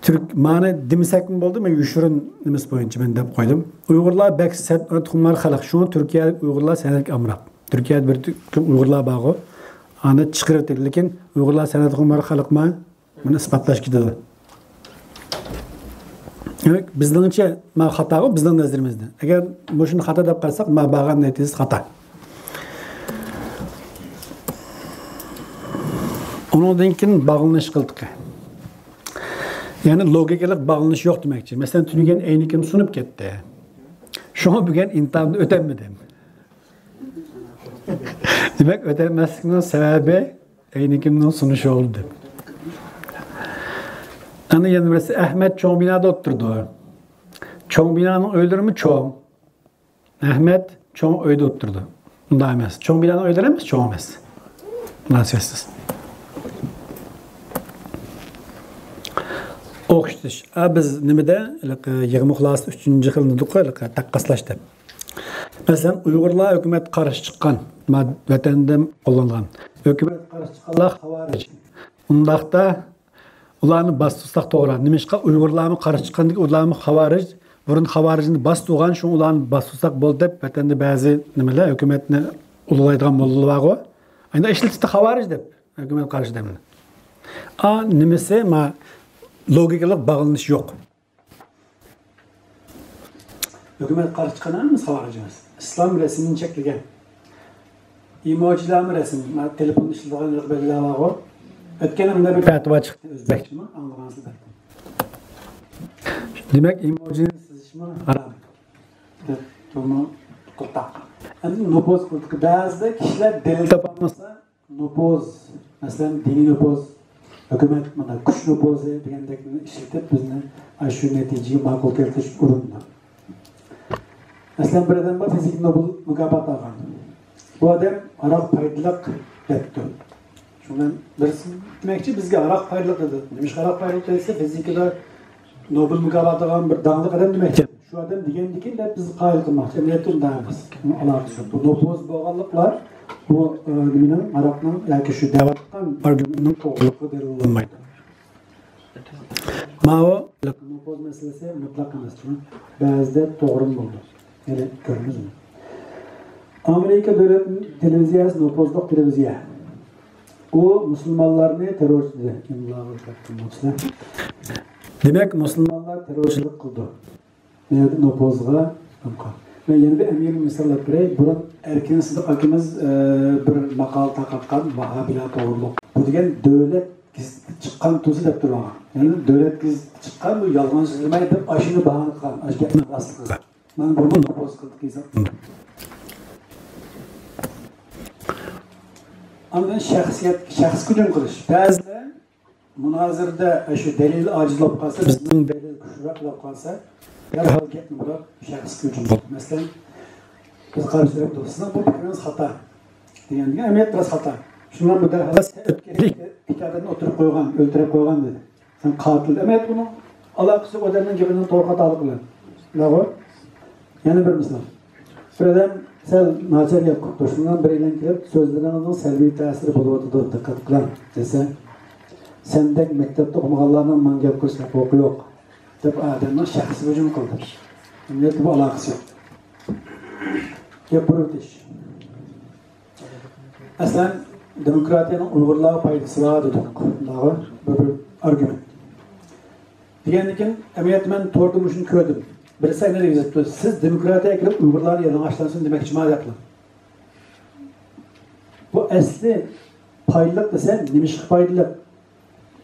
تۈرك، مانا دېمىسەكمۇ بولدى، مەن يوشۇرۇن نېمىسى بويىچە مەن دەپ قويدۇم. ئۇيغۇرلار بەك سەنئەتخۇمار خەلق، شۇڭا تۈركىيەدىكى ئۇيغۇرلار سەنئەتكە ئامراق. تۈركىيەدە بىر تۈركۈم ئۇيغۇرلار بارغۇ، ئانى چىقىرىۋېتىدۇ. لېكىن ئۇيغۇرلار سەنئەتخۇمار خەلقما؟ بۇنى ئىسپاتلاش كېتىدۇ. دېمەك، بىزنىڭچە، ما خاتاغۇ بىزنىڭ نەزىرىمىزدە. ئەگەر مۇشۇنى خاتا دەپ قارىساق، ما بارغان نەتىجىسى خاتا. ئۇنىڭدىن كېيىن باغلىنىش قىلدۇق. يەنى لوگىكىلىق باغلىنىش يوق دېمەكچى. مەسىلەن، تۈنۈگۈن ئەينىكىم سۇنۇپ كەتتى. شۇڭا بۈگۈن ئىمتىھاندىن ئۆتەلمىدىم. دېمەك، ئۆتەلمەسلىكنىڭ سەۋەبى ئەينىكىمنىڭ سۇنۇشى بولدى. ئەنە يەنە بىرسى، ئەھمەت چوڭ بىنادا ئولتۇرىدۇ. چوڭ بىنانىڭ ئۆيلىرىمۇ چوڭ. ئەھمەت چوڭ ئۆيدە ئولتۇرىدۇ. ئۇنداق ئەمەس. چوڭ بىنانىڭ ئۆيلىرى ئەمەس، چوڭ ئەمەس. مۇناسىۋەتسىز. ئوخشىتىش. ئا، بىز نېمىدە، ھېلىقى يىغما خۇلاسىسى ئۈچىنچى خىلىنى دېدۇققۇ، ھېلىقى تەققاسلاش دەپ. مەسىلەن، ئۇيغۇرلار ھۆكۈمەتكە قارشى چىققان، ما-، ۋەتەندە قوللانغان. ھۆكۈمەتكە قارشى چىققانلار خاۋارىج. ئۇنداقتا ئۇلارنى باستۇرساق توغرا. نېمىشقا ئۇيغۇرلارمۇ قارشى چىققاندىكى ئۇلارمۇ خاۋارىج، بۇرۇن خاۋارىجنى باستۇرغان، شۇڭا ئۇلارنى باستۇرساق بولدى دەپ ۋەتەندە بەزى نېمىلەر، ھۆكۈمەتنى ئۇلۇغلايدىغان موللىلار بارغۇ. ئەندى ئىشلىتىدۇ خاۋارىج دەپ، ھۆكۈمەت قارشى دەپ. ئا، نېمىسى، ما، لوگىكىلىق باغلىنىش يوق. ھۆكۈمەت قارشى چىققان ئەمەس خاۋارىج ئەمەس. ئىسلام رەسىمىنى چەكلىگەن. ئېموجىلارمۇ رەسىم. مانا تېلېفوندا ئىشلىتىدىغان ھېلىقى بەلگىلەر بارغۇ. ئۆتكەن مۇنداق بىر پەتىۋا چىقتى ئۆزبەكچىمۇ، ئاڭلىغانسىز بەلكىم. دېمەك، ئېموجىنى سىزىشمۇ ھارام. دەپ تۇرما قىلتاق. ئەمدى نوپوز قىلتىقى. بەزىدە كىشىلەر دەلىل تاپالمىسا، نوپۇز، مەسىلەن، دىنىي نوپۇز، ھۆكۈمەت، مانا، كۈچ نوپۇزى دېگەندەكنى ئىشلىتىپ، بىزنى ئاشۇ نەتىجىگە ماقۇل كەلتۈرۈشكە ئۇرۇنىدۇ. مەسىلەن، بىر ئادەم بار، فىزىكا نوبېل مۇكاپاتى ئالغان. بۇ ئادەم ھاراق پايدىلىق دەپتۇ. شۇنىڭ بىلەن بىرسى دېمەكچى، بىزگە ھاراق پايدىلىق دېدى. نېمىشقا ھاراق پايدىلىق دېسە، فىزىكىدا نوبېل مۇكاپاتى ئالغان بىر داڭلىق ئادەم دېمەكچى. شۇ ئادەم دېگەندىكىن دەپ بىز قايىل قىلماقچى. ئەمەلىيەتتە ئۇنداق ئەمەس. ئۇنىڭ ئالاقىسى يوق. بۇ نوپۇز بولغانلىقلار، بۇ، ئە، نېمىنىڭ، ھاراقنىڭ ياكى شۇ دەۋاتقان ئارگۇمېنتنىڭ توغرىلىقىغا دەلىل بولالمايدۇ. ماۋۇ نوپۇز مەسىلىسى مۇتلەق ئەمەس، بەزىدە توغرىمۇ بولىدۇ. يەنە كۆرىمىزمۇ؟ ئامېرىكا دۆلەت تېلېۋىزىيەسى نوپۇزلۇق تېلېۋىزىيە. ئۇ مۇسۇلمانلارنى تېررورچى دېدى. ئىملاغا دىققەت قىلماپسىلەر. دېمەك، مۇسۇلمانلار تېررورچىلىق قىلىدۇ. بۇ يەردە نوپۇزغا. مەن يەنە بىر ئەمەلىي مىسال ئېلىپ بېرەي. بۇرۇن ئەركىن سىدىق ئاكىمىز، ئە، بىر ماقالە تارقاتقان، ۋاھابىيلار توغرۇلۇق. بۇ دېگەن دۆلەت گېزىتىدە چىققان تۇزى دەپ تۇرغان. يەنى دۆلەت گېزىتىدە چىققان، بۇ يالغان سۆزلىمەي دەپ، ئاشۇنى باھانە قىلغان، ئاشۇ گەپنىڭ راستلىقىغا. مانا بۇمۇ نوپۇز قىلدى ھېساب. ئاندىن شەخسىيەت، شەخسكە ھۇجۇم قىلىش. بەزىلەر مۇنازىرىدە شۇ دەلىل ئاجىز بولۇپ قالسا، بىزنىڭ دەلىل كۈچلۈرەك بولۇپ قالسا، دەرھال گەپنى بۇراپ شەخسكە ھۇجۇم قىلىدۇ. مەسىلەن، بىز قارشى تەرەپ، سىزنىڭ بۇ پىكرىڭىز خاتا دېگەندىكىن، ئەمەلىيەتتە راست خاتا. شۇنىڭ بىلەن بىر دەرھال ئىككى ئادەمنى ئولتۇرۇپ قويغان، ئۆلتۈرۈپ قويغان دېدى. سەن قاتىل. ئەمەلىيەتتە بۇنىڭ ئالاقىسى يوق ئادەمنىڭ گېپىنىڭ توغرا خاتالىقى بىلەن. شۇنداقغۇ؟ يەنە بىر مىسال. بىر ئادەم سەل ناچار گەپ قىلىپتۇ. شۇنىڭ بىر ئېلان كېلىپ، «سۆزلىرىڭىزنىڭ سەلبىي تەسىرى بولۇۋاتىدۇ، دىققەت قىلىڭ» دېسە، «سەندەك مەكتەپتە ئوقۇمىغانلارنىڭ ماڭا گەپ قىلىش ھوقۇقى يوق» دەپ ئادەمنىڭ شەخسىگە ھۇجۇم قىلدى. ئەمەلىيەتتە بۇ ئالاقىسى يوق. گەپ بۇرۇۋېتىش. ئەسلەن دېموكراتىيەنىڭ ئۇيغۇرلارغا پايدىسى بار دېدۇق. بۇ بىر ئارگۇمېنت. دېگەندىن كېيىن، ئەمەلىيەتتە مەن توردا مۇشۇنى كۆردۈم. بىرسى ئەنە يېزىپتۇ، «سىز دېموكراتىيەگە كىرىپ ئۇيغۇرلارنى يالىڭاچلانسۇن دېمەكچىما» دەپلا. بۇ ئەسلى پايدىلىق دېسە، نېمىشقا پايدىلىق؟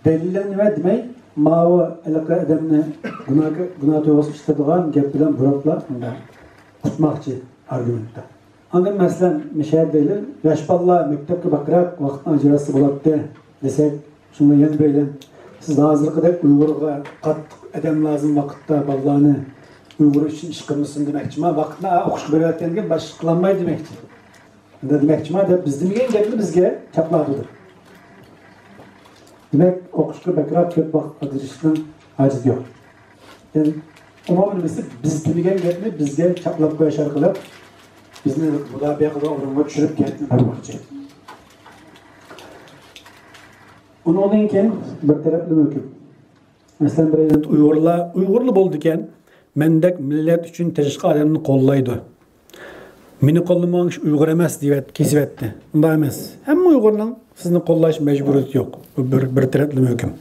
دەلىلىڭ نېمە دېمەي، ماۋۇ ھېلىقى ئادەمنى گۇناھ، گۇناھ تۇيغۇسىغا ئۇچرىتىدىغان گەپ بىلەن بۇراپلا مۇنداق قۇتماقچى ئارگۇمېنتتا. ئاندىن مەسىلەن، مۇشۇ يەردە دەيلى، ياش بالىلار مەكتەپكە بەكرەك ۋاقىتنى ئاجراتسا بولاتتى دېسەك، شۇڭا يەنە بىرەيلەن، سىز ھازىرقىدەك ئۇيغۇرغا قاتتىق ئادەم لازىم ۋاقىتتا بالىلارنى ئۇيغۇر ئۈچۈن ئىش قىلمىسۇن دېمەكچىما، ۋاقىتنى ئوقۇشقا بېرىۋەتكەندىن كېيىن باشقا قىلالمايدۇ دېمەكچى. ئەمدى دېمەكچىما دەپ، بىز دېمىگەن گەپنى بىزگە چاپلاۋاتىدۇ. دېمەك، ئوقۇشقا بەكرەك كۆپ ۋاقىت ئاجرىتىشنىڭ ھاجىتى يوق. يەنى، ئومۇمەن نېمىسى، بىز دېمىگەن گەپنى بىزگە چاپلاپ قويۇش ئارقىلىق بىزنى مۇداپىئە قىلىدىغان ئورۇنغا چۈشۈرۈپ گەپنى بۇرماقچى. ئۇنىڭدىن كېيىن بىر تەرەپلىمە ھۆكۈم. مەسىلەن، بىر ئۇيغۇرلار، ئۇيغۇرلا بولىدىكەن، مەندەك مىللەت ئۈچۈن تىرىشقان ئادەمنى قوللايدۇ. مېنى قوللىمىغان كىشى ئۇيغۇر ئەمەس دېيىۋەت-، كېسىۋەتتى. ئۇنداق ئەمەس. ھەممە ئۇيغۇرنىڭ سىزنى قوللاش مەجبۇرىيىتى يوق. بۇ بىر، بىر تەرەپلىمە ھۆكۈم.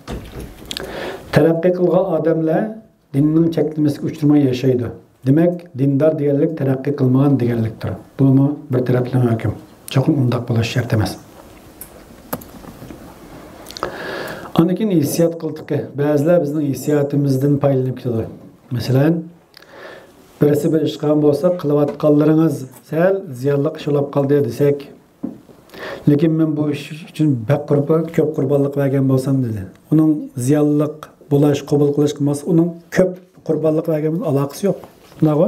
تەرەققىي قىلغان ئادەملەر دىننىڭ چەكلىمىسىگە ئۇچرىماي ياشايدۇ. دېمەك، دىندار دېگەنلىك تەرەققىي قىلمىغان دېگەنلىكتۇر. بۇمۇ بىر تەرەپلىمە ھۆكۈم. چوقۇم ئۇنداق بولۇشى شەرت ئەمەس. ئاندىن كېيىن ھېسسىيات قىلتىقى. بەزىلەر بىزنىڭ ھېسسىياتىمىزدىن پايدىلىنىپ كېتىدۇ. مەسىلەن، بىرسى بىر ئىش قىلغان بولسا، «قىلىۋاتقانلىرىڭىز سەل زىيانلىق ئىش بولۇپ قالدى» دېسەك، «لېكىن مەن بۇ ئىش ئۈچۈن بەك قۇربان، كۆپ قۇربانلىق بەرگەن بولسام» دېدى. ئۇنىڭ زىيانلىق بولاش، قوبۇل قىلىش قىلماس، ئۇنىڭ كۆپ قۇربانلىق بەرگەن بىلەن ئالاقىسى يوق. شۇنداقغۇ؟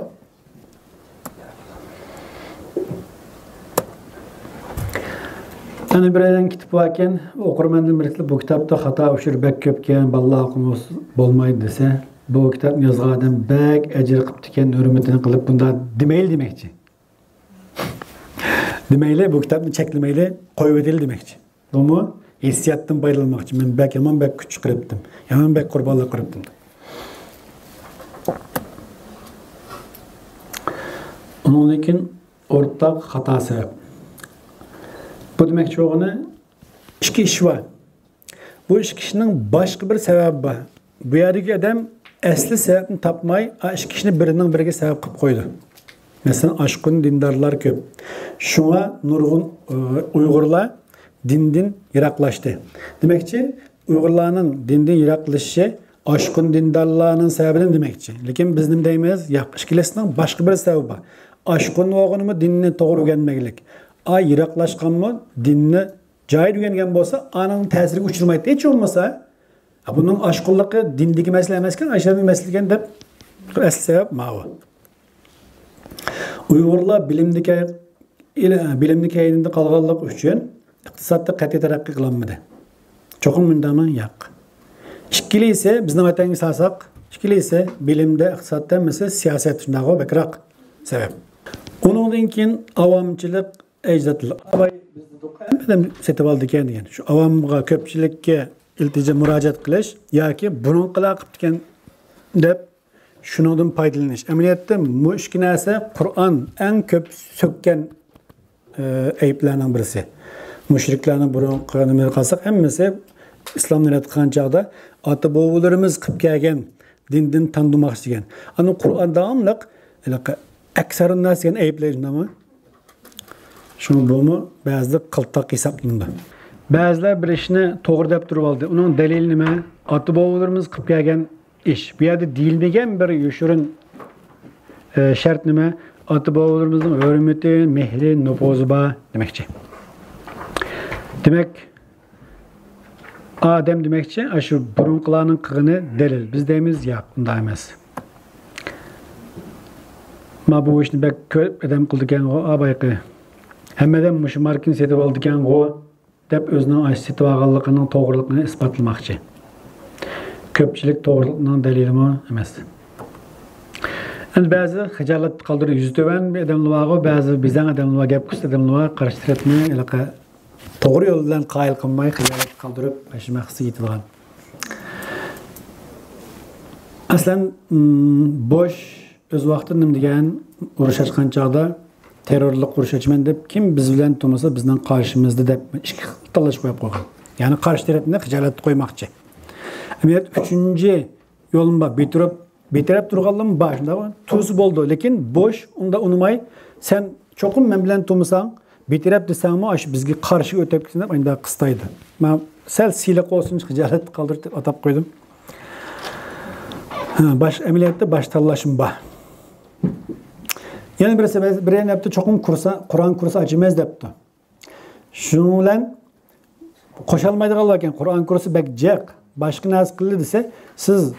ئەنە بىر ئايدىن كېتىپ باركەن، ئوقۇرمەندىن بىرسى «بۇ كىتابتا خاتا ئۇچۇر بەك كۆپكەن، بالىلار ئوقۇمىسا بولمايدۇ» دېسە، «بۇ كىتابنى يازغان ئادەم بەك ئەجىر قىپتىكەن، ھۆرمىتىنى قىلىپ» بۇنداق دېمەيلى دېمەكچى. دېمەيلى، بۇ كىتابنى چەكلىمەيلى، قويۇۋېتىلى دېمەكچى. بۇمۇ ھېسسىياتتىن پايدىلانماقچى. مەن بەك يامان، بەك كۈچ چىقىرىپتىم. يامان، بەك قۇربانلىق قىلىپتىم. ئۇنىڭدىن كېيىن ئورتاق خاتا سەۋەب. بۇ دېمەكچى بولغىنى، ئىككى ئىش بار. بۇ ئىككى ئىشنىڭ باشقا بىر سەۋەبى بار. بۇ يەردىكى ئادەم ئەسلى سەۋەبنى تاپماي، ئا، ئىككى ئىشنى بىرىنىڭ بىرىگە سەۋەب قىلىپ قويىدۇ. مەسىلەن، ئاشقۇن دىندارلار كۆپ. شۇڭا نۇرغۇن، ئۇ، ئۇيغۇرلار دىندىن يىراقلاشتى. دېمەكچى، ئۇيغۇرلارنىڭ دىندىن يىراقلىشىشى ئاشقۇن دىندارلارنىڭ سەۋەبىدىن دېمەكچى. لېكىن بىز نېمە دەيمىز؟ ياق، ئىككىلىسىنىڭ باشقا بىر سەۋەبى بار. ئاشقۇن بولغىنىمۇ دىننى توغرا ئۆگەنمەگلىك. ئا، يىراقلاشقانمۇ دىننى جايىدا ئۆگەنگەن بولسا، ئانىڭ تەسىرىگە ئۇچرىمايتتى. ھېچ بولمىسا، ھە، بۇنىڭ ئاشقۇنلۇقى دىندىكى مەسىلە ئەمەسكەن، ئاشۇنداق مەسىلە ئىكەن دەپ، ئەسلى سەۋەب ماۋۇ. ئۇيغۇرلار بىلىمدىكى، ئىل-، بىلىمدىكى ھەينىدە قالغانلىقى ئۈچۈن ئىقتىسادتا قەتئىي تەرەققىي قىلالمىدى. چوقۇم مۇنداقمۇ؟ ياق. ئىككىلىسى بىزنىڭ ۋەتەنگە سالساق، ئىككىلىسى بىلىمدە، ئىقتىسادتا، ھەممىسى سىياسەت شۇنداقغۇ بەكرەك سەۋەب. ئۇنىڭدىن كېيىن ئاۋامچىلىق، ئەجدادلار. ئاۋاي، بىز دېدۇق، ھەممە ئادەم سېتىۋالىدىكەن دېگەن. شۇ ئاۋامغا، كۆپچىلىككە ئىلتىجا، مۇراجىئەت قىلىش ياكى بۇرۇنقىلار قىپتىكەن دەپ شۇنىڭدىن پايدىلىنىش. ئەمەلىيەتتە مۇ ئىككى نەرسە قۇرئان ئەڭ كۆپ سۆككەن، ئە، ئەيىبلەرنىڭ بىرسى. مۇشرىكلارنىڭ بۇرۇنقى نېمىلىرىنى قارىساق، ھەممىسى ئىسلامنى رەت قىلغان چاغدا ئاتا-بوۋىلىرىمىز قىلىپ كەلگەن دىندىن تاندۇرماقچى دېگەن. ئانا قۇرئان داۋاملىق ھېلىقى ئەكسەرۇنناس دېگەن ئەيىبلەيدۇ، شۇڭا بۇمۇ بەزىدە قىلتاق ھېسابلىنىدۇ. بەزىلەر بىر ئىشنى توغرا دەپ تۇرۇۋالدى. ئۇنىڭ دەلىلى نېمە؟ ئاتا-بوۋىلىرىمىز قىلىپ كەلگەن ئىش. بۇ يەردە دېيىلمىگەن بىر يوشۇرۇن، ئە، شەرت نېمە؟ ئاتا-بوۋىلىرىمىزنىڭ ھۆرمىتى، مېھرى، نوپۇزى بار دېمەكچى. دېمەك، ئادەم دېمەكچى، ئاشۇ بۇرۇنقىلارنىڭ قىلغىنى دەلىل. بىز دەيمىز، ياق، ئۇنداق ئەمەس. ما بۇ ئىشنى بەك كۆپ ئادەم قىلىدىكەنغۇ، ئا بايىقى. ھەممە ئادەم مۇشۇ ماركىنى سېتىۋالىدىكەنغۇ دەپ ئۆزىنىڭ ئاشۇ سېتىۋالغانلىقىنىڭ توغرىلىقىنى ئىسپاتلىماقچى. كۆپچىلىك توغرىلىقنىڭ دەلىلىمۇ ئەمەس. ئەمدى بەزى خىجالەت قالدۇرۇپ يۈزى تۆۋەن ئادەملەر بارغۇ، بەزى بىزەڭ ئادەملەر بار، گەپ قىس ئادەملەر بار، قارشى تەرەپنى ھېلىقى توغرا يول بىلەن قايىل قىلماي، خىجالەت قالدۇرۇپ، مەشىمە قىسى يېتىدىغان. ئەسلەن، ئىم، بوش ئۆز ۋاقتىدا نېمە دېگەن، ئۇرۇش ئاچقان چاغدا تېررورلۇق ئۇرۇش ئاچىمەن دەپ، كىم بىز بىلەن تۇرمىسا بىزنىڭ قارشىمىزدا دەپ ئىككى خىل تاللاش قويۇپ قويغان. يەنى قارشى تەرەپنى خىجالەتتە قويماقچى. ئەمەلىيەتتە ئۈچىنچى يولمۇ بار، بىتەرەپ، بىتەرەپ تۇرغانلارمۇ بار، شۇنداقمۇ؟ تۇرسا بولىدۇ، لېكىن بوش ئۇنداق ئۇنىماي، سەن چوقۇم مەن بىلەن تۇرمىساڭ، بىتەرەپ دېسەڭمۇ، ئاشۇ بىزگە قارشى ئۆتۈپ كېتىسەن دەپ ئاينداق قىستايدۇ. مانا سەل سىلىق بولسۇن، خىجالەت قالدۇرۇپ دەپ ئاتاپ قويدۇم. ھە، باش، ئەمەلىيەتتە باش تاللاشمۇ بار. يەنە بىرسى، بىر يەنە دەپتۇ، چوقۇم كۇرسا، قۇرئان كۇرسى ئاچىمىز دەپتۇ. شۇنىڭ بىلەن قوشالمايدىغانلار ئىكەن، قۇرئان كۇرسى بەك جىق، باشقا نەرسە قىلدى دېسە، سىز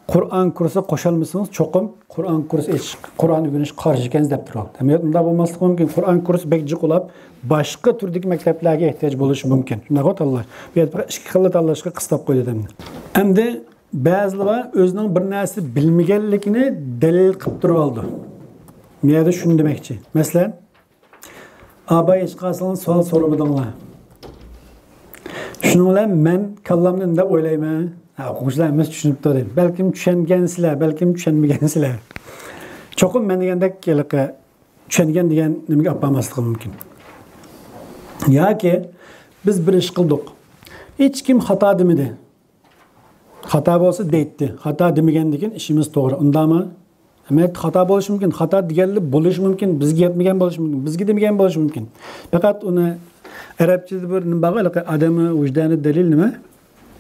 قۇرئان كۇرسى قوشالمىسىڭىز، چوقۇم قۇرئان كۇرسى ئېچىش، قۇرئان ئۆگىنىش قارشى ئىكەنسىز دەپ تۇرۇۋالدى. ئەمەلىيەتتە ئۇنداق بولماسلىقى مۇمكىن، قۇرئان كۇرسى بەك جىق بولاپ، باشقا تۈردىكى مەكتەپلەرگە ئېھتىياج بولۇشى مۇمكىن. شۇنداققۇ تاللاش؟ بۇ يەردە پەقەت ئىككى خىللا تاللاشقا قىستاپ قويدى ئادەمنى. ئەمدى بەزىلەر بار، ئۆزىنىڭ بىر نەرسە بىلمىگەنلىكىنى دەلىل قىلىپ تۇرۇۋالىدۇ. بۇ يەردە شۇنى دېمەكچى. مەسىلەن، ئاباي ھېچقايسىڭلار سوئال سورىمىدىڭلار. شۇنىڭ بىلەن مەن كاللامنى ئۇنداق ئويلايمەن. ھە، ئوقۇغۇچىلار ھەممىسى چۈشىنىپتۇ دەيمەن. بەلكىم چۈشەنگەنسىلەر، بەلكىم چۈشەنمىگەنسىلەر. چوقۇم مەن دېگەندەك ھېلىقى چۈشەنگەن دېگەن نېمىگە ئاپارماسلىقى مۇمكىن. ياكى بىز بىر ئىش قىلدۇق. ھېچكىم خاتا دېمىدى. خاتا بولسا دەيتتى. خاتا دېمىگەندىكىن ئىشىمىز توغرا. ئۇنداقمۇ؟ ئەمەلىيەتتە خاتا بولۇشى مۇمكىن. خاتا دېگەنلا بولۇشى مۇمكىن. بىزگە يەتمىگەن بولۇشى مۇمكىن. بىزگە دېمىگەن بولۇشى مۇمكىن. پەقەت ئۇنى ئەرەبچىدە بىر نېمە بارغۇ، ھېلىقى ئادەمى ۋىجدانى دەلىل نېمە؟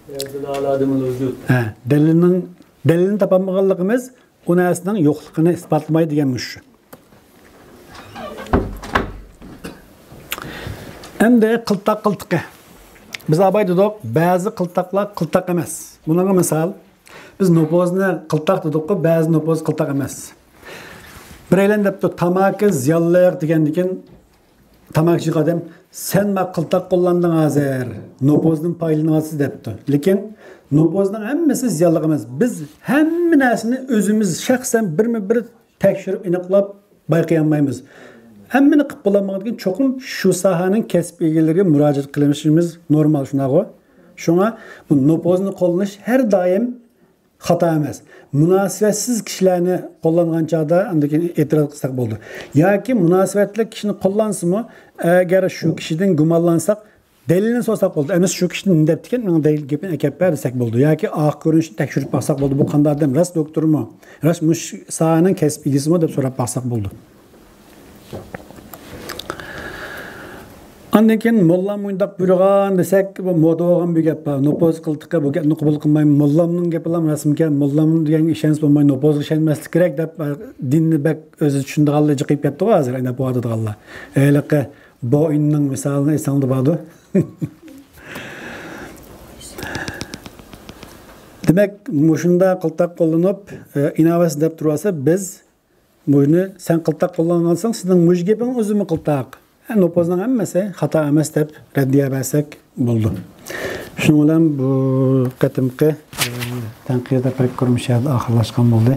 يدل على عدم الوجود. ھە، دەلىلنىڭ، دەلىلنى تاپالمىغانلىقىمىز ئۇ نەرسىنىڭ يوقلۇقىنى ئىسپاتلىمايدۇ دېگەن مۇشۇ. ئەمدى قىلتاق قىلتىقى. بىز ئاباي دېدۇق، بەزى قىلتاقلار قىلتاق ئەمەس. بۇنىڭغا مىسال، بىز نوپۇزنى قىلتاق دېدۇققۇ، بەزى نوپۇز قىلتاق ئەمەس. بىرەيلەن دەپتۇ، تاماكا زىيانلىق دېگەندىكىن، تاماكىچى ئادەم، سەن ما قىلتاق قوللاندىڭ ھازىر، نوپۇزدىن پايدىلىنىۋاتىسىز دەپتۇ. لېكىن نوپۇزنىڭ ھەممىسى زىيانلىق ئەمەس. بىز ھەممە نەرسىنى ئۆزىمىز شەخسەن بىرمۇ بىر تەكشۈرۈپ ئېنىقلاپ بايقىيالمايمىز. ھەممىنى قىلىپ بولالمىغاندىكىن، چوقۇم شۇ ساھەنىڭ كەسىپ ئىگىلىرىگە مۇراجىئەت قىلىشىمىز نورمال، شۇنداقغۇ؟ شۇڭا بۇ نوپۇزنى قوللىنىش ھەر دائىم خاتا ئەمەس. مۇناسىۋەتسىز كىشىلەرنى قوللانغان چاغدا ئاندىن كېيىن ئېتىراز قىلساق بولىدۇ. ياكى مۇناسىۋەتلىك كىشىنى قوللانسىمۇ، ئەگەر شۇ كىشىدىن گۇمانلانساق، دەلىلنى سورىساق بولىدۇ. ئەمىسە شۇ كىشىدىن نېمە دەپتىكەن، مېنىڭ دەلىل گېپىنى ئەكەپ بەر دېسەك بولىدۇ. ياكى ئارقا كۆرۈنۈشىنى تەكشۈرۈپ باقساق بولىدۇ. بۇ قانداق ئادەم؟ راست دوكتورمۇ؟ راست مۇشۇ ساھەنىڭ كەسىپ ئىگىسىمۇ دەپ سوراپ باقساق بولىدۇ. ئاندىن كېيىن موللام مۇنداق بۇيرۇغان دېسەك، بۇ مودا بولغان بىر گەپ بار. نوپۇز قىلتىقى بۇ گەپنى قوبۇل قىلمايمەن. موللامنىڭ گېپىلا راستمىكەن؟ موللام دېگەنگە ئىشەنسە بولمايدۇ. نوپۇزغا ئىشەنمەسلىك كېرەك دەپ، دىننى بەك ئۆزى چۈشىنىدىغانلار جىقىيىپ كەتتىغۇ ھازىر، ئەينەپ بارىدىغانلار. ھېلىقى بوئېننىڭ مىسالىنى ئېسىڭدە باردۇ. دېمەك، مۇشۇنداق قىلتاق قوللىنىپ، ئىناۋەتسىز دەپ تۇرۇۋالسا، بىز بۇنى سەن قىلتاق قوللانغانسەن، سېنىڭ مۇشۇ گېپىڭ ئۆزىمۇ قىلتاق. ھە، نوپۇزنىڭ ھەممىسى خاتا ئەمەس دەپ رەددىيە بەرسەك بولىدۇ. شۇنىڭ بىلەن بۇ قېتىمقى، ئە، تەنقىدىي تەپەككۇر مۇشۇ يەردە ئاخىرلاشقان بولدى.